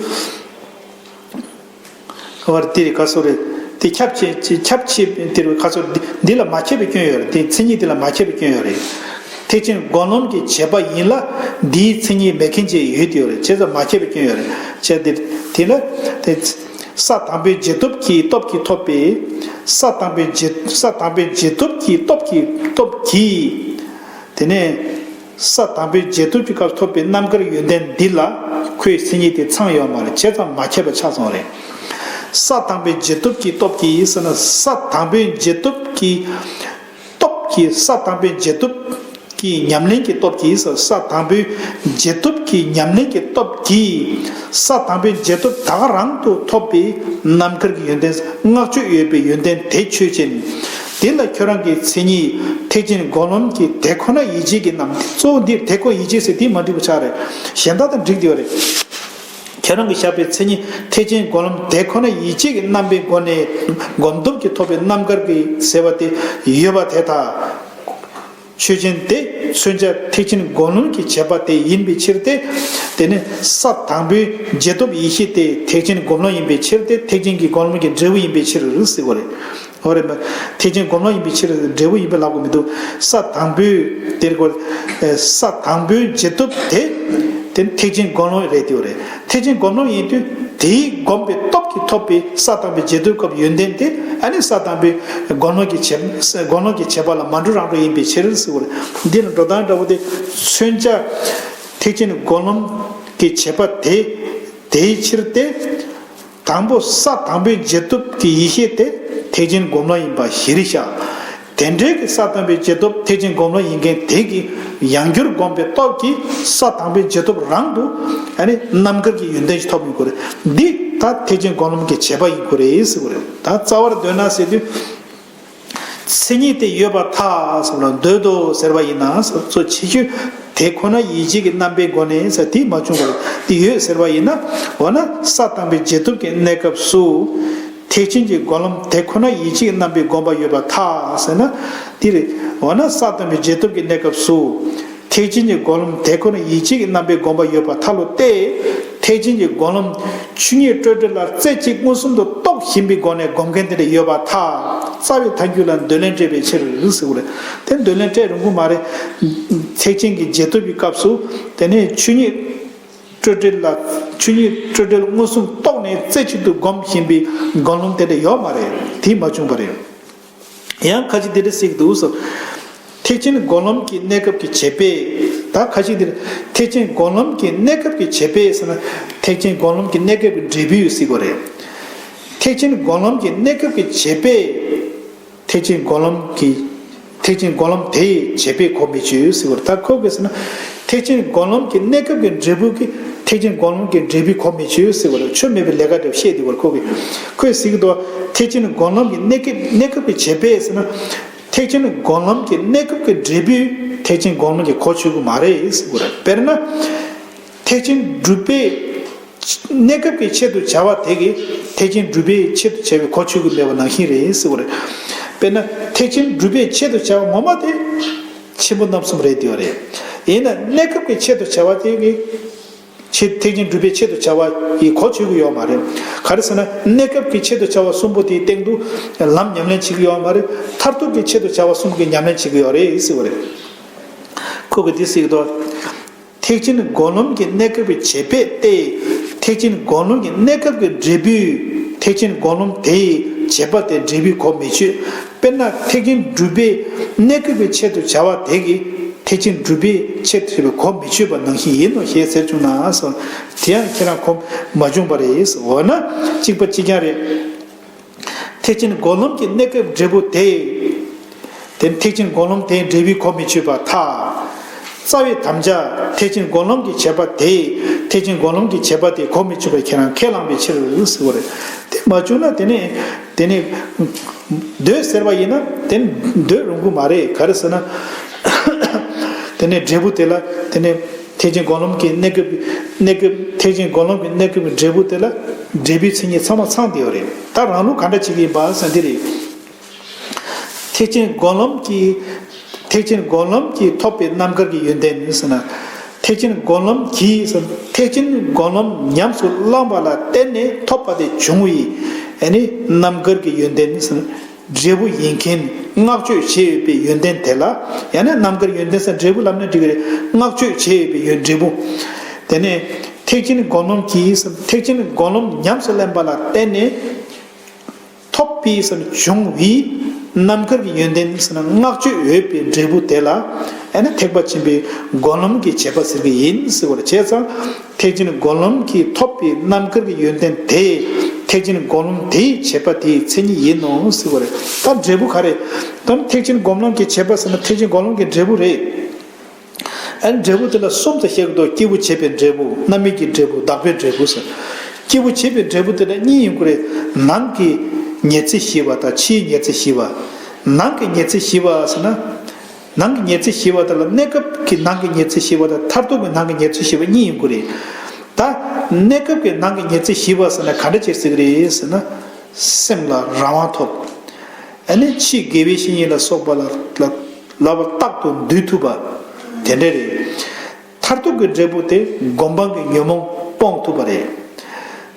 བར་དེ་རེད། ག་སོ་རེད། དེ་ཁྱབ་ཆེ་ཁྱབ་ཆེ་དེ་རེད། ག་སོ་འདི་འདི་ལ་མ་ཁྱབ་པའི་སྐྱོན་ཡོད་རེད། དེ་མཚན་ཉིད་དེ་ལ་མ་ཁྱབ་པའི་སྐྱོན་ཡོད་རེད། ཐེག་ཆེན་སྒོམ་ལམ་གྱི་བྱེད་པ་ཡིན་ལ་འདིའི་མཚན་ཉིད་མེད་མཁན་ཅིག་ཡོད་དེ་ཡོད་རེད། བྱས་ཙང་མ་ཁྱབ་པའི་སྐྱོན་ཡོད་རེད། བྱས་དེ་དེ་ལ་དེ་ས་དང་པོའི་རྗེས་ཐོབ་ཀྱི་སྟོབས་ཀྱིས་ཐོབ་པའི་ས་དང་པོའི་རྗེས་ས་དང་པོའི་རྗེས་ཐོབ་ཀྱི་སྟོབས་ཀྱིས་སྟོབས་ཀྱིས། དེ་ནས་ས་དང་པོའི་རྗེས་ཐོབ་ཀྱི་སྐབས་ཐོབ་པའི་རྣམ་དཀར་ཡོན་ཏན་འདི་ལ་ཁོའི་མཚན་ཉིད་དེ་ཚང་ཡོད་མ་རེད། བྱས་ཙང་མ་ཁྱབ་པ་ཆགས་སོང་རེད། ས་དང་པོའི་རྗེས་ཐོབ་ཀྱི་སྟོབས་ཀྱིས་ཟེར་ན་ས་དང་པོའི་རྗེས་ཐོབ་ཀྱི་སྟོབས་ཀྱིས་ས་དང་པོའི་རྗེས་ཐོབ་ཀྱི་ཉམས་ལེན་གྱི་སྟོབས་ཀྱིས་ས་དང་པོའི་རྗེས་ཐོབ་ཀྱི་ཉམས་ལེན་གྱི་སྟོབས་ཀྱིས་ས་དང་པོའི་རྗེས་ཐོབ་ད་ག་རང་དུ་ཐོབ་པའི་རྣམ་དཀར་གྱི་ཡོན་ཏན་བསྔགས་བརྗོད་ཡོད་པའི་ཡོན་ཏན་དེ་ཆོས་ཅན། དེ་ལ་ཁྱོད་རང་གི་མཚན་ཉིད་ཐེག་ཆེན་སྒོམ་ལམ་གྱི་དེ་ཁོ་ན་ཡིད་ཆེས་ཀྱི་རྣམ། གཙོ་བོ་འདིར་དེ་ཁོ་ཡིད་ཆེས་ཟེར་དེ་མ་འགྲིག་པ་ཆགས་རེད། གཞན་དག་དང་འགྲིག་བསྡད་ཡོད་རེད། ཁྱེད་རང་གིས་བཞག་པའི་མཚན་ཉིད་ཐེག་ཆེན་སྒོམ་ལམ་དེ་ཁོ་ན་ཡིད་ཆེས་ཀྱི་རྣམ་པའི་སྒོ་ནས་སྒོམ་སྟོབས་ཀྱིས་ཐོབ་པའི་རྣམ་དཀར་གྱི་ཟེར་བ་དེ་ཡོད་པ་དེ་དག་ཆོས་ཅན་ཏེ། མཚོན་བྱ་ཐེག་ཆེན་སྒོམ་ལམ་གྱི་བྱེད་པ་དེ་ཡིན་པའི་ཕྱིར་ཏེ། དེ་ནི་ས་དང་པོའི་རྗེས་ཐོབ་ཡེ་ཤེས་དེ་ཐེག་ཆེན་སྒོམ་ལམ་ཡིན་པའི་ཕྱིར་ཏེ། ཐེག་ཆེན་གྱི་སྒོམ་ལམ་གྱི་འབྲས་བུ་ཡིན་པའི་ཕྱིར་ཟེར་བ་རེད། འོ་རེད་མ། ཐེག་ཆེན་སྒོམ་ལམ་ཡིན་པའི་ཕྱིར་འབྲས་བུ་ཡིན་པའི་ལབ་དགོས་མི་འདུག། ས་དང་པོའི་དེར་གོ། ས་དང་པོའི་རྗེས་ཐོབ་དེ། དེ་ནི་ཐེག་ཆེན་སྒོམ་ལམ་རེད་དེ་བ་རེད། ཐེག་ཆེན་སྒོམ་ལམ་ཡིན་དུས། དེས་བསྒོམས་པའི་སྟོབས་ཀྱིས་ཐོབ་པའི་ས་དང་པོའི་རྗེས་ཐོབ་སྐབས་ཡོན་ཏན་དེ་ཨ་ནི་ས་དང་པོའི་སྒོམ་ལམ་གྱི་བྱེད་སྒོམ་ལམ་གྱི་བྱེད་པ་ལ་མ་འགྲོ་རང་འགྲོ་ཡིན་པའི་ཕྱིར་ཟེར་བ་རེད། འདི་ལ་འགྲོ་སྟངས་འདྲ་བོ་དེ་མཚོན་བྱ་ཐེག་ཆེན་སྒོམ་ལམ་གྱི་བྱེད་པ་དེ་དེའི་ཕྱིར་ཏེ། དང་པོ་ས་དང་པོའི་རྗེས་ཐོབ་ཀྱི་ཡེ་ཤེས་དེ་ཐེག་ཆེན་སྒོམ་ལམ་ཡིན་པ་གཞིར་བཞག་དེ་འདྲའི་གི་ས་དང་པོའི་རྗེས་ཐོབ་ཐེག་ཆེན་སྒོམ་ལམ་ཡིན་མཁན་དེ་གི་ཡང་བསྐྱར་བསྒོམས་པའི་སྟོབས་ཀྱིས་ས་དང་པོའི་རྗེས་ཐོབ་རང་དུ་ཨ་ནི་རྣམ་དཀར་གྱི་ཡོན་ཏན་ཞིག་ཐོབ་ཡོང་གི་རེད། འདི་ད་ཐེག་ཆེན་སྒོམ་ལམ་གྱི་བྱེད་པ་ཡིན་གྱི་རེད་ཟེར་གྱི་རེད། ད་རྩ་བར་འདོད་ན་ཟེར་དུས། མཚན་ཉིད་དེ་ཡོད་པར་ཐལ་ཟེར་ལ་འདོད་དོ་ཟེར་བ་ཡིན་ན་ཟེར་གཙོ་ཆེ་ཤོས་དེ་ཁོ་ན་ཡིད་ཆེས་ཀྱི་རྣམ་པའི་སྒོ་ནས་ཟེར་དེ་མ་བྱུང་བར་དེ་ཡོད་ཟེར་བ་ཡིན་ན། འོ་ན་ས་དང་པོའི་རྗེས་ཐོབ་ཀྱི་གནས་སྐབས་སུ་ཐེག་ཆེན་གྱི་སྒོམ་ལམ་དེ་ཁོ་ན་ཡིད་ཆེས་ཀྱི་རྣམ་པའི་སྒོམ་པ་ཡོད་པར་ཐལ་ཟེར་ན་དེ་རེད། འོ་ན་ས་དང་པོའི་རྗེས་ཐོབ་ཀྱི་གནས་སྐབས་སུ། ཐེག་ཆེན་གྱི་སྒོམ་ལམ་དེ་ཁོ་ན་ཡིད་ཆེས་ཀྱི་རྣམ་པའི་སྒོམ་པ་ཡོད་པར་ཐལ་ལོ་སྟེ། ཐེག་ཆེན་གྱི་སྒོམ་ལམ་ཆོས་ཉིད་སྤྲོས་བྲལ་ལ་རྩེ་གཅིག་མངོན་སུམ་དུ་རྟོགས་བཞིན་པའི་སྒོ་ནས་སྒོམ་མཁན་དེ་འདྲ་ཡོད་པར་ཐལ། རྩ་བའི་མཐའ་འཁྱོངས་ལ་འདོད་ལན་སྤྲད་པའི་ཕྱིར་ཟེར་བ་རེད། དེ་འདོད་ལན་སྤྲད་རུང་གི་མ་རེད། ཐེག་ཆེན་གྱི་རྗེས་ཐོབ་ཀྱི་སྐབས་སུ་དེ་ནས་ཆོས་ཉིད་སྤྲོས་བྲལ་ལ་ཆོས་ཉིད་སྤྲོས་བྲལ་མངོན་སུམ་རྟོགས་ནས་རྩེ་གཅིག་ཏུ་སྒོམ་བཞིན་པའི་སྒོམ་ལམ་དེ་འདྲ་ཡོད་མ་རེད། དེ་མ་བྱུང་བ་རེད། ཡང་ཁ་ཅིག་འདི་འདྲ་ཟེར་གྱི་འདུག་ཟེར། ཐེག་ཆེན་སྒོམ་ལམ་གྱི་གནས་སྐབས་ཀྱི་བྱེད་པས། ད་ཁ་ཅིག་འདིར་ཐེག་ཆེན་སྒོམ་ལམ་གྱི་གནས་སྐབས་ཀྱི་བྱེད་པས་ཟེར་ན་ཐེག་ཆེན་སྒོམ་ལམ་གྱི་གནས་སྐབས་ཀྱི་འབྲས་བུ་ཟེར་གྱི་རེད། ཐེག་ཆེན་སྒོམ་ལམ་གྱི་གནས་སྐབས་ཀྱི་བྱེད་པས། ཐེག་ཆེན་སྒོམ་ལམ་གྱི་ཐེག་ཆེན་སྒོམ་ལམ་དེ་ཡི་བྱེད་པས་གོ་མི་ཆོད་ཟེར་གྱི་རེད། ད་ཁོ་གིས་ཟེར་ན་ཐེག་ཆེན་སྒོམ་ལམ་གྱི་གནས་སྐབས་ཀྱི་འབྲས་བུ་གིས་ཐེག་ཆེན་སྒོམ་ལམ་གྱི་འབྲས་བུ་གོ་མི་ཆོད་ཟེར་གྱི་རེད། ཆོས་མེད་པའི་ལས་ཀ་འདྲ་བཤད་དེ་བར་ཁོ་གིས་ཁོས་ཟེར་གྱི་འདུག་ཐེག་ཆེན་སྒོམ་ལམ་གྱི་གནས་སྐབས་གནས་སྐབས་ཀྱི་བྱེད་པས་ཟེར་ན། ཐེག་ཆེན་སྒོམ་ལམ་གྱི་གནས་སྐབས་ཀྱི་འབྲས་བུས་ཐེག་ཆེན་སྒོམ་ལམ་གྱི་གོ་ཆོད་ཀྱི་མ་རེད་ཟེར་གྱི་རེད། དཔེར་ན། ཐེག་ཆེན་སྒྲུབ་པའི་གནས་སྐབས་ཀྱི་ཆེད་དུ་བྱ་བ་དེ་གིས་ཐེག་ཆེན་སྒྲུབ་པའི་ཆེད་དུ་བྱ་བའི་གོ་ཆོད་ཀྱི་མེད་པ་ནང་བཞིན་རེད་ཟེར་གྱི་རེད། དཔེར་ན་ཐེག་ཆེན་སྒྲུབ་པའི་ཆེད་དུ་བྱ་བ་ངོ་མ་དེ་ཆེན་པོ་རྣམ་གསུམ་རེད་དེ་རེད། ཡིན་ན་གནས་སྐབས་ཀྱི་ཆེད་དུ་བྱ་བ་དེ་གིས། ཆེད་ཐེག་ཆེན་སྒྲུབ་པའི་ཆེད་དུ་བྱ་བ་ཡི་གོ་ཆོད་ཀྱི་ཡོད་མ་རེད། ག་རེ་ཟེར་ན་གནས་སྐབས་ཀྱི་ཆེད་དུ་བྱ་བ་གསུམ་པོ་དེའི་སྟེང་དུ་ལམ་ཉམས་ལེན་བྱེད་ཀྱི་ཡོད་མ་རེད། མཐར་ཐུག་གི་ཆེད་དུ་བྱ་བ་གསུམ་གྱི་ཉམས་ལེན་བྱེད་ཀྱི་ཡོད་རེད་ཟེར་བ་རེད། ཁོ་གིས་འདི་ཟེར་གྱི་འདུག་ཐེག་ཆེན་སྒོམ་ལམ་གྱི་གནས་སྐབས་ཀྱི་བྱེད་པས་ཏེ། ཐེག་ཆེན་སྒོམ་ལམ་གྱི་གནས་སྐབས་ཀྱི་འབྲས་བུས་ཐེག་ཆེན་སྒོམ་ལམ་དེའི་བྱེད་པ་དེ་འབྲས་བུའི་གོ་མི་ཆོད། དཔེར་ན་ཐེག་ཆེན་སྒྲུབ་པའི་གནས་སྐབས་ཀྱི་ཆེད་དུ་བྱ་བ་དེ་གིས་ཐེག་ཆེན་སྒྲུབ་པའི་ཆེད་དུ་བྱེད་པའི་གོ་མི་ཆོད་པ་ནང་བཞིན་ཡིན་ནོ་ཞེས་ཟེར་བྱུང་ན་སོ། དེ་ཡང་ཁྱེད་རང་གོ་མ་བྱུང་བ་རེད། འོ་ན་གཅིག་པ་གཅིག་རྐྱང་རེད། ཐེག་ཆེན་སྒོམ་ལམ་གྱི་གནས་སྐབས་འབྲས་བུ་དེ། དེ་ཐེག་ཆེན་སྒོམ་ལམ་དེའི་འབྲས་བུའི་གོ་མི་ཆོད་པར་ཐལ། རྩ་བའི་དམ་བཅའ་ཐེག་ཆེན་སྒོམ་ལམ་གྱི་བྱེད་པ་དེ་ཐེག་ཆེན་སྒོམ་ལམ་གྱི་བྱེད་པ་དེ་གོ་མི་ཆོད་པར་ཁྱེད་རང་ཁས་བླངས་པའི་ཕྱིར་ཟེར་བ་རེད། དེ་མ་བྱུང་ན་དེ་ནས་དེ་ནས་འདོད་ཟེར་བ་ཡིན་ན་དེ་ནས་འདོད་རུང་གི་མ་རེད། ག་རེ་ཟེར་ན་དེ་ནས་འབྲས་བུ་དེ་ལ་དེ་ནས་ཐེག་ཆེན་སྒོམ་ལམ་གྱི་གནས་སྐབས་གནས་སྐབས་ཐེག་ཆེན་སྒོམ་ལམ་གྱི་གནས་སྐབས་འབྲས་བུ་དེ་ལ་འབྲས་བུའི་མཚན་ཉིད་ཚང་མ་ཚང་བསྡད་ཡོད་རེད། ད་རང་ལུགས་ག་འདྲ་བྱེད་ཀྱི་ཡིན་པ་ཟེར་འདི་རེད། ཐེག་ཆེན་སྒོམ་ལམ་གྱི་ཐེག་ཆེན་སྒོམ་ལམ་གྱིས་ཐོབ་པའི་རྣམ་དཀར་གྱི་ཡོན་ཏན་ནི་ཟེར་ན། ཐེག་ཆེན་སྒོམ་ལམ་གྱིས་ཟེར་ཐེག་ཆེན་སྒོམ་ལམ་ཉམས་སུ་བླངས་པ་ལ་བརྟེན་ནས་ཐོབ་པ་དེ་བྱུང་བའི་ཨ་ནི་རྣམ་དཀར་གྱི་ཡོན་ཏན་ནི་ཟེར་ན། འབྲས་བུ་ཡིན་མཁན་བསྔགས་བརྗོད་བྱས་ཡོད་པའི་ཡོན་ཏན་དེ་ལ་ཡང་ན་རྣམ་དཀར་ཡོན་ཏན་ཟེར་འབྲས་བུ་ལབ་ན་འགྲིག་གི་རེད། བསྔགས་བརྗོད་བྱས་ཡོད་པའི་ཡོན་འབྲས་བུ། དེ་ནས་ཐེག་ཆེན་སྒོམ་ལམ་གྱིས་ཟེར་ཐེག་ཆེན་སྒོམ་ལམ་ཉམས་སུ་ལེན་པ་ལ་བརྟེན་ནས། ཐོབ་པའི་སར་བྱུང་བའི་རྣམ་དཀར་གྱི་ཡོན་ཏན་ཟེར་ན་བསྔགས་བརྗོད་འོས་པའི་འབྲས་བུ་དེ་ལ་ཨ་ནི་ཐེག་པ་ཆེན་པོའི་སྒོམ་ལམ་གྱི་བྱེད་པ་ཟེར་གྱི་ཡིན་ཟེར་བ་རེད། བྱས་ཙང་ཐེག་ཆེན་སྒོམ་ལམ་གྱིས་ཐོབ་པའི་རྣམ་དཀར་གྱི་ཡོན་ཏན་དེ་ཐེག་ཆེན་སྒོམ་ལམ་དེའི་བྱེད་པ་དེའི་མཚན་ཉིད་ཡིན་ནོ་ཟེར་བ་རེད། ད་འབྲས་བུ་ག་རེ། ད་ཐེག་ཆེན་སྒོམ་ལམ་གྱི་བྱེད་པ་ཟེར་ན་ཐེག་ཆེན་སྒོམ་ལམ་གྱི་འབྲས་བུ་རེད། ཨ་ནི་འབྲས་བུ་དེ་ལ་གསུམ་དུ་བཤད་ཀྱི་འདུག་སྐྱེས་བུ་བྱེད་པའི་འབྲས་བུ། རྣམ་སྨིན་གྱི་འབྲས་བུ། བདག་པོའི་འབྲས་བུ་ཟེར། སྐྱེས་བུ་བྱེད་པའི་འབྲས་བུ་དེ་ལ་གཉིས་ཡོང་གི་རེད། ནང་གི་ཉེར་འཚེ་ཞི་བ་དང་ཕྱིའི་ཉེར་འཚེ་ཞི་བ། ནང་གི་ཉེར་འཚེ་ཞི་བ་ཟེར་ན། ནང་གི་ཉེར་འཚེ་ཞི་བ་དེ་ལ་གནས་སྐབས་ཀྱི་ནང་གི་ཉེར་འཚེ་ཞི་བ་དང་མཐར་ཐུག་གི་ནང་གི་ཉེར་འཚེ་ཞི་བ་གཉིས་ཡོང་གི་རེད། ད་གནས་སྐབས་ཀྱི་ནང་གི་ཉེར་འཚེ་ཞི་བ་ཟེར་ན་ག་འདྲ་ཅིག་ཟེར་གི་རེད་ཟེར་ན། སེམས་ལ་རང་དབང་ཐོབ། ཨ་ནི་ཕྱིའི་དགེ་བའི་བཤེས་གཉེན་ལ་སོགས་པ་ལ་ལ་ལ་བ་རྟག་ཏུ་འདུད་ཐུབ་པ། དེ་འདྲ་རེད། མཐར་ཐུག་གི་འབྲས་བུ་དེ་སྒོམ་སྤང་གི་ཉོན་མོངས་སྤོང་ཐུབ་པ་རེད།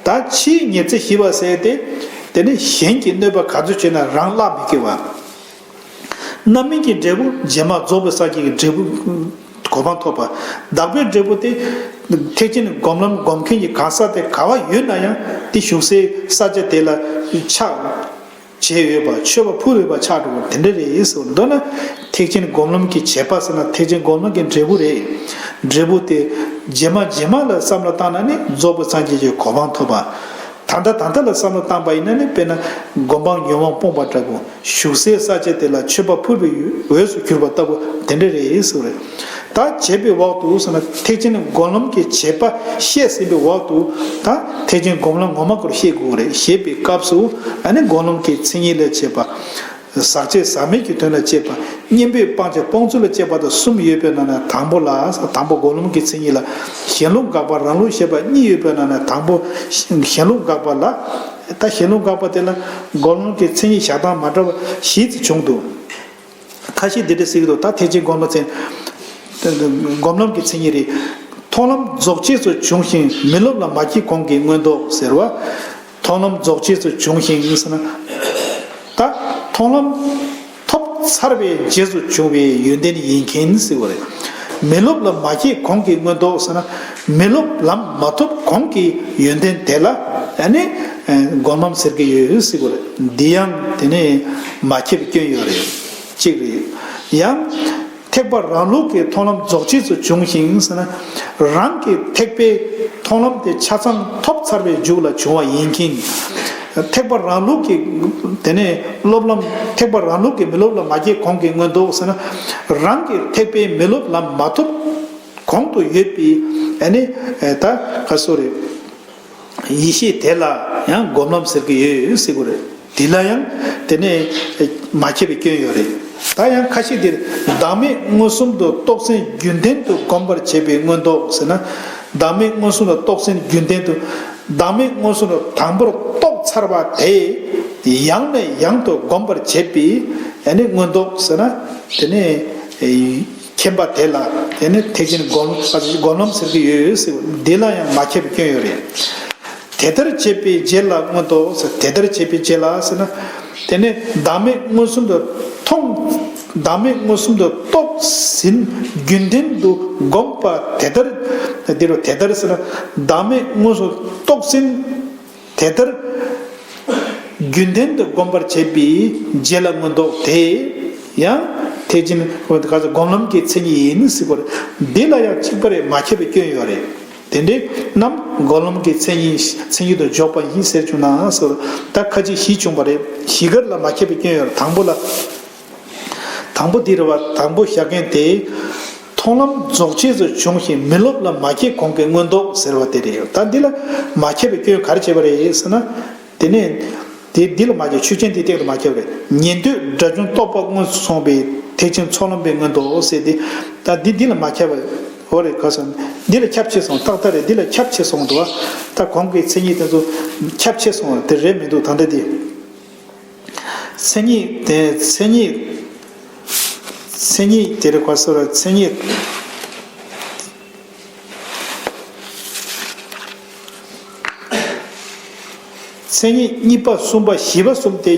ད་ཕྱིའི་ཉེར་འཚེ་ཞི་བ་ཟེར་ཏེ། དེ་ནི་གཞན་གྱིས་གནོད་པ་ག་ཚོད་བྱས་ན་རང་གླགས་མི་སྐྱེ་བ། རྣམ་སྨིན་གྱི་འབྲས་བུ་རྗེས་མ་རྫོགས་པའི་སངས་རྒྱས་ཀྱི་འབྲས་བུ། གོ་འཕང་ཐོབ་པ། བདག་པོའི་འབྲས་བུ་དེ་ཐེག་ཆེན་སྒོམ་ལམ་སྒོམ་མཁན་གྱི་གང་ཟག་དེ་ག་བ་ཡོད་ན་ཡང་དེ་བཞུགས་སའི་ས་ཆ་དེ་ལ་ཆགས་བྱས་ཡོད་པ། མཆོད་པ་ཕུལ་ཡོད་པ་ཆགས་འགྲོ་བ་དེ་འདྲ་རེད་ཟེར་བ། མདོར་ན་ཐེག་ཆེན་སྒོམ་ལམ་གྱི་བྱེད་པ་ཟེར་ན་ཐེག་ཆེན་སྒོམ་ལམ་གྱི་འབྲས་བུ་རེད། འབྲས་བུ་དེ་རྗེས་མ་རྗེས་མ་ལ་བསམ་བློ་བཏང་ན་ནི་རྫོགས་པའི་སངས་རྒྱས་ཀྱི་གོ་འཕང་ཐོབ་པ། ད་ལྟ་ད་ལྟ་ལ་བསམ་བློ་བཏང་པ་ཡིན་ན་ནི་དཔེར་ན་སྒོམ་སྤང་ཉོན་མོངས་སྤོང་བ་འདྲ་པོ། བཞུགས་སའི་ས་ཆ་དེ་ལ་མཆོད་པ་ཕུལ་བའི་འོས་སུ་གྱུར་པ་ལྟ་བུ་དེ་འདྲ་རེད་ཟེར་བ་རེད། ད་བྱེད་པའི་འོག་ཏུ་ཟེར་ན་ཐེག་ཆེན་སྒོམ་ལམ་གྱི་བྱེད་པ་བཤད་ཟིན་པའི་འོག་ཏུ་ད་ཐེག་ཆེན་སྒོམ་ལམ་ངོ་མ་སྐོར་བཤད་དགོས་རེད། བཤད་པའི་སྐབས་སུ་ཨ་ནི་སྒོམ་ལམ་གྱི་མཚན་ཉིད་ལས་བྱེད་པ། ཟག་བཅས་ཟག་མེད་ཀྱི་དོན་ལ་དཔྱད་པ། གཉེན་པོས་སྤང་བྱ་སྤོང་ཚུལ་ལ་དཔྱད་པ་དང་གསུམ་ཡོད་པའི་ནང་ནས་དང་པོ་ལ། དང་པོ་སྒོམ་ལམ་གྱི་མཚན་ཉིད་ལ་གཞན་ལུགས་དགག་པ་རང་ལུགས་བཤད་པ་གཉིས་ཡོད་པའི་ནང་ནས་དང་པོ་གཞན་ལུགས་དགག་པ་ལ། ད་གཞན་ལུགས་དགག་པ་དེ་ལ་སྒོམ་ལམ་གྱི་མཚན་ཉིད་བཞག་སྟངས་མ་འདྲ་བ་བཞི་ཙམ་བྱུང་འདུག་ཁ་ཤས་འདི་འདྲ་ཟེར་གྱི་འདུག་ད་ཐེག་ཆེན་སྒོམ་ལམ་མཚན། སྒོམ་ལམ་གྱི་མཚན་ཉིད་རེད། མཐོང་ལམ་རྫོགས་བྱེད་དུ་བྱུང་ཞིང་མི་སློབ་ལ་མ་སྐྱེས་གོང་གི་མངོན་རྟོགས་ཟེར་བ། མཐོང་ལམ་རྫོགས་བྱེད་དུ་བྱུང་ཞིང་ཟེར་ན། ད་མཐོང་ལམ་ཐོབ་ཚར་བའི་རྗེས་སུ་བྱུང་བའི་ཡོན་ཏན་ཡིན་མཁན་ཟེར་བ་རེད། མི་སློབ་ལ་མ་སྐྱེས་གོང་གི་མངོན་རྟོགས་ཟེར་ན། མི་སློབ་ལམ་མ་ཐོབ་གོང་གི་ཡོན་ཏན་དེ་ལ་ཨ་ནི་སྒོམ་ལམ་ཟེར་གྱི་ཡོད་ཟེར་བ་རེད། འདི་ཡང་དེ་ནས་མ་ཁྱབ་པའི་སྐྱོན་ཡོད་རེད། གཅིག་རེད། ཡང་། ཐེག་པ་རང་ལུགས་ཀྱི་མཐོང་ལམ་རྫོགས་བྱེད་དུ་བྱུང་ཞིང་ཟེར་ན། རང་གི་ཐེག་པའི་མཐོང་ལམ་དེ་ཆ་ཚང་ཐོབ་ཚར་བའི་མཇུག་ལ་བྱུང་བ་ཡིན་མཁན། ཐེག་པ་རང་ལུགས་ཀྱི་དེ་ནས་སློབ་ལམ། ཐེག་པ་རང་ལུགས་ཀྱི་མི་སློབ་ལ་མ་སྐྱེས་གོང་གི་མངོན་རྟོགས་ཟེར་ན། རང་གི་ཐེག་པའི་མི་སློབ་ལམ་མ་ཐོབ་གོང་དུ་ཡོད་པའི་ཨ་ནི་ད་ག་སོ་རེད། ཡེ་ཤེས་དེ་ལ་ཡང་སྒོམ་ལམ་ཟེར་གྱི་ཡོད་ཟེར་གྱི་རེད། དེ་ལ་ཡང་དེ་ནས་མ་ཁྱབ་པའི་སྐྱོན་ཡོད་རེད། ད་ཡང་ཁ་ཤས་དེར་བདག་མེད་མངོན་སུམ་དུ་རྟོགས་ཟིན་རྒྱུན་ལྡན་དུ་སྒོམ་པར་བྱེད་པའི་མངོན་རྟོགས་ཟེར་ན། བདག་མེད་མངོན་སུམ་དུ་རྟོགས་ཟིན་རྒྱུན་ལྡན་དུ། བདག་མེད་མངོན་སུམ་དུ་དང་པོར་རྟོགས་ཚར་བ་དེ་ཡང་ནས་ཡང་དུ་སྒོམ་པར་བྱེད་པའི་ཨ་ནི་མངོན་རྟོགས་ཟེར་ན། དེ་ནས། མཁྱེན་པ་དེ་ལ་དེ་ནི་ཐེག་ཆེན་སྒོམ་སྒོམ་ལམ་ཟེར་གྱི་ཡོད་ཟེར། འདི་ལ་ཡང་མ་ཁྱབ་པའི་སྐྱོན་ཡོད་རེད། དེ་ལྟར་བྱས་པའི་རྗེས་ལ་མངོན་རྟོགས་ཟེར། དེ་ལྟར་བྱས་པའི་རྗེས་ལ་ཟེར་ན། དེ་ནི་བདག་མེད་མངོན་སུམ་དུ་མཐོང་། བདག་མེད་མངོན་སུམ་དུ་རྟོགས་ཟིན་རྒྱུན་ལྡན་དུ་བསྒོམས་པ་དེ་ལྟར། འདི་རུ་དེ་ལྟར་ཟེར་ན། བདག་མེད་མངོན་སུམ་རྟོགས་ཟིན། དེ་ལྟར་རྒྱུན་ལྡན་དུ་བསྒོམ་པར་བྱེད་པའི་རྗེས་ལ་མངོན་རྟོགས་དེ་ཡང་ཐེག་ཆེན་སྒོམ་ལམ་གྱི་མཚན་ཉིད་ཡིན་ཟེར་བ་རེད། འདི་ལ་ཡང་གཅིག་པ་རེད། མ་ཁྱབ་པའི་སྐྱོན་ཡོད་རེད། དེ་འདྲའི་རྣམས་སྒོམ་ལམ་གྱི་མཚན་ཉིད་མཚན་ཉིད་དུ་འཇོག་པ་ཡིན་ཟེར་བྱུང་ན་ཟེར། ད་ཁ་ཅིག་བཞི་བྱུང་བ་རེད། བཞི་ཀར་ལ་མ་ཁྱབ་པའི་སྐྱོན་ཡོད་རེད། དང་པོ་ལ། དང་པོ་འདི་རེད་བ། དང་པོ་བཞག་མཁན་དེ། མཐོང་ལམ་རྫོགས་བྱེད་དུ་བྱུང་ཞིང་མི་སློབ་ལ་མ་སྐྱེས་གོང་གི་མངོན་རྟོགས་ཟེར་བ་དེ་རེད། ད་འདི་ལ་མ་ཁྱབ་པའི་སྐྱོན་ག་རེ་བྱས་པ་རེད་ཟེར་ན། དེ་ནས་དེ་འདི་ལ་མ་ཁྱབ། ཆོས་ཅན་དེའི་སྟེང་དུ་མ་ཁྱབ་རེད། ཉན་ཐོས་དགྲ་བཅོམ་རྟོགས་པ་མངོན་སུམ་སོང་བའི་ཐེག་ཆེན་ཚོགས་ལམ་པའི་མངོན་རྟོགས་ཟེར་ཏེ། ད་འདི་འདི་ལ་མ་ཁྱབ་པ་འོ་རེད། ག་ཟེར་ན་འདི་ལ་ཁྱབ་ཆེ་སོང་། ཏག་ཏག་རེད། འདི་ལ་ཁྱབ་ཆེ་སོང་འདུག་བ། ད་གོང་གི་མཚན་ཉིད་དེ་ཚོ་ཁྱབ་ཆེ་སོང་བ་དེ་རེད་མི་འདུག་ད་ལྟ་འདི། མཚན་ཉིད་དེ་མཚན་ཉིད། མཚན་ཉིད་དེ་རེད། ག་ཟེར་ར། མཚན་ཉིད། མཚན་ཉིད་གཉིས་པ་གསུམ་པ་བཞི་པ་གསུམ་དེ་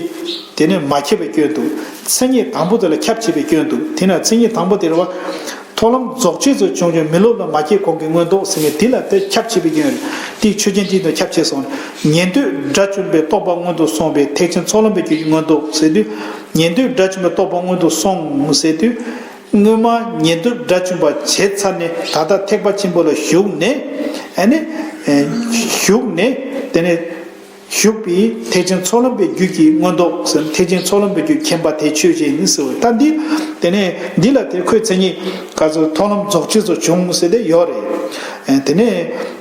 དེ་ནས་མ་ཁྱབ་པའི་སྐྱོན་འདུག་མཚན་ཉིད་དང་པོ་དེ་ལ་ཁྱབ་ཆེ་བའི་སྐྱོན་འདུག་དེ་ན་མཚན་ཉིད་དང་པོ་དེ་རེད་བ། མཐོང་ལམ་རྫོགས་བྱེད་དུ་བྱུང་ཀྱང་མི་སློབ་ལ་མ་སྐྱེས་གོང་གི་མངོན་རྟོགས་ཟེར་མཁན་འདི་ལ་དེ་ཁྱབ་ཆེ་བའི་སྐྱོན་རེད། དེ་ཆོས་ཅན་དེ་དང་ཁྱབ་ཆེ་སོང་། ཉན་ཐོས་དགྲ་བཅོམ་པའི་རྟོགས་པ་མངོན་དུ་སོང་བའི་ཐེག་ཆེན་ཚོགས་ལམ་པའི་རྒྱུད་ཀྱི་མངོན་རྟོགས་ཟེར་དུས། ཉན་ཐོས་དགྲ་བཅོམ་པའི་རྟོགས་པ་མངོན་དུ་སོང་ཟེར་དུས། སྔོན་མ་ཉན་ཐོས་དགྲ་བཅོམ་པ་བྱས་ཚར་ནས་ད་ལྟ་ཐེག་པ་ཆེན་པོ་ལ་ཞུགས་ནས། ཨ་ནི། ཞུགས་ནས་དེ་ནས། ཞུགས་པའི་ཐེག་ཆེན་ཚོགས་ལམ་པའི་རྒྱུད་ཀྱི་མངོན་རྟོགས་ཟེར། ཐེག་ཆེན་ཚོགས་ལམ་པའི་རྒྱུད་མཁྱེན་པ་དེ་ཆོས་ཅན་ཡིན་ཟེར་བ། ད་འདི། དེ་ནས་འདི་ལ་དེ་ཁོའི་མཚན་ཉིད་ག་ཚོད་མཐོང་ལམ་རྫོགས་བྱེད་དུ་བྱུང་ཟེར་དེ་ཡོད་རེད། དེ་ནས་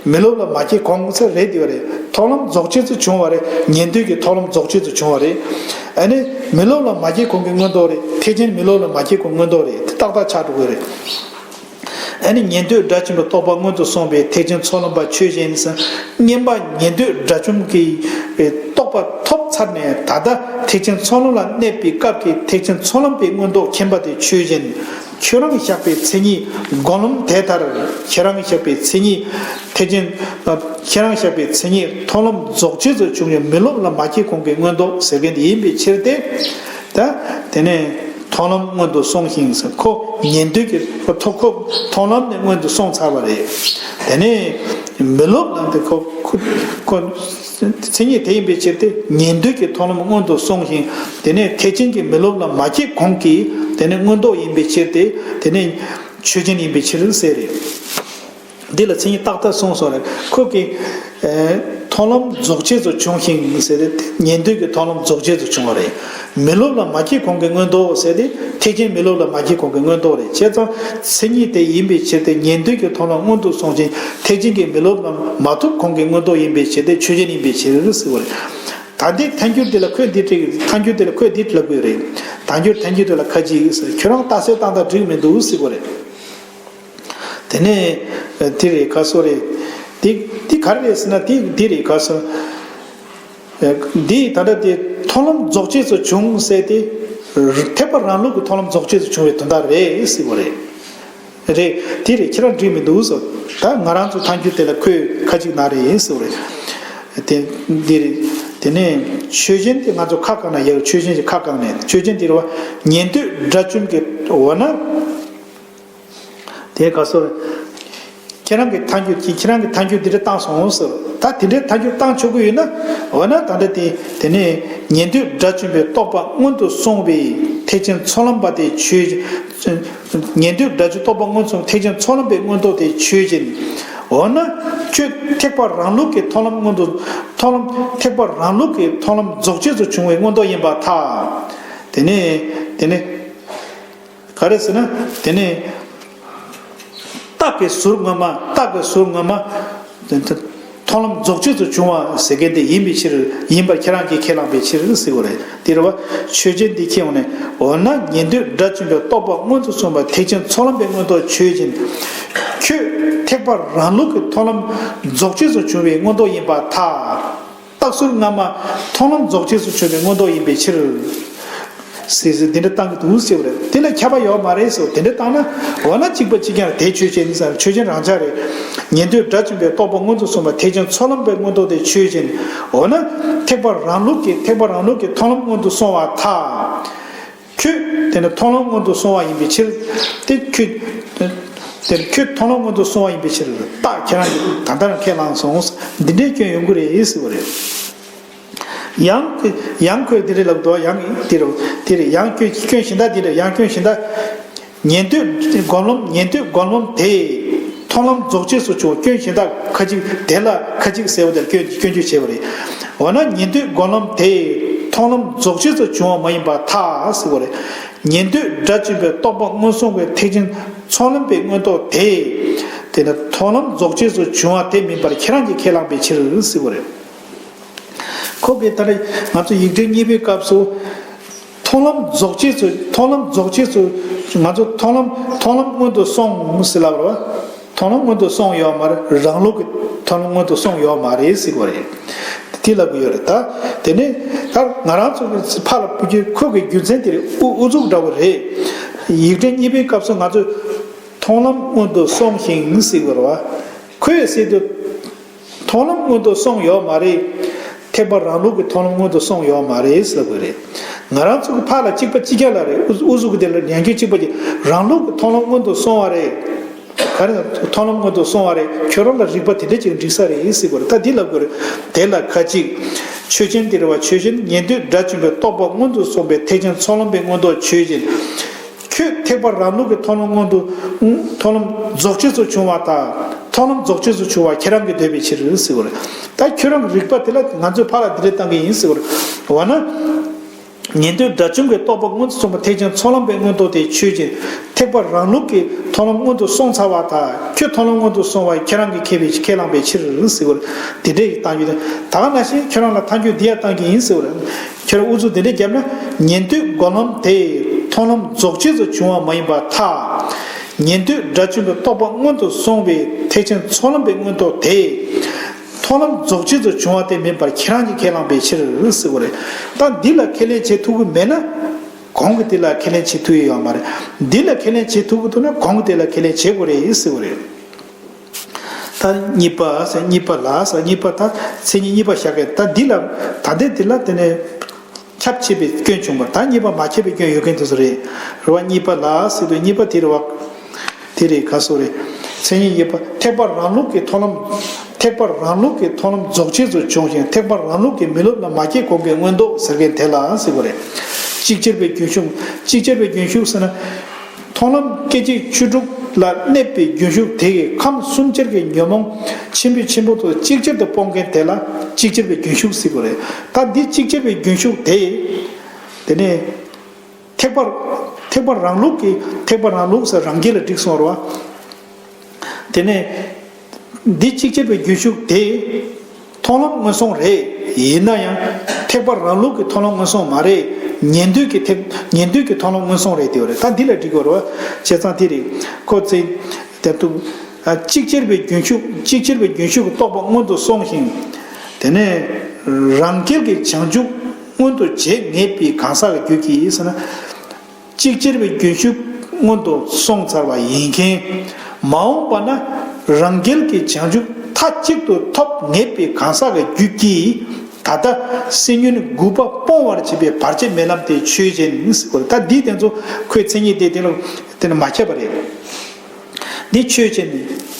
མི་སློབ་ལ་མ་སྐྱེས་གོང་ཟེར་རེད། དེ་ཡོད་རེད། མཐོང་ལམ་རྫོགས་བྱེད་དུ་བྱུང་བ་རེད། ཉན་ཐོས་ཀྱི་མཐོང་ལམ་རྫོགས་བྱེད་དུ་བྱུང་བ་རེད། ཨ་ནི་མི་སློབ་ལ་མ་སྐྱེས་གོང་གི་མངོན་རྟོགས་རེད། ཐེག་ཆེན་མི་སློབ་ལ་མ་སྐྱེས་གོང་མངོན་རྟོགས་རེད། དེ་ཏག་ཏག་ཆགས་འགྲོ་གི་རེད། ཨ་ནི་ཉན་ཐོས་དགྲ་བཅོམ་པའི་རྟོགས་པ་མངོན་དུ་སོང་བའི་ཐེག་ཆེན་ཚོགས་ལམ་པ་ཆོས་ཅན་ཟེར། སྔོན་མ་ཉན་ཐོས་དགྲ་བཅོམ་གྱི་རྟོགས་པ་ཐོབ་ཚར་ནས་ད་ལྟ་ཐེག་ཆེན་ཚོགས་ལམ་ལ་གནས་པའི་སྐབས་ཀྱི་ཐེག་ཆེན་ཚོགས་ལམ་པའི་མངོན་རྟོགས་མཁྱེན་པ་དེ་ཆོས་ཅན། ཁྱོད་རང་བཞག་པའི་མཚན་ཉིད་སྒོམ་ལམ་དེ་ལྟར། ཁྱེད་རང་བཞག་པའི་མཚན་ཉིད་ཐེག་ཆེན། ཁྱེད་རང་བཞག་པའི་མཚན་ཉིད་མཐོང་ལམ་རྫོགས་བྱེད་དུ་བྱུང་བའི་མི་སློབ་ལ་མ་སྐྱེས་གོང་གི་མངོན་རྟོགས་ཟེར་མཁན་དེ་ཡིན་པའི་ཕྱིར་ཏེ། ད་དེ་ནས། མཐོང་ལམ་སྔོན་དུ་སོང་ཞིང་ཟེར། ཁོ་ཉན་ཐོས་ཀྱི་ཁོ་ཐོ་ཁོ་མཐོང་ལམ་ནི་སྔོན་དུ་སོང་ཚར་བ་རེད། དེ་ནས་མི་སློབ་ལ་དེ་ཁོ་ཁོ་ཁོ་མཚན་ཉིད་དེ་ཡིན་པའི་ཕྱིར་ཏེ། ཉན་ཐོས་ཀྱི་མཐོང་ལམ་སྔོན་དུ་སོང་ཞིང་། དེ་ནས་ཐེག་ཆེན་གྱི་མི་སློབ་ལ་མ་སྐྱེས་གོང་གི་དེ་ནས་མངོན་རྟོགས་ཡིན་པའི་ཕྱིར་ཏེ། དེ་ནས་ཆོས་ཅན་ཡིན་པའི་ཕྱིར་ཟེར་རེད། འདི་ལ་མཚན་ཉིད་རྟག་མཐའ་གསུངས་སོང་རེད། ཁོ་གི་ཨེ་མཐོང་ལམ་རྫོགས་བྱེད་དུ་བྱུང་ཞིང་ཟེར་ཏེ། ཉན་ཐོས་ཀྱི་མཐོང་ལམ་རྫོགས་བྱེད་དུ་བྱུང་བ་རེད། མི་སློབ་ལ་མ་སྐྱེས་གོང་གི་མངོན་རྟོགས་ཟེར་ཏེ། ཐེག་ཆེན་མི་སློབ་ལ་མ་སྐྱེས་གོང་གི་མངོན་རྟོགས་རེད། བྱས་ཙང་མཚན་ཉིད་དེ་ཡིན་པའི་ཕྱིར་ཏེ། ཉན་ཐོས་ཀྱི་མཐོང་ལམ་སྔོན་དུ་སོང་ཞིང་ཐེག་ཆེན་གྱི་མི་སློབ་ལ་མ་ཐུབ་གོང་གི་མངོན་རྟོགས་ཡིན་པའི་ཕྱིར་ཏེ། ཆོས་ཅན་ཡིན་པའི་ཕྱིར་ཟེར་བ་རེད། ད་འདི་ཐལ་འགྱུར་འདི་ལ་ཁོས་འདི་བྲིས། ཐལ་འགྱུར་འདི་ལ་ཁོས་འདི་ལབ་དགོས་རེད། ཐལ་འགྱུར་ཐལ་འགྱུར་འདི་ལ་ཁ་ཅིག་ཟེར། ཁྱོད་རང་རྟགས་གསལ་བཏང་དང་འགྲིག་མི་འདུག་ཟེར་བ་རེད། དེ་ནས་དེ་རེད་ག་སོ་རེད། དེ་དེ་ག་རེ་རེད་ཟེར་ན། དེ་དེ་རེད་ག་སོ། འདི་ད་ལྟ་དེ་མཐོང་ལམ་རྫོགས་བྱེད་དུ་བྱུང་ཟེར་ཏེ། ཐེག་པ་རང་ལུགས་ཀྱི་མཐོང་ལམ་རྫོགས་བྱེད་དུ་བྱུང་བའི་དོན་དག་རེད་ཟེར་བ་རེད། རེད། དེ་རེད། ཁྱེད་རང་འགྲིག་མི་འདུག་ཟེར། ད་ང་རང་ཚོ་ཐལ་འགྱུར་དེ་ལ་ཁོས་ཁ་ཅིག་ན་རེད་ཟེར་བ་རེད། དེ་འདི་རེད། དེ་ནས་ཆོས་ཅན་དེ་ང་ཚོ་ཁ་བཀག་ན་ཡག། ཆོས་ཅན་གྱི་ཁ་བཀག་ནས། ཆོས་ཅན་དེ་རེད་བ། ཉན་ཐོས་དགྲ་བཅོམ་གྱི་འོ་ན། དེ་ག་སོ། ཁྱེད་རང་གི་ཐལ་འགྱུར་གྱིས། ཁྱེད་རང་གི་ཐལ་འགྱུར་འདི་འདྲ་བཏང་སོང་ཟེར། ད་དེ་འདྲའི་ཐལ་འགྱུར་བཏང་ཆོག་གི་ཡོད་ན། འོ་ན་ད་ལྟ་དེ་དེ་ནས་ཉན་ཐོས་དགྲ་བཅོམ་པའི་རྟོགས་པ་སྔོན་དུ་སོང་བའི་ཐེག་ཆེན་ཚོགས་ལམ་པ་དེ་ཆོས། ཉན་ཐོས་དགྲ་བཅོམ་རྟོགས་པ་སྔོན་སོང་ཐེག་ཆེན་ཚོགས་ལམ་པའི་མངོན་རྟོགས་དེ་ཆོས་ཅན། འོ་ན་ཁྱོད་ཐེག་པ་རང་ལུགས་ཀྱི་མཐོང་ལམ་སྔོན་དུ། མཐོང་ལམ། ཐེག་པ་རང་ལུགས་ཀྱི་མཐོང་ལམ་རྫོགས་བྱེད་དུ་བྱུང་བའི་མངོན་རྟོགས་ཡིན་པར་ཐལ། དེ་ནས་དེ་ནས། ག་རེ་ཟེར་ན། དེ་ནས་རྟགས་ཀྱི་ཟུར་ངོ་མ། རྟགས་ཀྱི་ཟུར་ངོ་མ། མཐོང་ལམ་རྫོགས་བྱེད་དུ་བྱུང་བ་ཟེར་མཁན་དེ་ཡིན་པའི་ཕྱིར། ཡིན་པར་ཁྱེད་རང་གིས་ཁས་བླངས་པའི་ཕྱིར་ཟེར་བ་རེད། དེ་རེད་བ། ཆོས་ཅན་འདི་ཁྱེད་འོང་ནས། འོ་ན་ཉན་ཐོས་དགྲ་བཅོམ་པའི་རྟོགས་པ་སྔོན་དུ་སོང་བ་ཐེག་ཆེན་ཚོགས་ལམ་པའི་མངོན་རྟོགས་ཆོས་ཅན། ཁྱོད་ཐེག་པ་རང་ལུགས་ཀྱི་མཐོང་ལམ་རྫོགས་བྱེད་དུ་བྱུང་བའི་མངོན་རྟོགས་ཡིན་པར་ཐལ། རྟགས་ཟུར་སྔ་མ་མཐོང་ལམ་རྫོགས་བྱེད་དུ་བྱུང་བའི་མངོན་རྟོགས་ཡིན་པའི་ཕྱིར། ཟེར་ཟེར་འདི་འདྲ་བཏང་གི་འདུག་ཟེར་བ་རེད། དེ་ལ་ཁྱབ་པ་ཡོད་མ་རེད་ཟེར། དེ་འདྲ་བཏང་ན། འོ་ན་གཅིག་པ་གཅིག་རྐྱང་རེད། དེ་ཆོས་ཅན་ཟེར། ཆོས་ཅན་རང་ཆ་རེད། ཉན་ཐོས་དགྲ་བཅོམ་པའི་རྟོགས་པ་སྔོན་དུ་སོང་བ་ཐེག་ཆེན་ཚོགས་ལམ་པའི་མངོན་རྟོགས་དེ་ཆོས་ཅན། འོ་ན་ཐེག་པ་རང་ལུགས་ཀྱི། ཐེག་པ་རང་ལུགས་ཀྱི་མཐོང་ལམ་སྔོན་དུ་སོང་བར་ཐལ། ཁྱོད་དེ་ནི་མཐོང་ལམ་སྔོན་དུ་སོང་བ་ཡིན་པའི་ཕྱིར་ཏེ། ཁྱོད་དེ་ནི་ཁྱོད་མཐོང་ལམ་སྔོན་དུ་སོང་བ་ཡིན་པའི་ཕྱིར། རྟགས་ཁྱེད་རང་གིས་ད་ལྟ་རང་ཁས་བླངས་སོང་། འདི་འདྲའི་སྐྱོན་ཡོང་གི་རེད་ཟེར་བ་རེད། ཡང་ཡང་ཁོས་འདི་རེད་ལབ་འདུག། ཡང་འདི་རེད། འདི་རེད། ཡང་སྐྱོན་སྐྱོན་གཞན་དག་འདི་རེད། ཡང་སྐྱོན་གཞན་དག། ཉན་ཐོས་སྒོམ་ལམ། ཉན་ཐོས་སྒོམ་ལམ་དེས་མཐོང་ལམ་རྫོགས་བྱེད་དུ་བྱུང་། སྐྱོན་གཞན་དག་ཁ་ཅིག་དེ་ལ་ཁ་ཅིག་ཟེར་བ་དེར་སྐྱོན་སྐྱོན་བརྗོད་བྱས་པ་རེད། འོ་ན་ཉན་ཐོས་སྒོམ་ལམ་དེས་མཐོང་ལམ་རྫོགས་བྱེད་དུ་བྱུང་བ་མ་ཡིན་པར་ཐལ་ཟེར་བ་རེད། ཉན་ཐོས་དགྲ་བཅོམ་པའི་རྟོགས་པ་སྔོན་སོང་བའི་ཐེག་ཆེན་ཚོགས་ལམ་པའི་མངོན་རྟོགས་དེས་དེ་ནི་མཐོང་ལམ་རྫོགས་བྱེད་དུ་བྱུང་བ་དེ་མིན་པར་ཁྱེད་རང་གིས་ཁས་བླངས་པའི་ཕྱིར་ཟེར་བ་རེད། ཁོ་གིས་ད་རེས་ང་ཚོ་ཡིག་ཕྲེང་གཉིས་པའི་སྐབས་སུ། མཐོང་ལམ་རྫོགས་བྱེད་ཚུལ། མཐོང་ལམ་རྫོགས་བྱེད་ཚུལ། ང་ཚོ་མཐོང་ལམ། མཐོང་ལམ་སྔོན་དུ་སོང་ཟེར་ལབ་རེད་བ། མཐོང་ལམ་སྔོན་དུ་སོང་ཡོད་མ་རེད། རང་ལུགས་ཀྱི་མཐོང་ལམ་སྔོན་དུ་སོང་ཡོད་མ་རེད་ཟེར་གྱི་ཡོད་རེད། དེ་ལབ་ཀྱི་ཡོད་རེད། ད་དེ་ནས་ད་ང་རང་ཚོ་གི་ཕར་ལ་ཕུད་རྒྱུ། ཁོ་གི་རྒྱུ་མཚན་དེ་རེད། ཨུ་ཨུ་ཚུགས་འདྲ་བོ་རེད། ཡིག་ཕྲེང་གཉིས་པའི་སྐབས་སུ་ང་ཚོས་མཐོང་ལམ་སྔོན་དུ་སོང་ཞིང་ཟེར་གྱི་ཡོད་རེད་བ། ཁོས་ཟེར་དུས། མཐོང་ལམ་སྔོན་དུ་སོང་ཡོད་མ་རེད། ཐེག་པ་རང་ལུགས་ཀྱི་མཐོང་ལམ་སྔོན་དུ་སོང་ཡོད་མ་རེད་ཟེར་དགོས་རེད། ང་རང་ཚོ་གི་ཕར་ལ་གཅིག་པ་གཅིག་རྐྱང་ལ་རེད། ཨུ་ཨུ་ཚུགས་ཀྱི་དེ་ལ་ཉན་སྐྱོན་གཅིག་པ་གཅིག། རང་ལུགས་ཀྱི་མཐོང་ལམ་སྔོན་དུ་སོང་བ་རེད། ག་རེ། མཐོང་ལམ་སྔོན་དུ་སོང་བ་རེད། ཁྱོད་རང་ལ་རིགས་པ་དེ་འདྲ་ཅིག་འགྲིག་ས་རེད་ཟེར་དགོས་རེད། ད་འདི་ལབ་དགོས་རེད། དེ་ལ་ཁ་ཅིག། ཆོས་ཅན་དེ་རེད་བ། ཆོས་ཅན། ཉན་ཐོས་དགྲ་བཅོམ་པའི་རྟོགས་པ་སྔོན་དུ་སོང་བའི་ཐེག་ཆེན་ཚོགས་ལམ་པའི་མངོན་རྟོགས་ཆོས་ཅན། ཁྱོད་ཐེག་པ་རང་ལུགས་ཀྱི་མཐོང་ལམ་སྔོན་དུ། མཐོང་ལམ་རྫོགས་བྱེད་དུ་བྱུང་བ་དང་། མཐོང་ལམ་རྫོགས་བྱེད་དུ་བྱུང་བ་ཁྱེད་རང་གིས་འདོད་པའི་ཕྱིར་ཟེར་བ་རེད། ད་ཁྱོད་རང་གི་རིགས་པ་དེ་ལ་ང་ཚོས་ཕར་ལ་འདི་འདྲ་བཏང་གི་ཡིན་ཟེར་བ་རེད། འོ་ན། ཉན་ཐོས་དགྲ་བཅོམ་གྱི་རྟོགས་པ་སྔོན་དུ་སོང་བ་ཐེག་ཆེན་ཚོགས་ལམ་པའི་མངོན་རྟོགས་དེ་ཆོས་ཅན། ཐེག་པ་རང་ལུགས་ཀྱི་མཐོང་ལམ་སྔོན་དུ་སོང་ཚར་བ་དང་། ཁྱོད་མཐོང་ལམ་སྔོན་དུ་སོང་བ་ཁྱེད་རང་གིས་ཁས་པའི་ཁས་བླངས་པའི་ཕྱིར་ཟེར་བ་རེད། དེ་འདྲ་ཡིན་བཏང་རྒྱུ་དེ། ད་ག་ནང་བཞིན་ཁྱོད་རང་ལ་ཐལ་འགྱུར་འདི་ཡང་བཏང་གི་ཡིན་ཟེར་བ་རེད། ཁྱོད་རང་ཨུ་ཚུགས་དེ་འདྲ་བརྒྱབ་ན། ཉན་ཐོས་སྒོམ་ལམ་དེས་མཐོང་ལམ་རྫོགས་བྱེད་དུ་བྱུང་བ་མ་ཡིན་པར་ཐལ། ཉན་ཐོས་དགྲ་བཅོམ་པའི་རྟོགས་པ་སྔོན་དུ་སོང་བའི་ཐེག་ཆེན་ཚོགས་ལམ་པའི་མངོན་རྟོགས་དེས་མཐོང་ལམ་རྫོགས་བྱེད་དུ་བྱུང་བ་དེ་མིན་པར་ཁྱེད་རང་གིས་ཁས་བླངས་པའི་ཕྱིར་ཟེར་བ་རེད། ད་འདི་ལ་ཁས་ལེན་བྱེད་ཐུབ་ཀྱི་མེད་ན། གོང་གི་དེ་ལ་ཁས་ལེན་བྱེད་ཐུབ་ཀྱི་ཡོད་མ་རེད། འདི་ལ་ཁས་ལེན་བྱེད་ཐུབ་ཀྱི་འདུག་ན་གོང་གི་དེ་ལ་ཁས་ལེན་བྱེད་དགོས་རེད་ཟེར་བ་རེད། ད་གཉིས་པ་ཟེར། གཉིས་པ་ལ་ཟེར། གཉིས་པ་ད་མཚན་ཉིད་གཉིས་པ་བཞག་གི། ད་འདི་ལ་ད་ལྟའི་འདི་ལ་དེ་ནས་ ཁྱབ་ཆེས་པའི་སྐྱོན་བྱུང་བ་དང་། གཉིས་པ་མ་ཁྱབ་པའི་སྐྱོན་ཡོད་མཁན་དེ་ཚོ་རེད། རེད་བ། གཉིས་པ་ལ་ཟེར་དུས་གཉིས་པ་དེ་རེད་བ། དེ་རེད། ག་སོ་རེད། མཚན་ཉིད་གཉིས་པ། ཐེག་པ་རང་ལུགས་ཀྱི་མཐོང་ལམ། ཐེག་པ་རང་ལུགས་ཀྱི་མཐོང་ལམ་རྫོགས་བྱེད་དུ་བྱུང་ཞིང་ཐེག་པ་རང་ལུགས་ཀྱི་མི་སློབ་ལ་མ་སྐྱེས་གོང་གི་མངོན་རྟོགས་ཟེར་མཁན་དེ་ལ་ཟེར་བ་རེད། ཅིག་ཅར་བའི་རྒྱུན་ཞུགས། ཅིག་ཅར་བའི་རྒྱུན་ཞུགས་ཟེར་ན། མཐོང་ལམ་སྐད་ཅིག་བཅུ་དྲུག་ལ་གནས་པའི་རྒྱུན་ཞུགས་དེ་ཡིས་ཁམས་གསུམ་ཆར་གྱི་ཉོན་མོངས་ཆེན་པོས་ཆེན་པོ་དུ་ཅིག་ཅར་དུ་སྤོང་མཁན་དེ་ལ་ཅིག་ཅར་བའི་རྒྱུན་ཞུགས་ཟེར་བ་རེད། ད་འདི་ཅིག་ཅར་བའི་རྒྱུན་ཞུགས་དེ། དེ་ནས། ཐེག་པ། ཐེག་པ་རང་ལུགས་ཀྱི། ཐེག་པ་རང་ལུགས་ཟེར་རང་རྒྱལ་ལ་བསྒྲིགས་སོང་བ། དེ་ནས། འདི་ཅིག་ཅར་བའི་རྒྱུན་ཞུགས་དེ། མཐོང་ལམ་མངོན་སུམ་རེད། ཡིན་ན་ཡང་། ཐེག་པ་རང་ལུགས་ཀྱི་མཐོང་ལམ་མངོན་སུམ་མ་རེད། ཉན་ཐོས་ཀྱི་ཐེག་ཉན་ཐོས་ཀྱི་མཐོང་ལམ་མངོན་སུམ་རེད་དེ་བ་རེད། ད་འདི་ལ་འགྲིག་གི་རེད་བ། བྱས་ཙང་དེ་རེད། ཁོ་ཚེ། དེ་དུ། ཅིག་ཅར་བའི་རྒྱུན་ཞུགས། ཅིག་ཅར་བའི་རྒྱུན་ཞུགས་ཀྱི་རྟོག་པ་མངོན་དུ་སོང་ཞིང་། དེ་ནས། རང་རྒྱལ་གྱི་བྱང་ཆུབ་མངོན་དུ་བྱེད་ངེས་པའི་གང་ཟག་གི་རྒྱུད་ཀྱིས་ཟེར་ན། ཅིག་ཅར་བའི་རྒྱུན་ཞུགས་མངོན་དུ་སོང་ཚར་བ་ཡིན་མཁན། མ་འོངས་པ་ན་རང་རྒྱལ་གྱི་བྱང་ཆུབ་མཐའ་གཅིག་ཏུ་ཐོབ་ངེས་པའི་གང་ཟག་གི་རྒྱུད་ཀྱིས། ད་ལྟ་སེམས་ཉིད་དགུ་པ་སྤོང་བར་བྱེད་པའི་བར་ཆད་མེད་ལམ་དེ་ཆོས་ཅན་ཟེར་བ། ད་འདི་དེ་ཚོ་ཁོའི་མཚན་ཉིད་དེ་དེ་ལ་དེ་ནི་མ་ཁྱབ་པ་རེད། འདི་ཆོས་ཅན།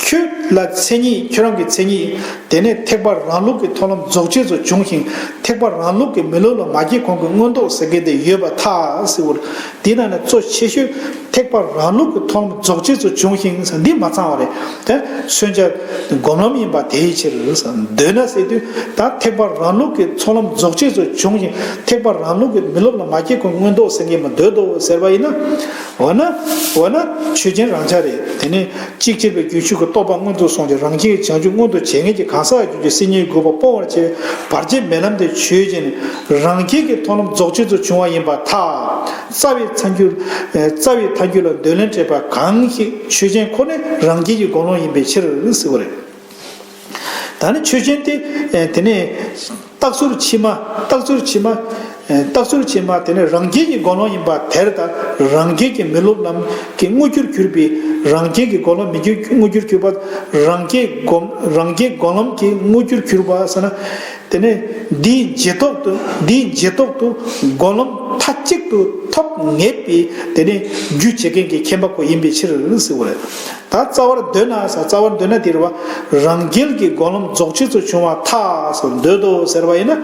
ཁྱོད་ལ་མཚན་ཉིད། ཁྱོད་རང་གི་མཚན་ཉིད། དེ་ནས་ཐེག་པ་རང་ལུགས་ཀྱི་མཐོང་ལམ་རྫོགས་བྱེད་དུ་བྱུང་ཞིང་། ཐེག་པ་རང་ལུགས་ཀྱི་མི་སློབ་ལ་མ་སྐྱེས་གོང་གི་མངོན་རྟོགས་ཟེར་མཁན་དེ་ཡོད་པར་ཐལ་ཟེར་བ། འདི་ནང་ནས་གཙོ་ཆེ་ཤོས་ཐེག་པ་རང་ལུགས་ཀྱི་མཐོང་ལམ་རྫོགས་བྱེད་དུ་བྱུང་ཞིང་ཟེར། འདི་མ་ཚང་བ་རེད། དེ་མཚོན་བྱ་སྒོམ་ལམ་ཡིན་པ་དེའི་ཕྱིར་ཟེར། འདོད་ན་ཟེར་དུས་ད་ཐེག་པ་རང་ལུགས་ཀྱི་མཐོང་ལམ་རྫོགས་བྱེད་དུ་བྱུང་ཞིང་ཐེག་པ་རང་ལུགས་ཀྱི་མི་སློབ་ལ་མ་སྐྱེས་གོང་མངོན་རྟོགས་ཟེར་མཁན་མ་འདོད་དོ་ཟེར་བ་ཡིན་ན། འོ་ན། འོ་ན་ཆོས་ཅན་རང་འཆར་རེད། དེ་ནས་ཅིག་ཅར་བའི་རྒྱུན་ཞུགས་ཀྱི་རྟོག་པ་མངོན་དུ་སོང་ཞིང་རང་རྒྱལ་གྱི་བྱང་ཆུབ་མངོན་དུ་བྱེད་མཁན་གྱི་གང་ཟག་གི་རྒྱུད་ཀྱི་སེམས་ཉིད་དགུ་པ་སྤོང་བར་བྱེད་པའི་བར་ཆད་མེད་ལམ་དེ་ཆོས་ཅན། རང་རྒྱལ་གྱི་མཐོང་ལམ་རྫོགས་བྱེད་དུ་བྱུང་བ་ཡིན་པར་ཐལ། རྩ་བའི་ཐལ་འགྱུར། རྩ་བའི་ཐལ་འགྱུར་ལ་འདོད་ལན་སྤྲད་པ་གང་ཞིག་ཆོས་ཅན་ཁོ་ནི་རང་རྒྱལ་གྱི་སྒོམ་ལམ་ཡིན་པའི་ཕྱིར་ཟེར་བ་རེད། ད་ནི་ཆོས་ཅན་དེ། དེ་ནས་རྟགས་ཚུལ་ཕྱི་མ། རྟགས་ཚུལ་ཕྱི་མ། རྟགས་ཚུལ་ཕྱི་མ་དེ་ནི་རང་རྒྱལ་གྱི་སྒོམ་ལམ་ཡིན་པ་དེར་ད་རང་རྒྱལ་གྱི་མི་སློབ་ལམ་གྱི་དངོས་རྒྱུར་གྱུར་པའི། རང་རྒྱལ་གྱི་སྒོམ་ལམ་མི་རྒྱུ་དངོས་རྒྱུར་གྱུར་པ། རང་རྒྱལ་སྒོམ། རང་རྒྱལ་སྒོམ་ལམ་གྱི་དངོས་རྒྱུར་གྱུར་པ་ཟེར་ན། དེ་ནས་འདིའི་རྗེས་ཐོག་ཏུ། འདིའི་རྗེས་ཐོག་ཏུ་སྒོམ་ལམ་མཐའ་གཅིག་ཏུ་ཐོབ་ངེས་པའི་དེ་ནས་རྒྱུ་བྱེད་མཁན་གྱི་མཁྱེན་པ་ཁོ་ཡིན་པའི་ཕྱིར་ཟེར་བ་རེད། ད་རྩ་བར་འདོད་ན་ཟེར། རྩ་བར་འདོད་ན་དེ་རེད་བ། རང་རྒྱལ་གྱི་སྒོམ་ལམ་རྫོགས་བྱེད་དུ་བྱུང་བར་ཐལ་ཟེར། འདོད་དོ་ཟེར་བ་ཡིན་ན།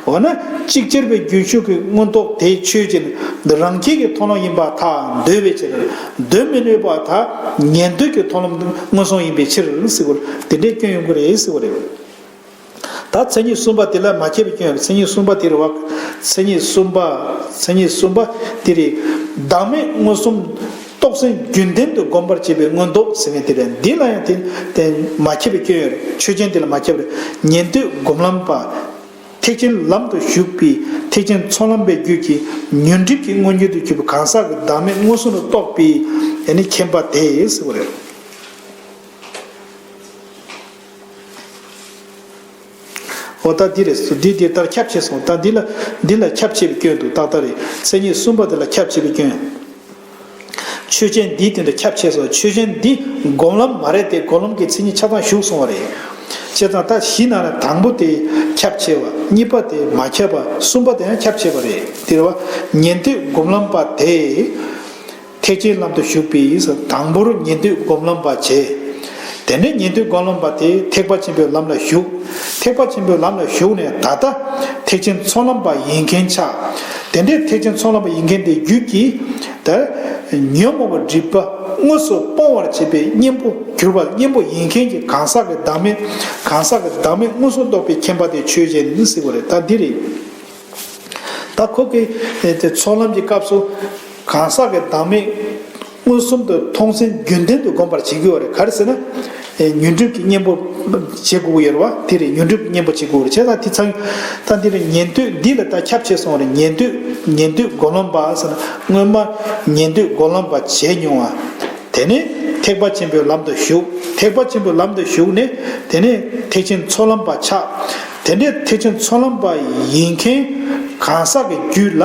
འོ་ན་ཅིག་ཅར་བའི་རྒྱུན་ཞུགས་ཀྱི་མངོན་རྟོགས་དེ་ཆོས་ཅན། འདི་རང་རྒྱལ་གྱི་མཐོང་ལམ་ཡིན་པར་ཐལ། འདོད་པའི་ཕྱིར། འདོད་མི་ནུས་པར་ཐལ། ཉན་ཐོས་ཀྱི་མཐོང་ལམ་མངོན་སུམ་ཡིན་པའི་ཕྱིར་ཟེར་བ། དེ་འདྲའི་སྐྱོན་ཡོང་གི་རེད་ཟེར་བ་རེད། ད་མཚན་ཉིད་གསུམ་པ་དེ་ལ་མ་ཁྱབ་པའི་སྐྱོན་ཡོད་རེད། མཚན་ཉིད་གསུམ་པ་དེ་རེད་བ། མཚན་ཉིད་གསུམ་པ། མཚན་ཉིད་གསུམ་པ་དེ་རེད། བདག་མེད་མངོན་སུམ་རྟོགས་སེམས་རྒྱུན་ལྡན་དུ་བསྒོམ་པར་བྱེད་པའི་མངོན་རྟོགས་ཟེར་མཁན་དེ་རེད། འདི་ལ་ཡང་དེ་དེ་མ་ཁྱབ་པའི་སྐྱོན་ཡོད་རེད། ཆོས་ཅན་དེ་ལ་མ་ཁྱབ་རེད། ཉན་ཐོས་སྒོམ་ལམ་པ། ཐེག་ཆེན་ལམ་དུ་ཞུགས་པའི་ཐེག་ཆེན་ཚོགས་ལམ་པའི་རྒྱུད་ཀྱི་ཉོན་སྒྲིབ་ཀྱི་མངོན་རྒྱུ་དུ་གྱུར་པའི་གང་ཟག་གི་བདག་མེད་མངོན་སུམ་དུ་རྟོགས་པའི་ཡེ་ནས་མཁྱེན་པ་དེ་ཟེར་བ་རེད། འོ་ད་འདི་རེད། འདི་འདི་ལྟར་ཁྱབ་ཆེ་སོང་། ད་འདི་ལ་འདི་ལ་ཁྱབ་ཆེ་བའི་སྐྱོན་འདུག་ཏག་ཏག་རེད། མཚན་ཉིད་གསུམ་པ་དེ་ལ་ཁྱབ་ཆེ་བའི་སྐྱོན། ཆོས་ཅན་འདིའི་སྟེང་དུ་ཁྱབ་ཆེ་སོང་། ཆོས་ཅན་འདི་སྒོམ་ལམ་མ་རེད་དེ། སྒོམ་ལམ་གྱི་མཚན་ཉིད་ཆ་ཚང་ཞུགས་སོང་བ་རེད། བྱས་ཙང་ད་བཞི་ནང་ནས་དང་པོ་དེ་ཁྱབ་ཆེ་བ། གཉིས་པ་དེ་མ་ཁྱབ་པ། གསུམ་པ་དེ་ཡང་ཁྱབ་ཆེ་བ་རེད། དེ་རེད་བ། ཉན་ཐོས་སྒོམ་ལམ་པ་དེ། ཐེག་ཆེན་ལམ་དུ་ཞུགས་པའི་དང་པོར་ཉན་ཐོས་སྒོམ་ལམ་པ་བྱས། དེ་ནས་ཉན་ཐོས་སྒོམ་ལམ་པ་དེ་ཐེག་པ་ཆེན་པོའི་ལམ་ལ་ཞུགས། ཐེག་པ་ཆེན་པོའི་ལམ་ལ་ཞུགས་ནས་ད་ལྟ་ཐེག་ཆེན་ཚོགས་ལམ་པ་ཡིན་མཁན་ཆགས། དེ་འདྲའི་ཐེག་ཆེན་ཚོགས་ལམ་པ་ཡིན་མཁན་དེའི་རྒྱུད་ཀྱིས་ད་ཉོན་མོངས་པའི་སྒྲིབ་པ་དངོས་སུ་སྤོང་བར་བྱེད་པའི་གཉེན་པོ་གྱུར་པ། གཉེན་པོ་ཡིན་མཁན་གྱི་གང་ཟག་གི་བདག་མེད། གང་ཟག་གི་བདག་མེད་མངོན་སུམ་རྟོགས་པའི་མཁྱེན་པ་དེ་ཆོས་ཅན་ཟེར་བ་རེད། ད་འདི་རེད། ད་ཁོ་གི་དེ་ཚོགས་ལམ་གྱི་སྐབས་སུ་གང་ཟག་གི་བདག་མེད་མངོན་སུམ་དུ་མཐོང་སེམས་རྒྱུན་ལྡན་དུ་བསྒོམ་པར་བྱེད་དགོས་པ་རེད། ག་རེ་ཟེར་ན། ཉོན་སྒྲིབ་ཀྱི་གཉེན་པོ་བྱེད་དགོས་ཀྱི་ཡོད་རེད་བ། དེ་རེད། ཉོན་སྒྲིབ་ཀྱི་གཉེན་པོ་བྱེད་དགོས་རེད། བྱས་ཙང་དེ་ཚང་ད་འདི་རེད། ཉན་ཐོས་འདི་ལ་ད་ཁྱབ་ཆེ་སོང་རེད། ཉན་ཐོས་ཉན་ཐོས་སྒོམ་ལམ་པ་ཟེར་ན་སྔོན་མ་ཉན་ཐོས་སྒོམ་ལམ་པ་བྱས་མྱོང་བ། དེ་ནས་ཐེག་པ་ཆེན་པོའི་ལམ་དུ་ཞུགས། ཐེག་པ་ཆེན་པོའི་ལམ་དུ་ཞུགས་ནས་དེ་ནས་ཐེག་ཆེན་ཚོགས་ལམ་པ་ཆགས། དེ་འདྲའི་ཐེག་ཆེན་ཚོགས་ལམ་པ་ཡིན་མཁན་གང་ཟག་གི་རྒྱུད་ལ་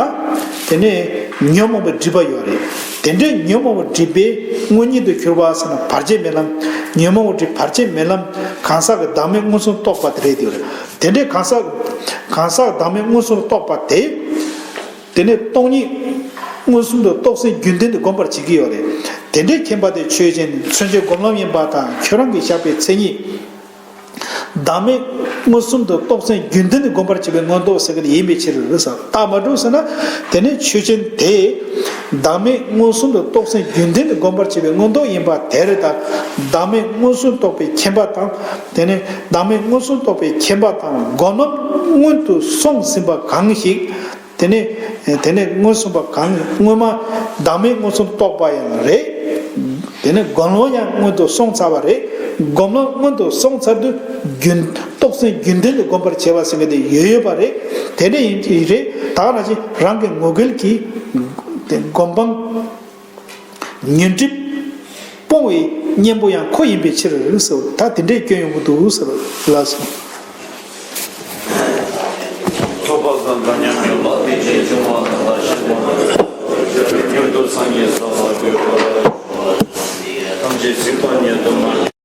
དེ་ནས་ཉོན་མོངས་པའི་སྒྲིབ་པ་ཡོད་རེད། དེ་འདྲའི་ཉོན་མོངས་པའི་སྒྲིབ་པའི་དངོས་ཉིད་དུ་གྱུར་པ་ཟེར་ན་བར་ཆད་མེད་ལམ། ཉོན་མོངས་པའི་སྒྲིབ་བར་ཆད་མེད་ལམ། གང་ཟག་གི་བདག་མེད་མངོན་སུམ་རྟོགས་པ་དེ་རེད། དེ་རེད། དེ་འདྲའི་གང་ཟག་གང་ཟག་བདག་མེད་མངོན་སུམ་རྟོགས་པ་དེ། དེ་ནས་སྟོང་ཉིད་མངོན་སུམ་དུ་རྟོགས་ཟིན་རྒྱུན་ལྡན་དུ་སྒོམ་པར་བྱེད་ཀྱི་ཡོད་རེད། དེ་འདྲའི་མཁྱེན་པ་དེ་ཆོས་ཅན། མཚོན་བྱེད་སྒོམ་ལམ་ཡིན་པ་དང་ཁྱོད་རང་གིས་བཞག་པའི་མཚན་ཉིད། བདག་མེད་མངོན་སུམ་དུ་རྟོགས་ཟིན་རྒྱུན་ལྡན་དུ་སྒོམ་པར་བྱེད་པའི་མངོན་རྟོགས་ཟེར་གྱི་ཡིན་པའི་ཕྱིར་ཟེར། རྟགས་མ་གྲུབ་ཟེར་ན། དེ་ནི་ཆོས་ཅན་དེ། བདག་མེད་མངོན་སུམ་དུ་རྟོགས་ཟིན་རྒྱུན་ལྡན་དུ་སྒོམ་པར་བྱེད་པའི་མངོན་རྟོགས་ཡིན་པ་དེར་ད། བདག་མེད་མངོན་སུམ་རྟོགས་པའི་མཁྱེན་པ་དང་། དེ་ནི་བདག་མེད་མངོན་སུམ་རྟོགས་པའི་མཁྱེན་པ་དང་སྒོམ་ལམ་སྔོན་དུ་སོང་ཟིན་པ་གང་ཞིག་དེ་ནས་དེ་ནས་མངོན་སུམ་པ་གང་སྔོན་མ་བདག་མེད་མངོན་སུམ་རྟོགས་པ་ཡང་རེད། དེ་ནས་སྒོམ་ལམ་ཡང་སྔོན་དུ་སོང་ཚར་བ་རེད། སྒོམ་ལམ་སྔོན་དུ་སོང་ཚར་དུས་རྒྱུན་རྟོགས་ཟིན་རྒྱུན་ལྡན་དུ་སྒོམ་པར་བྱེད་པ་ཟེར་མཁན་དེ་ཡོད་ཡོད་པ་རེད། དེ་འདྲ་ཡིན་གྱི་རེད། ད་ག་ནང་བཞིན་རང་གི་ངོ་སྐལ་གྱི་དེ་སྒོམ་སྤང་ཉོན་སྒྲིབ་སྤོང་བའི་གཉེན་པོ་ཡང་ཁོ་ཡིན་པའི་ཕྱིར་ཟེར། ད་དེ་འདྲའི་སྐྱོན་ཡོང་གི་འདུག་ཟེར་ལགས་སོ། ཐོབ་པ་དང་ཐ་སྙད་མེད་པ་དེ་ཅན་བྱུང་བ་དང་ལ་ཞེན་པ་མྱུར་དུ་སངས་རྒྱས་ས་ལ་འགོད་པར་ཐམས་ཅད་གཟིགས་པ་ཉིད་དུ་